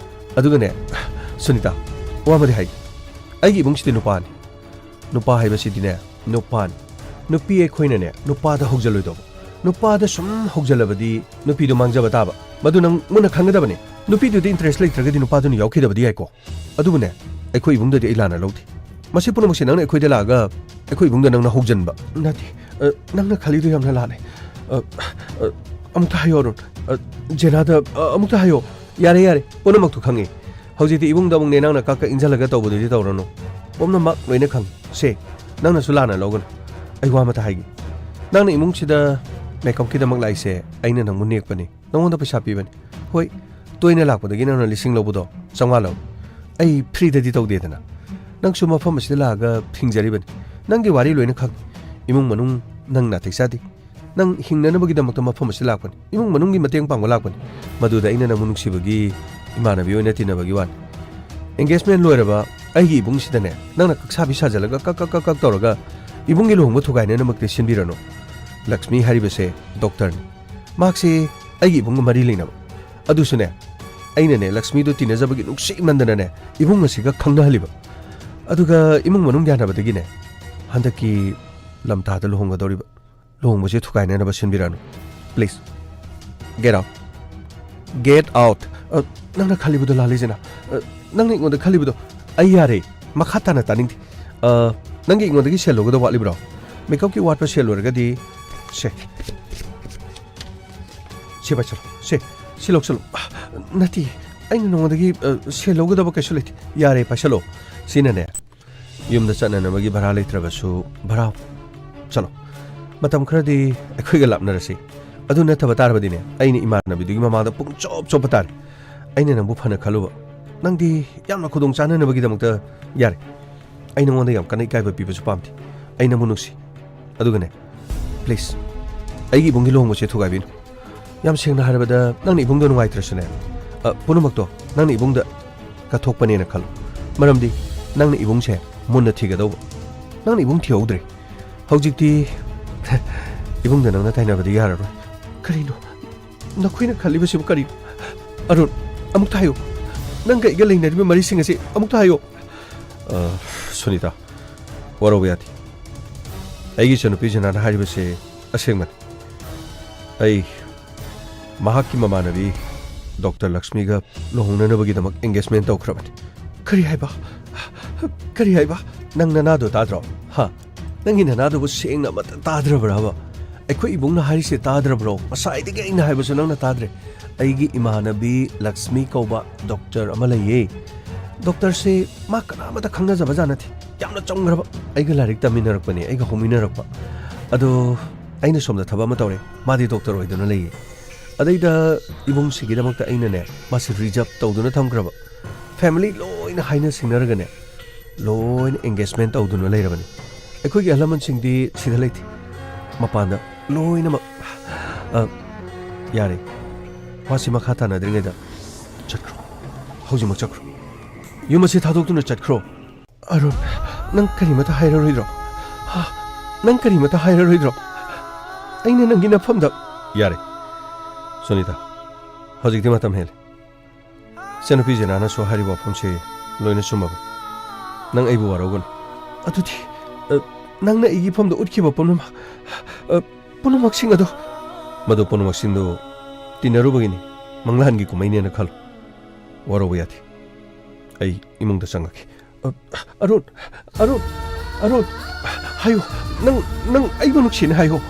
ꯑꯗꯨꯒꯅꯦ, ꯁꯨꯅꯤꯇꯥ, ꯋꯥ ꯑꯃꯗꯤ ꯍꯥꯏꯒꯦ꯫ ꯑꯩꯒꯤ ꯏꯃꯨꯡꯁꯤꯗꯤ ꯅꯨꯄꯥꯅꯤ꯫ ꯅꯨꯄꯥ ꯍꯥꯏꯕꯁꯤꯗꯤꯅꯦ, ꯅꯨꯄꯥꯅꯤ꯫ ꯅꯨꯄꯤ ꯑꯩꯈꯣꯏꯅꯅꯦ, ꯅꯨꯄꯥꯗ ꯍꯧꯖꯜꯂꯣꯏꯗꯧꯕ꯫ ꯅꯨꯄꯥꯗ ꯁꯨꯝ ꯍꯧꯖꯜꯂꯕꯗꯤ ꯅꯨꯄꯤꯗꯣ ꯃꯥꯡꯖꯕ ꯇꯥꯕ꯫ ꯃꯗꯨ ꯅꯪ ꯃꯨꯟꯅ ꯈꯪꯒꯗꯕꯅꯤ꯫ ꯅꯨꯄꯤꯗꯨꯗꯤ interest ꯂꯩꯇ꯭ꯔꯒꯗꯤ ꯅꯨꯄꯥꯗꯨꯅ ꯌꯥꯎꯈꯤꯗꯕꯗꯤ ꯌꯥꯏꯀꯣ꯫ ꯑꯗꯨꯕꯨꯅꯦ, ꯑꯩꯈꯣꯏ ꯏꯃꯨꯡꯗꯗꯤ ꯑꯩ ꯂꯥꯟꯅ ꯂꯧꯗꯦ꯫ ꯃꯁꯤ ꯄꯨꯝꯅꯃꯛꯁꯦ ꯅꯪꯅ ꯑꯩꯈꯣꯏꯗ ꯂꯥꯛꯑꯒ ꯑꯩꯈꯣꯏ ꯏꯃꯨꯡꯗ ꯅꯪꯅ ꯍꯧꯖꯤꯟꯕ꯫ ꯅꯠꯇꯦ, ꯑ, ꯅꯪꯅ ꯈꯜꯂꯤꯗꯣ ꯌꯥꯝꯅ ꯂꯥꯜꯂꯦ꯫ ꯑ, ꯑ, ꯑꯃꯨꯛꯇ ꯍꯥꯏꯌꯣ, ꯑꯔꯨꯟ꯫ ꯑ, ꯖꯦꯅꯥꯗ, ꯑ, ꯑꯃꯨꯛꯇ ꯍꯥꯏꯌꯣ꯫ ꯌꯥꯔꯦ, ꯌꯥꯔꯦ, ꯄꯨꯝꯅꯃꯛꯇꯨ ꯈꯪꯉꯤ꯫ ꯍꯧꯖꯤꯛꯇꯤ ꯏꯕꯨꯡꯗ ꯑꯃꯨꯛ ꯅꯦꯅꯥꯎꯅ ꯀꯛ ꯀꯛ ꯏꯟꯖꯜꯂꯒ ꯇꯧꯕꯗꯨꯗꯤ ꯇꯧꯔꯅꯨ꯫ ꯄꯨꯝꯅꯃꯛ ꯂꯣꯏꯅ ꯈꯪꯉꯤ꯫ ꯁꯦ, ꯅꯪꯅꯁꯨ ꯂꯥꯟꯅ ꯂꯧꯒꯅꯨ꯫ ꯑꯩ ꯋꯥ ꯑꯃꯇ ꯍꯥꯏꯒꯦ꯫ ꯅꯪꯅ ꯏꯃꯨꯡꯁꯤꯗ makeupꯀꯤꯗꯃꯛ ꯂꯥꯛꯏꯁꯦ ꯑꯩꯅ ꯅꯪꯕꯨ ꯅꯦꯛꯄꯅꯤ꯫ ꯅꯉꯣꯟꯗ ꯄꯩꯁꯥ ꯄꯤꯕꯅꯤ꯫ ꯍꯣꯏ, ꯇꯣꯏꯅ ꯂꯥꯛꯄꯗꯒꯤ ꯅꯪꯅ ꯂꯤꯁꯤꯡ ꯂꯧꯕꯗꯣ ꯆꯥꯝꯃꯉꯥ ꯂꯧ꯫ ꯑꯩ freeꯗꯗꯤ ꯇꯧꯗꯦꯗꯅ꯫ ꯅꯪꯁꯨ ꯃꯐꯝ ꯑꯁꯤꯗ ꯂꯥꯛꯑꯒ ꯊꯤꯡꯖꯔꯤꯕꯅꯤ꯫ ꯅꯪꯒꯤ ꯋꯥꯔꯤ ꯂꯣꯏꯅ ꯈꯪꯉꯤ꯫ ꯏꯃꯨꯡ ꯃꯅꯨꯡ ꯅꯪ ꯅꯥꯇꯩ ꯆꯥꯗꯦ꯫ ꯅꯪ ꯍꯤꯡꯅꯅꯕꯒꯤꯗꯃꯛꯇ ꯃꯐꯝ ꯑꯁꯤꯗ ꯂꯥꯛꯄꯅꯤ꯫ ꯏꯃꯨꯡ ꯃꯅꯨꯡꯒꯤ ꯃꯇꯦꯡ ꯄꯥꯡꯕ ꯂꯥꯛꯄꯅꯤ꯫ ꯃꯗꯨꯗ ꯑꯩꯅ ꯅꯪꯕꯨ ꯅꯨꯡꯁꯤꯕꯒꯤ ꯏꯃꯥꯟꯅꯕꯤ ꯑꯣꯏꯅ ꯇꯤꯟꯅꯕꯒꯤ ꯋꯥꯅꯤ꯫ Engagement ꯂꯣꯏꯔꯕ ꯑꯩꯒꯤ ꯏꯕꯨꯡꯁꯤꯗꯅꯦ, ꯅꯪꯅ ꯀꯛꯁꯥꯕꯤ ꯁꯥꯖꯜꯂꯒ ꯀꯛ ꯀꯛ ꯀꯛ ꯀꯛ ꯇꯧꯔꯒ ꯏꯕꯨꯡꯒꯤ ꯂꯨꯍꯣꯡꯕ ꯊꯨꯒꯥꯏꯅꯅꯕꯃꯛꯇꯤ ꯁꯤꯟꯕꯤꯔꯅꯨ꯫ ꯂꯛꯁꯃꯤ ꯍꯥꯏꯔꯤꯕꯁꯦ doctorꯅꯤ꯫ ꯃꯍꯥꯛꯁꯤ ꯑꯩꯒꯤ ꯏꯕꯨꯡꯒ ꯃꯔꯤ ꯂꯩꯅꯕ꯫ ꯑꯗꯨꯁꯨꯅꯦ, ꯑꯩꯅꯅꯦ ꯂꯛꯁꯃꯤꯗꯨ ꯇꯤꯟꯅꯖꯕꯒꯤ ꯅꯨꯡꯁꯤꯃꯟꯗꯅꯅꯦ ꯏꯕꯨꯡ ꯑꯁꯤꯒ ꯈꯪꯅꯍꯜꯂꯤꯕ꯫ ꯑꯗꯨꯒ ꯏꯃꯨꯡ ꯃꯅꯨꯡ ꯌꯥꯅꯕꯗꯒꯤꯅꯦ ꯍꯟꯗꯛꯀꯤ ꯂꯝꯇꯥꯗ ꯂꯨꯍꯣꯡꯒꯗꯧꯔꯤꯕ꯫ ꯂꯨꯍꯣꯡꯕꯁꯦ ꯊꯨꯒꯥꯏꯅꯅꯕ ꯁꯤꯟꯕꯤꯔꯅꯨ꯫ Please, get out꯫ Get out꯫ ꯑ, ꯅꯪꯅ ꯈꯜꯂꯤꯕꯗꯣ ꯂꯥꯜꯂꯤ, ꯖꯦꯅꯥ꯫ ꯑ, ꯅꯪꯅ ꯑꯩꯉꯣꯟꯗ ꯈꯜꯂꯤꯕꯗꯣ ꯑꯩ ꯌꯥꯔꯦ꯫ ꯃꯈꯥ ꯇꯥꯅ ꯇꯥꯅꯤꯡꯗꯦ꯫ ꯑ, ꯅꯪꯒꯤ ꯑꯩꯉꯣꯟꯗꯒꯤ ꯁꯦꯜ ꯂꯧꯒꯗꯕ ꯋꯥꯠꯂꯤꯕ꯭ꯔꯣ? Makeupꯀꯤ ꯋꯥꯠꯄ ꯁꯦꯜ ꯑꯣꯏꯔꯒꯗꯤ, ꯁꯦ, ꯁꯤ ꯄꯥꯏꯁꯜꯂꯣ꯫ ꯁꯦ, ꯁꯤ ꯂꯧꯁꯜꯂꯣ꯫ ꯑ, ꯅꯠꯇꯦ, ꯑꯩꯅ ꯅꯉꯣꯟꯗꯒꯤ, ꯑ, ꯁꯦꯜ ꯂꯧꯒꯗꯕ ꯀꯩꯁꯨ ꯂꯩꯇꯦ꯫ ꯌꯥꯔꯦ, ꯄꯥꯏꯁꯜꯂꯣ꯫ ꯁꯤꯅꯅꯦ, ꯌꯨꯝꯗ ꯆꯠꯅꯅꯕꯒꯤ ꯚꯔꯥ ꯂꯩꯇ꯭ꯔꯕꯁꯨ ꯚꯔꯥ ꯆꯠꯂꯣ꯫ ꯃꯇꯝ ꯈꯔꯗꯤ ꯑꯩꯈꯣꯏꯒ ꯂꯥꯞꯅꯔꯁꯤ꯫ ꯑꯗꯨ ꯅꯠꯇꯕ ꯇꯥꯔꯕꯗꯤꯅꯦ, ꯑꯩꯅ ꯏꯃꯥꯟꯅꯕꯤꯗꯨꯒꯤ ꯃꯃꯥꯡꯗ ꯄꯨꯡ ꯆꯣꯞ ꯆꯣꯞꯄ ꯇꯥꯔꯦ꯫ ꯑꯩꯅ ꯅꯪꯕꯨ ꯐꯅ ꯈꯜꯂꯨꯕ꯫ ꯅꯪꯗꯤ ꯌꯥꯝꯅ ꯈꯨꯗꯣꯡ ꯆꯥꯅꯅꯕꯒꯤꯗꯃꯛꯇ ꯌꯥꯔꯦ꯫ ꯑꯩ ꯅꯉꯣꯟꯗ ꯌꯥꯝ ꯀꯟꯅ ꯏꯀꯥꯏꯕ ꯄꯤꯕꯁꯨ ꯄꯥꯝꯗꯦ꯫ ꯑꯩ ꯅꯪꯕꯨ ꯅꯨꯡꯁꯤ꯫ ꯑꯗꯨꯒꯅꯦ, please, ꯑꯩꯒꯤ ꯏꯕꯨꯡꯒꯤ ꯂꯨꯍꯣꯡꯕꯁꯦ ꯊꯨꯒꯥꯏꯕꯤꯅꯨ꯫ ꯌꯥꯝ ꯁꯦꯡꯅ ꯍꯥꯏꯔꯕꯗ, ꯅꯪꯅ ꯏꯕꯨꯡꯗꯣ ꯅꯨꯡꯉꯥꯏꯇ꯭ꯔꯁꯨꯅꯦ, ꯑ, ꯄꯨꯝꯅꯃꯛꯇꯣ ꯅꯪꯅ ꯏꯕꯨꯡꯗ ꯀꯠꯊꯣꯛꯄꯅꯦꯅ ꯈꯜꯂꯨ꯫ ꯃꯔꯝꯗꯤ ꯅꯪꯅ ꯏꯕꯨꯡꯁꯦ ꯃꯨꯟꯅ ꯊꯤꯒꯗꯧꯕ꯫ ꯅꯪꯅ ꯏꯕꯨꯡ ꯊꯤꯍꯧꯗ꯭ꯔꯦ꯫ ꯍꯧꯖꯤꯛꯇꯤ ꯏꯕꯨꯡꯗ ꯅꯪꯅ ꯇꯥꯏꯅꯕꯗꯤ ꯌꯥꯔꯔꯣꯏ꯫ ꯀꯔꯤꯅꯣ? ꯅꯈꯣꯏꯅ ꯈꯜꯂꯤꯕꯁꯤꯕꯨ ꯀꯔꯤꯅꯣ? ꯑꯔꯨꯟ, ꯑꯃꯨꯛꯇ ꯍꯥꯏꯌꯨ꯫ ꯅꯪꯒ ꯑꯩꯒ ꯂꯩꯅꯔꯤꯕ ꯃꯔꯤꯁꯤꯡ ꯑꯁꯤ ꯑꯃꯨꯛꯇ ꯍꯥꯏꯌꯨ꯫ ꯑ, ꯁꯨꯅꯤꯇꯥ, ꯋꯥꯔꯧꯕ ꯌꯥꯗꯦ꯫ ꯑꯩꯒꯤ ꯏꯆꯟꯅꯨꯄꯤ ꯖꯦꯅꯥꯅ ꯍꯥꯏꯔꯤꯕꯁꯦ ꯑꯁꯦꯡꯕꯅꯤ꯫ ꯑꯩ ꯃꯍꯥꯛꯀꯤ ꯃꯃꯥꯟꯅꯕꯤ ꯗꯣꯛꯇꯔ ꯂꯛꯁꯃꯤꯒ ꯂꯨꯍꯣꯡꯅꯅꯕꯒꯤꯗꯃꯛ engagement ꯇꯧꯈ꯭ꯔꯕꯅꯤ꯫ ꯀꯔꯤ ꯍꯥꯏꯕ? ꯀꯔꯤ ꯍꯥꯏꯕ? ꯅꯪ ꯅꯅꯥꯗꯣ ꯇꯥꯗ꯭ꯔꯣ? ꯍꯥ? ꯅꯪꯒꯤ ꯅꯅꯥꯗꯨꯕꯨ ꯁꯦꯡꯅ ꯑꯃꯠꯇ ꯇꯥꯗ꯭ꯔꯕ꯭ꯔꯕ? ꯑꯩꯈꯣꯏ ꯏꯕꯨꯡꯅ ꯍꯥꯏꯔꯤꯁꯦ ꯇꯥꯗ꯭ꯔꯕ꯭ꯔꯣ? ꯉꯁꯥꯏꯗꯒꯤ ꯑꯩꯅ ꯍꯥꯏꯕꯁꯨ ꯅꯪꯅ ꯇꯥꯗ꯭ꯔꯦ꯫ ꯑꯩꯒꯤ ꯏꯃꯥꯟꯅꯕꯤ ꯂꯛꯁꯃꯤ ꯀꯧꯕ ꯗꯣꯛꯇꯔ ꯑꯃ ꯂꯩꯌꯦ꯫ ꯗꯣꯛꯇꯔꯁꯦ ꯃꯥ ꯀꯅꯥꯃꯠꯇ ꯈꯪꯅꯖꯕ ꯖꯥꯠ ꯅꯠꯇꯦ꯫ ꯌꯥꯝꯅ ꯆꯝꯈ꯭ꯔꯕ꯫ ꯑꯩꯒ ꯂꯥꯏꯔꯤꯛ ꯇꯝꯃꯤꯟꯅꯔꯛꯄꯅꯦ, ꯑꯩꯒ ꯍꯧꯃꯤꯟꯅꯔꯛꯄ꯫ ꯑꯗꯣ ꯑꯩꯅ ꯁꯣꯝꯗ ꯊꯕꯛ ꯑꯃ ꯇꯧꯔꯦ, ꯃꯥꯗꯤ ꯗꯣꯛꯇꯔ ꯑꯣꯏꯗꯨꯅ ꯂꯩꯌꯦ꯫ ꯑꯗꯩꯗ ꯏꯕꯨꯡꯁꯤꯒꯤꯗꯃꯛꯇ ꯑꯩꯅꯅꯦ, ꯃꯥꯁꯤ reserve ꯇꯧꯗꯨꯅ ꯊꯝꯈ꯭ꯔꯕ꯫ Family ꯂꯣꯏꯅ ꯍꯥꯏꯅ ꯁꯤꯡꯅꯔꯒꯅꯦ, ꯂꯣꯏꯅ engagement ꯇꯧꯗꯨꯅ ꯂꯩꯔꯕꯅꯤ꯫ ꯑꯩꯈꯣꯏꯒꯤ ꯑꯍꯜ ꯂꯃꯟꯁꯤꯡꯗꯤ ꯁꯤꯗ ꯂꯩꯇꯦ, ꯃꯄꯥꯟꯗ ꯂꯣꯏꯅꯃꯛ꯫ ꯑ, ꯌꯥꯔꯦ, ꯋꯥꯁꯤ ꯃꯈꯥ ꯇꯥꯅꯗ꯭ꯔꯤꯉꯩꯗ ꯆꯠꯈ꯭ꯔꯣ, ꯍꯧꯖꯤꯛꯃꯛ ꯆꯠꯈ꯭ꯔꯣ, ꯌꯨꯝ ꯑꯁꯤ ꯊꯥꯗꯣꯛꯇꯨꯅ ꯆꯠꯈ꯭ꯔꯣ꯫ ꯑꯔꯨꯟ, ꯅꯪ ꯀꯔꯤꯃꯇ ꯍꯥꯏꯔꯔꯣꯏꯗ꯭ꯔꯣ? ꯍꯥ? ꯅꯪ ꯀꯔꯤꯃꯇ ꯍꯥꯏꯔꯔꯣꯏꯗ꯭ꯔꯣ? ꯑꯩꯅ ꯅꯪꯒꯤ ꯅꯐꯝꯗ꯫ ꯌꯥꯔꯦ, ꯁꯨꯅꯤꯇꯥ, ꯍꯧꯖꯤꯛꯇꯤ ꯃꯇꯝ ꯍꯦꯜꯂꯦ꯫ ꯏꯆꯟꯅꯨꯄꯤ ꯖꯦꯅꯥꯅꯁꯨ ꯍꯥꯏꯔꯤꯕ ꯋꯥꯐꯝꯁꯤ ꯂꯣꯏꯅ ꯆꯨꯝꯃꯕꯅꯤ꯫ ꯅꯪ ꯑꯩꯕꯨ ꯋꯥꯔꯧꯒꯅꯨ꯫ ꯑꯗꯨꯗꯤ, ꯑ, ꯅꯪꯅ ꯑꯩꯒꯤ ꯏꯐꯝꯗ ꯎꯠꯈꯤꯕ ꯄꯨꯝꯅꯃꯛ, ꯑ, ꯄꯨꯝꯅꯃꯛꯁꯤꯡ ꯑꯗꯣ, ꯃꯗꯨ ꯄꯨꯝꯅꯃꯛꯁꯤꯡꯗꯨ ꯇꯤꯟꯅꯔꯨꯕꯒꯤꯅꯤ, ꯃꯪꯂꯥꯟꯒꯤ ꯀꯨꯝꯍꯩꯅꯦꯅ ꯈꯜꯂꯨ꯫ ꯋꯥꯔꯧꯕ ꯌꯥꯗꯦ꯫ ꯑꯩ ꯏꯃꯨꯡꯗ ꯆꯪꯉꯒꯦ꯫ ꯑ, ꯑꯔꯨꯟ, ꯑꯔꯨꯟ, ꯑꯔꯨꯟ, ꯍꯥꯏꯌꯨ꯫ ꯅꯪ, ꯅꯪ ꯑꯩꯕꯨ ꯅꯨꯡꯁꯤꯅ ꯍꯥꯏꯌꯨ꯫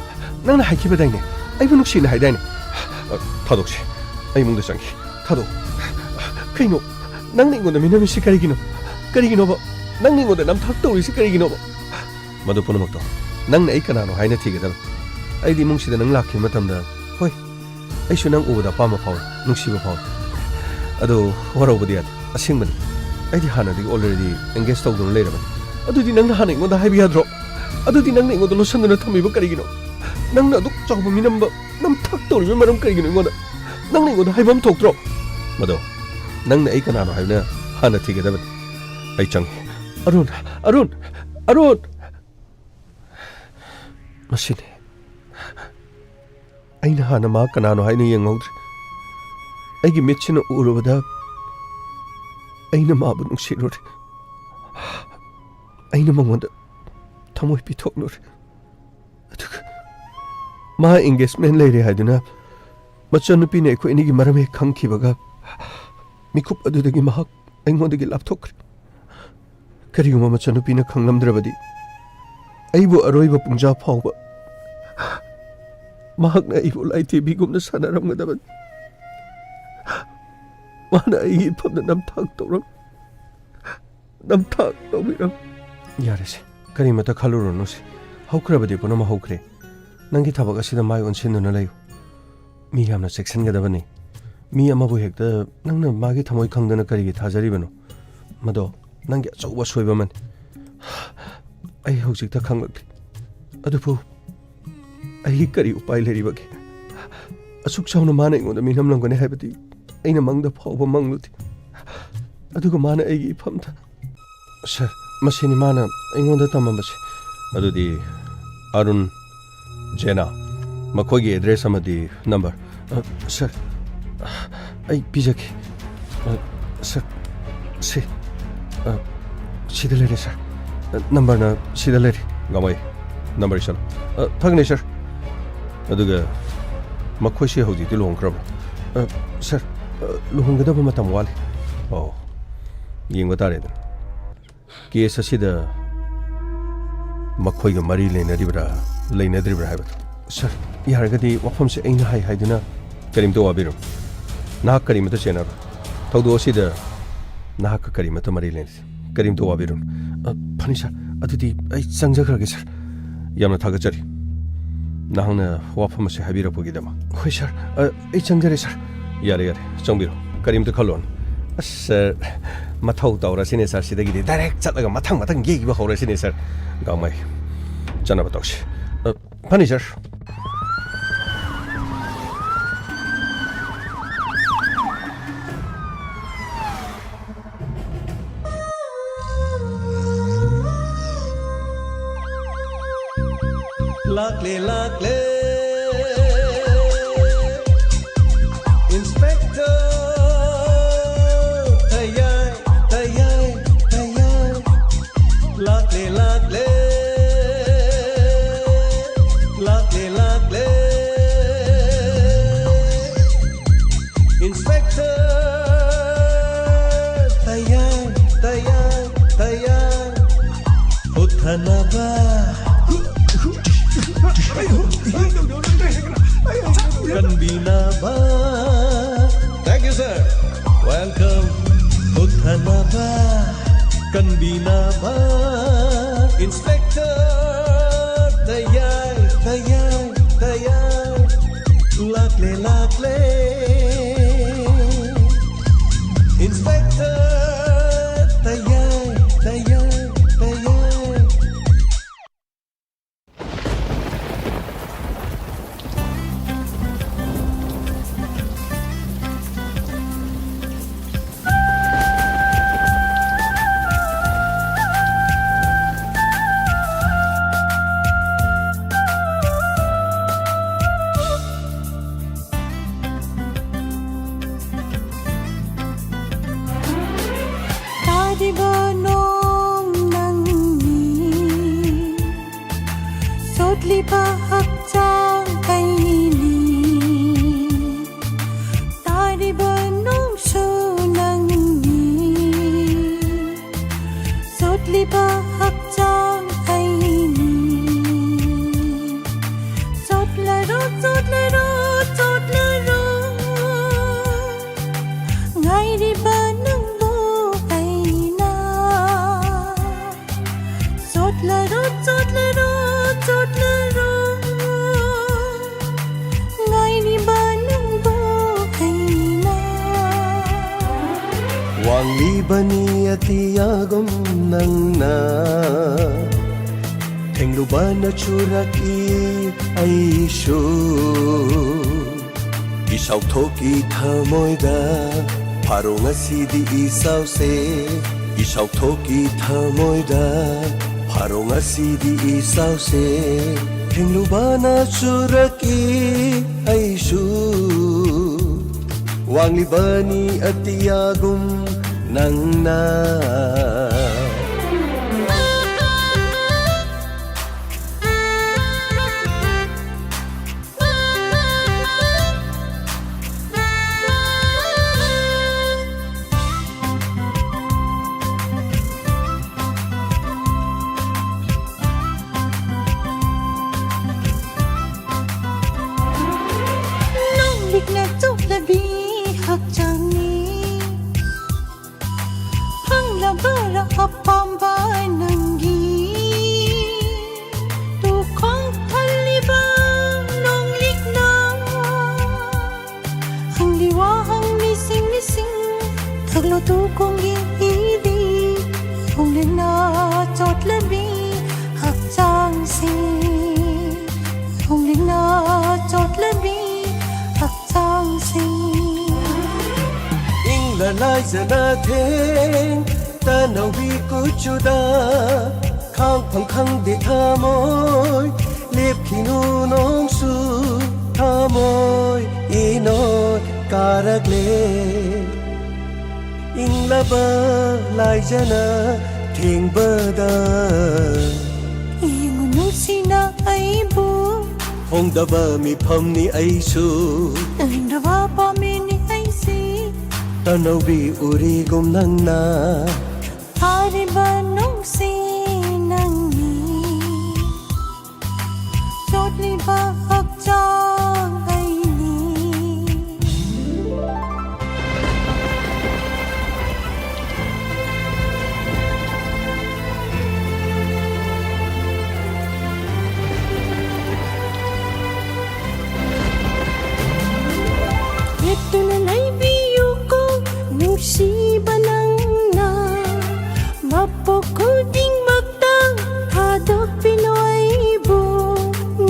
ꯅꯪꯅ ꯍꯥꯏꯈꯤꯕꯗꯥꯏꯅꯦ? ꯑꯩꯕꯨ ꯅꯨꯡꯁꯤꯅ ꯍꯥꯏꯗꯥꯏꯅꯦ? ꯑ, ꯊꯥꯗꯣꯛꯁꯤ꯫ ꯑꯩ ꯏꯃꯨꯡꯗ ꯆꯪꯈꯤ꯫ ꯊꯥꯗꯣꯛ꯫ ꯀꯩꯅꯣ? ꯅꯪꯅ ꯑꯩꯉꯣꯟꯗ ꯃꯤꯅꯝꯃꯤꯁꯤ ꯀꯔꯤꯒꯤꯅꯣ? ꯀꯔꯤꯒꯤꯅꯣꯕ? ꯅꯪꯅ ꯑꯩꯉꯣꯟꯗ ꯅꯝꯊꯥꯛ ꯇꯧꯔꯤꯁꯤ ꯀꯔꯤꯒꯤꯅꯣꯕ? ꯃꯗꯨ ꯄꯨꯝꯅꯃꯛꯇꯣ ꯅꯪꯅ ꯑꯩ ꯀꯅꯥꯅꯣ ꯍꯥꯏꯅ ꯊꯤꯒꯗꯕꯅꯤ꯫ ꯑꯩꯗꯤ ꯏꯃꯨꯡꯁꯤꯗ ꯅꯪ ꯂꯥꯛꯈꯤꯕ ꯃꯇꯝꯗ, ꯍꯣꯏ, ꯑꯩꯁꯨ ꯅꯪ ꯎꯕꯗ ꯑꯄꯥꯝꯕ ꯐꯥꯎꯏ, ꯅꯨꯡꯁꯤꯕ ꯐꯥꯎꯏ꯫ ꯑꯗꯨ ꯋꯥꯔꯧꯕꯗꯤ ꯌꯥꯗꯦ, ꯑꯁꯦꯡꯕꯅꯤ꯫ ꯑꯩꯗꯤ ꯍꯥꯟꯅꯗꯒꯤ already engage ꯇꯧꯗꯨꯅ ꯂꯩꯔꯕꯅꯤ꯫ ꯑꯗꯨꯗꯤ ꯅꯪꯅ ꯍꯥꯟꯅ ꯑꯩꯉꯣꯟꯗ ꯍꯥꯏꯕ ꯌꯥꯗ꯭ꯔꯣ? ꯑꯗꯨꯗꯤ ꯅꯪꯅ ꯑꯩꯉꯣꯟꯗ ꯂꯣꯠꯁꯤꯟꯗꯨꯅ ꯊꯝꯃꯤꯕ ꯀꯔꯤꯒꯤꯅꯣ? ꯅꯪꯅ ꯑꯗꯨꯛ ꯆꯥꯎꯕ ꯃꯤꯅꯝꯕ ꯅꯝꯊꯥꯛ ꯇꯧꯔꯤꯕ ꯃꯔꯝ ꯀꯔꯤꯒꯤꯅꯣ ꯑꯩꯉꯣꯟꯗ? ꯅꯪꯅ ꯑꯩꯉꯣꯟꯗ ꯍꯥꯏꯕ ꯑꯃ ꯊꯣꯛꯇ꯭ꯔꯣ? ꯃꯗꯣ, ꯅꯪꯅ ꯑꯩ ꯀꯅꯥꯅꯣ ꯍꯥꯏꯕꯅ ꯍꯥꯟꯅ ꯊꯤꯒꯗꯕꯅꯤ꯫ ꯑꯩ ꯆꯪꯉꯤ꯫ ꯑꯔꯨꯟ, ꯑꯔꯨꯟ, ꯑꯔꯨꯟ! ꯃꯁꯤꯅꯤ꯫ ꯑꯩꯅ ꯍꯥꯟꯅ ꯃꯥ ꯀꯅꯥꯅꯣ ꯍꯥꯏꯅ ꯌꯦꯡꯍꯧꯗ꯭ꯔꯦ꯫ ꯑꯩꯒꯤ ꯃꯤꯠꯁꯤꯅ ꯎꯔꯨꯕꯗ ꯑꯩꯅ ꯃꯥꯕꯨ ꯅꯨꯡꯁꯤꯔꯨꯔꯦ꯫ ꯑꯩꯅ ꯃꯉꯣꯟꯗ ꯊꯃꯣꯏ ꯄꯤꯊꯣꯛꯂꯨꯔꯦ꯫ ꯑꯗꯨꯒ ꯃꯥ engagement ꯂꯩꯔꯦ ꯍꯥꯏꯗꯨꯅ ꯃꯆꯟꯅꯨꯄꯤꯅ ꯑꯩꯈꯣꯏ ꯑꯅꯤꯒꯤ ꯃꯔꯝ ꯍꯦꯛ ꯈꯪꯈꯤꯕꯒ ꯃꯤꯀꯨꯞ ꯑꯗꯨꯗꯒꯤ ꯃꯍꯥꯛ ꯑꯩꯉꯣꯟꯗꯒꯤ ꯂꯥꯞꯊꯣꯛꯈ꯭ꯔꯦ꯫ ꯀꯔꯤꯒꯨꯝꯕ ꯃꯆꯟꯅꯨꯄꯤꯅ ꯈꯪꯂꯝꯗ꯭ꯔꯕꯗꯤ ꯑꯩꯕꯨ ꯑꯔꯣꯏꯕ ꯄꯨꯡꯖꯥ ꯐꯥꯎꯕ ꯃꯍꯥꯛꯅ ꯑꯩꯕꯨ ꯂꯥꯏꯇꯦꯕꯤꯒꯨꯝꯅ ꯁꯥꯟꯅꯔꯝꯒꯗꯕꯅꯤ꯫ ꯃꯥꯅ ꯑꯩꯒꯤ ꯏꯐꯝꯗ ꯅꯝꯊꯥꯛ ꯇꯧꯔꯝ ꯅꯝꯊꯥꯛ ꯇꯧꯕꯤꯔꯝ꯫ ꯌꯥꯔꯦꯁꯦ, ꯀꯔꯤꯃꯇ ꯈꯜꯂꯨꯔꯅꯨꯁꯦ꯫ ꯍꯧꯈ꯭ꯔꯕꯗꯤ ꯄꯨꯝꯅꯃꯛ ꯍꯧꯈ꯭ꯔꯦ꯫ ꯅꯪꯒꯤ ꯊꯕꯛ ꯑꯁꯤꯗ ꯃꯥꯏ ꯑꯣꯟꯁꯤꯟꯗꯨꯅ ꯂꯩꯌꯨ꯫ ꯃꯤ ꯌꯥꯝꯅ ꯆꯦꯛꯁꯤꯟꯒꯗꯕꯅꯤ꯫ ꯃꯤ ꯑꯃꯕꯨ ꯍꯦꯛꯇ ꯅꯪꯅ ꯃꯥꯒꯤ ꯊꯃꯣꯏ ꯈꯪꯗꯅ ꯀꯔꯤꯒꯤ ꯊꯥꯖꯔꯤꯕꯅꯣ? ꯃꯗꯣ ꯅꯪꯒꯤ ꯑꯆꯧꯕ ꯑꯁꯣꯏꯕ ꯑꯃꯅꯤ꯫ ꯑꯩ ꯍꯧꯖꯤꯛꯇ ꯈꯪꯂꯛꯂꯤ꯫ ꯑꯗꯨꯕꯨ ꯑꯩꯒꯤ ꯀꯔꯤ ꯎꯄꯥꯏ ꯂꯩꯔꯤꯕꯒꯦ? ꯑꯁꯨꯛ ꯆꯥꯎꯅ ꯃꯥꯅ ꯑꯩꯉꯣꯟꯗ ꯃꯤꯅꯝꯂꯝꯒꯅꯤ ꯍꯥꯏꯕꯗꯤ ꯑꯩꯅ ꯃꯪꯗ ꯐꯥꯎꯕ ꯃꯪꯂꯨꯗꯦ꯫ ꯑꯗꯨꯒ ꯃꯥꯅ ꯑꯩꯒꯤ ꯏꯐꯝꯗ ꯁꯥꯔ, ꯃꯁꯤꯅꯤ ꯃꯥꯅ ꯑꯩꯉꯣꯟꯗ ꯇꯝꯃꯝꯕꯁꯦ꯫ ꯑꯗꯨꯗꯤ ꯑꯔꯨꯟ, ꯖꯦꯅꯥ, ꯃꯈꯣꯏꯒꯤ ꯑꯦꯗ꯭ꯔꯦꯁ ꯑꯃꯗꯤ ꯅꯝꯕꯔ꯫ ꯑ, ꯁꯥꯔ, ꯑꯩ ꯄꯤꯖꯒꯦ꯫ ꯑ, ꯁꯥꯔ, ꯁꯤ, ꯑ, ꯁꯤꯗ ꯂꯩꯔꯦ, ꯁꯥꯔ꯫ ꯑ, ꯅꯝꯕꯔꯅ ꯁꯤꯗ ꯂꯩꯔꯦ꯫ ꯒꯥꯡꯃꯩ, ꯅꯝꯕꯔ ꯏꯁꯜꯂꯨ꯫ ꯑ, ꯐꯒꯅꯤ, ꯁꯥꯔ꯫ ꯑꯗꯨꯒ ꯃꯈꯣꯏꯁꯤ ꯍꯧꯖꯤꯛꯇꯤ ꯂꯨꯍꯣꯡꯈ꯭ꯔꯕ꯭ꯔꯣ? ꯑ, ꯁꯥꯔ, ꯑ, ꯂꯨꯍꯣꯡꯒꯗꯕ ꯃꯇꯝ ꯋꯥꯠꯂꯤ꯫ ꯑꯣ, ꯌꯦꯡꯕ ꯇꯥꯔꯦꯗꯅ꯫ ꯀꯦꯁ ꯑꯁꯤꯗ ꯃꯈꯣꯏꯒ ꯃꯔꯤ ꯂꯩꯅꯔꯤꯕ꯭ꯔꯥ, ꯂꯩꯅꯗ꯭ꯔꯤꯕ꯭ꯔꯥ ꯍꯥꯏꯕꯗꯨ꯫ ꯁꯥꯔ, ꯌꯥꯔꯒꯗꯤ ꯋꯥꯐꯝꯁꯦ ꯑꯩꯅ ꯍꯥꯏ ꯍꯥꯏꯗꯨꯅ ꯀꯔꯤꯝꯇ ꯋꯥꯕꯤꯔꯨꯅꯨ꯫ ꯅꯍꯥꯛ ꯀꯔꯤꯃꯇ ꯆꯦꯟꯅꯔꯣꯏ꯫ ꯊꯧꯗꯣꯛ ꯑꯁꯤꯗ ꯅꯍꯥꯛꯀ ꯀꯔꯤꯃꯇ ꯃꯔꯤ ꯂꯩꯅꯗꯦ꯫ ꯀꯔꯤꯝꯇ ꯋꯥꯕꯤꯔꯨꯅꯨ꯫ ꯑ, ꯐꯅꯤ, ꯁꯥꯔ꯫ ꯑꯗꯨꯗꯤ ꯑꯩ ꯆꯪꯖꯈ꯭ꯔꯒꯦ, ꯁꯥꯔ꯫ ꯌꯥꯝꯅ ꯊꯥꯒꯠꯆꯔꯤ, ꯅꯍꯥꯛꯅ ꯋꯥꯐꯝ ꯑꯁꯤ ꯍꯥꯏꯕꯤꯔꯛꯄꯒꯤꯗꯃꯛ꯫ ꯍꯣꯏ, ꯁꯥꯔ꯫ ꯑ, ꯑꯩ ꯆꯪꯖꯔꯦ, ꯁꯥꯔ꯫ ꯌꯥꯔꯦ, ꯌꯥꯔꯦ, ꯆꯪꯕꯤꯔꯣ꯫ ꯀꯔꯤꯝꯇ ꯈꯜꯂꯨꯔꯅꯨ꯫ ꯑꯁ, ꯁꯥꯔ, ꯃꯊꯧ ꯇꯧꯔꯁꯤꯅꯦ, ꯁꯥꯔ꯫ ꯁꯤꯗꯒꯤꯗꯤ ꯗꯥꯏꯔꯦꯛ ꯆꯠꯂꯒ ꯃꯊꯪ ꯃꯊꯪ ꯌꯦꯛꯏꯕ ꯍꯧꯔꯁꯤꯅꯦ, ꯁꯥꯔ꯫ ꯒꯥꯡꯃꯩ, ꯆꯠꯅꯕ ꯇꯧꯁꯤ꯫ ꯑ, ꯐꯅꯤ, ꯁꯥꯔ꯫ ꯂꯥꯛꯂꯦ, ꯂꯥꯛꯂꯦ, Inspector ꯇꯌꯥꯏ, ꯇꯌꯥꯏ, ꯇꯌꯥꯏ꯫ ꯂꯥꯛꯂꯦ, ꯂꯥꯛꯂꯦ, ꯂꯥꯛꯂꯦ, ꯂꯥꯛꯂꯦ, Inspector ꯇꯌꯥꯏ, ꯇꯌꯥꯏ, ꯇꯌꯥꯏ꯫ ꯍꯨꯠꯊꯅꯕ, ꯀꯟꯕꯤꯅꯕ꯫ Thank you, sir. Welcome. ꯍꯨꯠꯊꯅꯕ, ꯀꯟꯕꯤꯅꯕ, Inspector ꯇꯌꯥꯏ, ꯇꯌꯥꯏ, ꯇꯌꯥꯏ꯫ ꯂꯥꯛꯂꯦ, ꯂꯥꯛꯂꯦ, Inspector ꯇꯌꯥꯏ, ꯇꯌꯥꯏ, ꯇꯌꯥꯏ꯫ ꯇꯥꯔꯤꯕ ꯅꯣꯡ ꯅꯪꯅꯤ, ꯆꯣꯠꯂꯤꯕ ꯍꯛꯆꯥꯡ ꯑꯩꯅꯤ꯫ ꯇꯥꯔꯤꯕ ꯅꯣꯡꯁꯨ ꯅꯪꯅꯤ, ꯆꯣꯠꯂꯤꯕ ꯍꯛꯆꯥꯡ ꯑꯩꯅꯤ꯫ ꯆꯣꯠꯂꯔꯣ, ꯆꯣꯠꯂꯔꯣ, ꯆꯣꯠꯂꯔꯣ, ꯉꯥꯏꯔꯤꯕ ꯅꯪꯕꯨ ꯑꯩꯅ꯫ ꯆꯣꯠꯂꯔꯣ, ꯆꯣꯠꯂꯔꯣ, ꯆꯣꯠꯂꯔꯣ, ꯉꯥꯏꯔꯤꯕ ꯅꯪꯕꯨ ꯑꯩꯅ꯫ ꯋꯥꯡꯂꯤꯕꯅꯤ ꯑꯇꯤꯌꯥꯒꯨꯝ ꯅꯪꯅ, ꯊꯦꯡꯂꯨꯕꯅ ꯆꯨꯔꯛꯏ ꯑꯩꯁꯨ꯫ ꯏꯁꯥꯎ ꯊꯣꯛꯏ ꯊꯃꯣꯏꯗ, ꯐꯥꯔꯣ ꯉꯁꯤꯗꯤ ꯏꯁꯥꯎꯁꯦ꯫ ꯏꯁꯥꯎ ꯊꯣꯛꯏ ꯊꯃꯣꯏꯗ, ꯐꯥꯔꯣ ꯉꯁꯤꯗꯤ ꯏꯁꯥꯎꯁꯦ꯫ ꯊꯦꯡꯂꯨꯕꯅ ꯆꯨꯔꯛꯏ ꯑꯩꯁꯨ, ꯋꯥꯡꯂꯤꯕꯅꯤ ꯑꯇꯤꯌꯥꯒꯨꯝ ꯅꯪꯅ꯫ ꯅꯣꯡꯂꯤꯛꯅ ꯆꯣꯠꯂꯕꯤ ꯍꯛꯆꯥꯡꯅꯤ꯫ ꯐꯪꯂꯕꯔꯥ ꯑꯄꯥꯝꯕ ꯅꯪꯒꯤ? ꯇꯨꯈꯣꯡ ꯊꯜꯂꯤꯕ ꯅꯣꯡꯂꯤꯛꯅ ꯍꯪꯂꯤ ꯋꯥꯍꯪ ꯃꯤꯁꯤꯡ ꯃꯤꯁꯤꯡ꯫ ꯊꯛꯂꯣ ꯇꯨꯈꯣꯡꯒꯤ ꯏꯗꯤ ꯅꯣꯡꯂꯤꯛꯅ ꯆꯣꯠꯂꯕꯤ ꯍꯛꯆꯥꯡꯁꯤ꯫ ꯅꯣꯡꯂꯤꯛꯅ ꯆꯣꯠꯂꯕꯤ ꯍꯛꯆꯥꯡꯁꯤ꯫ ꯏꯪꯂ ꯂꯥꯏꯖꯅ ꯊꯦꯡ ꯇꯅꯧꯕꯤ ꯀꯨꯆꯨꯗ ꯈꯥꯡꯐꯝ ꯈꯪꯗꯦ ꯊꯃꯣꯏ꯫ ꯂꯦꯞꯈꯤꯅꯨ ꯅꯣꯡꯁꯨ ꯊꯃꯣꯏ ꯏꯅꯣꯏ ꯀꯥꯔꯛꯂꯦ꯫ ꯏꯪꯂꯕ ꯂꯥꯏꯖꯅ ꯊꯦꯡꯕꯗ ꯌꯦꯡꯉꯨ ꯅꯨꯡꯁꯤꯅ ꯑꯩꯕꯨ꯫ ꯍꯣꯡꯗꯕ ꯃꯤꯐꯝꯅꯤ ꯑꯩꯁꯨ꯫ ꯇꯪꯗꯕ ꯄꯥꯝꯃꯤꯅꯤ ꯑꯩꯁꯤ꯫ ꯇꯅꯧꯕꯤ ꯎꯔꯤꯒꯨꯝ ꯅꯪꯅ꯫ ꯐꯥꯔꯤꯕ ꯅꯨꯡꯁꯤ ꯅꯪꯅꯤ꯫ ꯆꯣꯠꯂꯤꯕ ꯍꯛꯆꯥꯡ ꯑꯩꯅꯤ꯫ ꯂꯦꯞꯇꯨꯅ ꯂꯩꯕꯤꯌꯨꯀꯣ ꯅꯨꯡꯁꯤꯕ ꯅꯪꯅ꯫ ꯃꯄꯣꯛ ꯈꯨꯗꯤꯡꯃꯛꯇ ꯊꯥꯗꯣꯛꯄꯤꯅꯨ ꯑꯩꯕꯨ꯫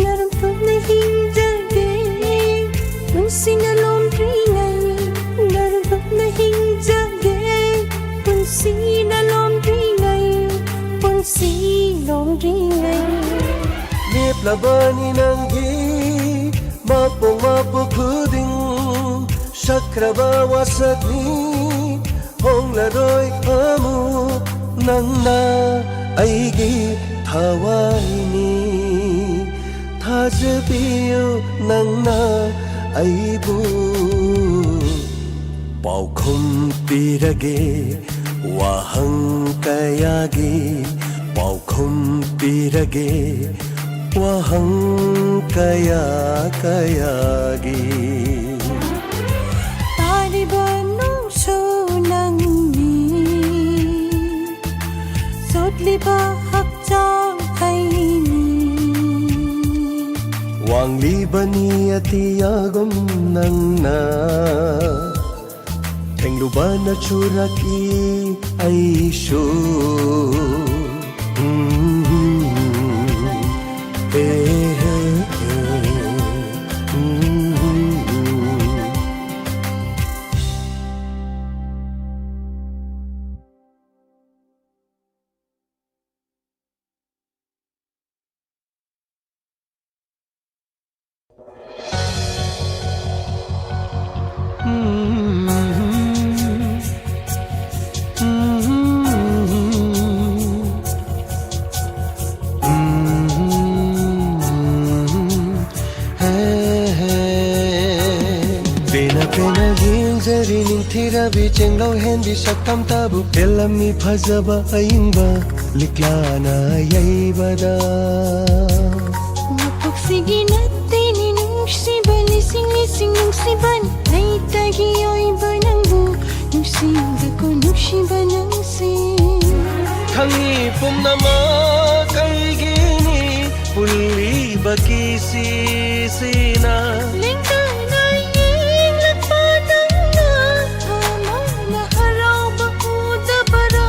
ꯅꯔꯝ ꯊꯨꯞꯅ ꯍꯤꯡꯖꯒꯦ꯫ ꯂꯕꯅꯤ ꯅꯪꯒꯤ ꯃꯄꯣꯛ ꯃꯄꯣꯛ ꯈꯨꯗꯤꯡ ꯁꯛꯈ꯭ꯔꯕ ꯋꯥꯁꯛꯅꯤ ꯍꯣꯡꯂꯔꯣꯏ ꯑꯃꯨꯛ ꯅꯪꯅ ꯑꯩꯒꯤ ꯊꯋꯥꯏꯅꯤ ꯊꯥꯖꯕꯤꯌꯨ ꯅꯪꯅ ꯑꯩꯕꯨ ꯄꯥꯎꯈꯨꯝ ꯄꯤꯔꯒꯦ ꯋꯥꯍꯪ ꯀꯌꯥꯒꯤ ꯄꯥꯎꯈꯨꯝ ꯄꯤꯔꯒꯦ ꯋꯥꯍꯪ ꯀꯌꯥ ꯀꯌꯥꯒꯤ ꯇꯥꯔꯤꯕ ꯅꯨꯡꯁꯨ ꯅꯪꯅꯤ ꯆꯣꯠꯂꯤꯕ ꯍꯛꯆꯥꯡ ꯑꯩꯅꯤ ꯋꯥꯡꯂꯤꯕꯅꯤ ꯑꯇꯤꯌꯥꯒꯨꯝ ꯅꯪꯅ ꯊꯦꯡꯂꯨꯕꯅ ꯆꯨꯔꯛꯏ ꯑꯩꯁꯨ ꯄꯦꯟꯅ ꯄꯦꯟꯅ ꯌꯦꯡꯖꯔꯤ ꯅꯤꯡꯊꯤꯔꯕꯤ ꯆꯦꯡꯂꯧ ꯍꯦꯟꯕꯤ ꯁꯛꯇꯝꯇꯕꯨ ꯄꯦꯜꯂꯝꯃꯤ ꯐꯖꯕ ꯑꯏꯪꯕ ꯂꯤꯛꯂꯥꯅ ꯌꯩꯕꯗ ꯃꯄꯣꯛꯁꯤꯒꯤ ꯅꯠꯇꯦꯅꯤ ꯅꯨꯡꯁꯤꯕ ꯂꯤꯁꯤꯡ ꯂꯤꯁꯤꯡ ꯅꯨꯡꯁꯤꯕꯅꯤ ꯑꯩꯇꯒꯤ ꯑꯣꯏꯕ ꯅꯪꯕꯨ ꯅꯨꯡꯁꯤꯕꯀꯣ ꯅꯨꯡꯁꯤꯕ ꯅꯪꯁꯤ ꯈꯪꯉꯤ ꯄꯨꯝꯅꯃꯛ ꯑꯩꯒꯤꯅꯤ ꯄꯨꯜꯂꯤꯕ ꯀꯤꯁꯤꯁꯤꯅ ꯂꯦꯡꯗꯅ ꯌꯦꯡꯂꯛꯄ ꯅꯪꯅ ꯊꯃꯣꯏꯅ ꯍꯔꯥꯎꯕ ꯎꯗꯕꯔꯥ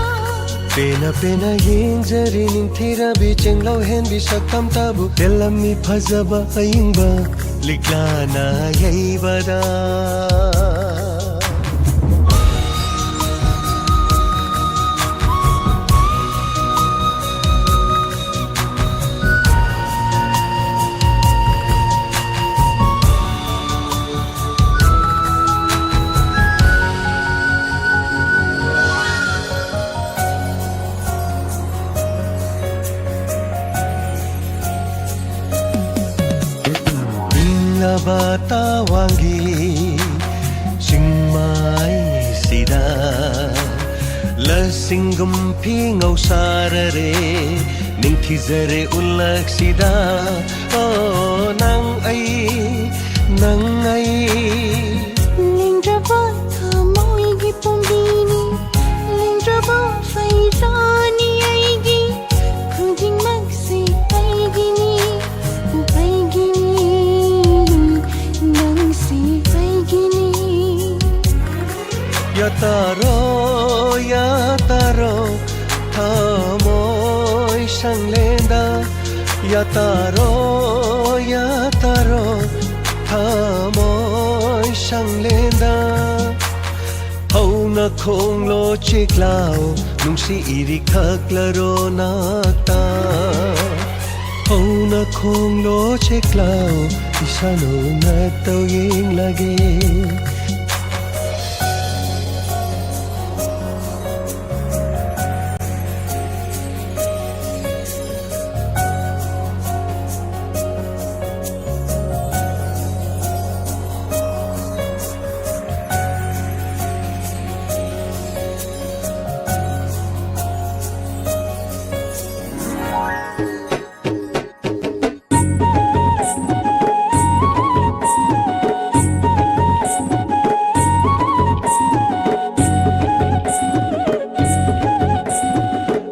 ꯄꯦꯟꯅ ꯄꯦꯟꯅ ꯌꯦꯡꯖꯔꯤ ꯅꯤꯡꯊꯤꯔꯕꯤ ꯆꯦꯡꯂꯧ ꯍꯦꯟꯕꯤ ꯁꯛꯇꯝꯇꯕꯨ ꯄꯦꯜꯂꯝꯃꯤ ꯐꯖꯕ ꯑꯏꯪꯕ ꯂꯤꯛꯂꯥꯅ ꯌꯩꯕꯗ ꯇꯋꯥꯡꯒꯤ ꯆꯤꯡꯃꯥꯏꯁꯤꯗ ꯂꯁꯤꯡꯒꯨꯝ ꯐꯤꯉꯧ ꯁꯥꯔꯔꯦ, ꯅꯤꯡꯊꯤꯖꯔꯦ ꯎꯜꯂꯛꯁꯤꯗ꯫ ꯑꯣ, ꯅꯪ ꯑꯩ, ꯅꯪ ꯑꯩ꯫ ꯂꯦꯡꯗ꯭ꯔꯕ ꯊꯃꯣꯏꯒꯤ ꯄꯣꯝꯕꯤꯅꯤ, ꯂꯦꯡꯗ꯭ꯔꯕ ꯐꯩꯖꯥꯅꯤ ꯑꯩꯒꯤ, ꯈꯨꯗꯤꯡꯃꯛꯁꯤ ꯑꯩꯒꯤꯅꯤ, ꯑꯩꯒꯤꯅꯤ, ꯅꯪꯁꯤ ꯑꯩꯒꯤꯅꯤ꯫ ꯌꯥꯇꯥꯔꯣ, ꯌꯥꯇꯥꯔꯣ, ꯊꯃꯣꯏ ꯁꯪꯂꯦꯟꯗ꯫ ꯌꯥꯇꯥꯔꯣ, ꯌꯥꯇꯥꯔꯣ, ꯊꯃꯣꯏ ꯁꯪꯂꯦꯟꯗ꯫ ꯍꯧꯅ ꯈꯣꯡꯂꯣ ꯆꯦꯛꯂꯥꯎ, ꯅꯨꯡꯁꯤ ꯏꯔꯤꯛ ꯊꯛꯂꯔꯣ ꯅꯥꯛꯇ꯫ ꯍꯧꯅ ꯈꯣꯡꯂꯣ ꯆꯦꯛꯂꯥꯎ, ꯏꯁꯥꯅꯧ ꯅꯠꯇꯧ ꯌꯦꯡꯂꯒꯦ꯫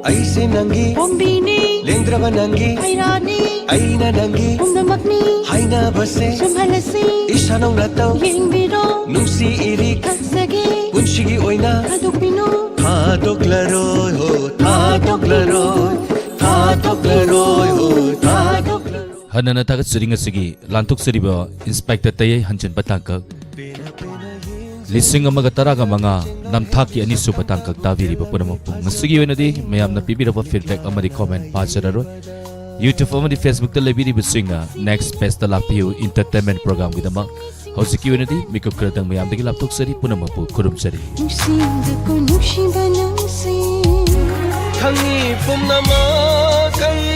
ꯑꯩꯁꯦ ꯅꯪꯒꯤ ꯄꯣꯝꯕꯤꯅꯤ, ꯂꯦꯡꯗ꯭ꯔꯕ ꯅꯪꯒꯤ ꯐꯩꯔꯥꯅꯤ, ꯑꯩꯅ ꯅꯪꯒꯤ ꯄꯨꯝꯅꯃꯛꯅꯤ, ꯍꯥꯏꯅꯕꯁꯦ ꯁꯨꯝꯍꯜꯂꯁꯤ, ꯏꯁꯥꯅꯧ ꯅꯠꯇꯧ ꯌꯦꯡꯕꯤꯔꯣ, ꯅꯨꯡꯁꯤ ꯏꯔꯤꯛ ꯊꯛꯆꯒꯦ, ꯄꯨꯟꯁꯤꯒꯤ ꯑꯣꯏꯅ ꯊꯥꯗꯣꯛꯄꯤꯅꯨ, ꯊꯥꯗꯣꯛꯂꯔꯣꯏ ꯍꯣ, ꯊꯥꯗꯣꯛꯂꯔꯣꯏ, ꯊꯥꯗꯣꯛꯂꯔꯣꯏ ꯍꯣ, ꯊꯥꯗꯣꯛꯂꯔꯣꯏ꯫ ꯍꯟꯅꯅ ꯊꯥꯒꯠꯆꯔꯤ ꯉꯁꯤꯒꯤ ꯂꯥꯟꯊꯣꯛꯆꯔꯤꯕ ꯏꯟꯁꯄꯦꯛꯇꯔ ꯇꯌꯩ ꯍꯟꯖꯤꯟꯕ ꯇꯥꯡꯀꯛ ꯂꯤꯁꯤꯡ ꯑꯃꯒ ꯇꯔꯥꯒ ꯃꯉꯥ, ꯅꯝꯊꯥꯛꯀꯤ ꯑꯅꯤꯁꯨꯕ ꯇꯥꯡꯀꯛ ꯇꯥꯕꯤꯔꯤꯕ ꯄꯨꯝꯅꯃꯛꯄꯨ꯫ ꯉꯁꯤꯒꯤ ꯑꯣꯏꯅꯗꯤ ꯃꯌꯥꯝꯅ ꯄꯤꯕꯤꯔꯕ feedback ꯑꯃꯗꯤ comment ꯄꯥꯖꯔꯔꯣꯏ꯫ YouTube ꯑꯃꯗꯤ Facebook ꯇ ꯂꯩꯕꯤꯔꯤꯕꯁꯤꯡꯅ next page ꯇ ꯂꯥꯛꯄꯤꯌꯨ entertainment program ꯒꯤꯗꯃꯛ꯫ ꯍꯧꯖꯤꯛꯀꯤ ꯑꯣꯏꯅꯗꯤ ꯃꯤꯀꯨꯞ ꯈꯔꯗꯪ ꯃꯌꯥꯝꯗꯒꯤ ꯂꯥꯞꯊꯣꯛꯆꯔꯤ, ꯄꯨꯝꯅꯃꯛꯄꯨ ꯈꯨꯔꯨꯝꯖꯔꯤ꯫ ꯅꯨꯡꯁꯤꯕꯀꯣ ꯅꯨꯡꯁꯤꯕ ꯅꯪꯁꯦ꯫ ꯈꯪꯉꯤ ꯄꯨꯝꯅꯃꯛ ꯑꯩ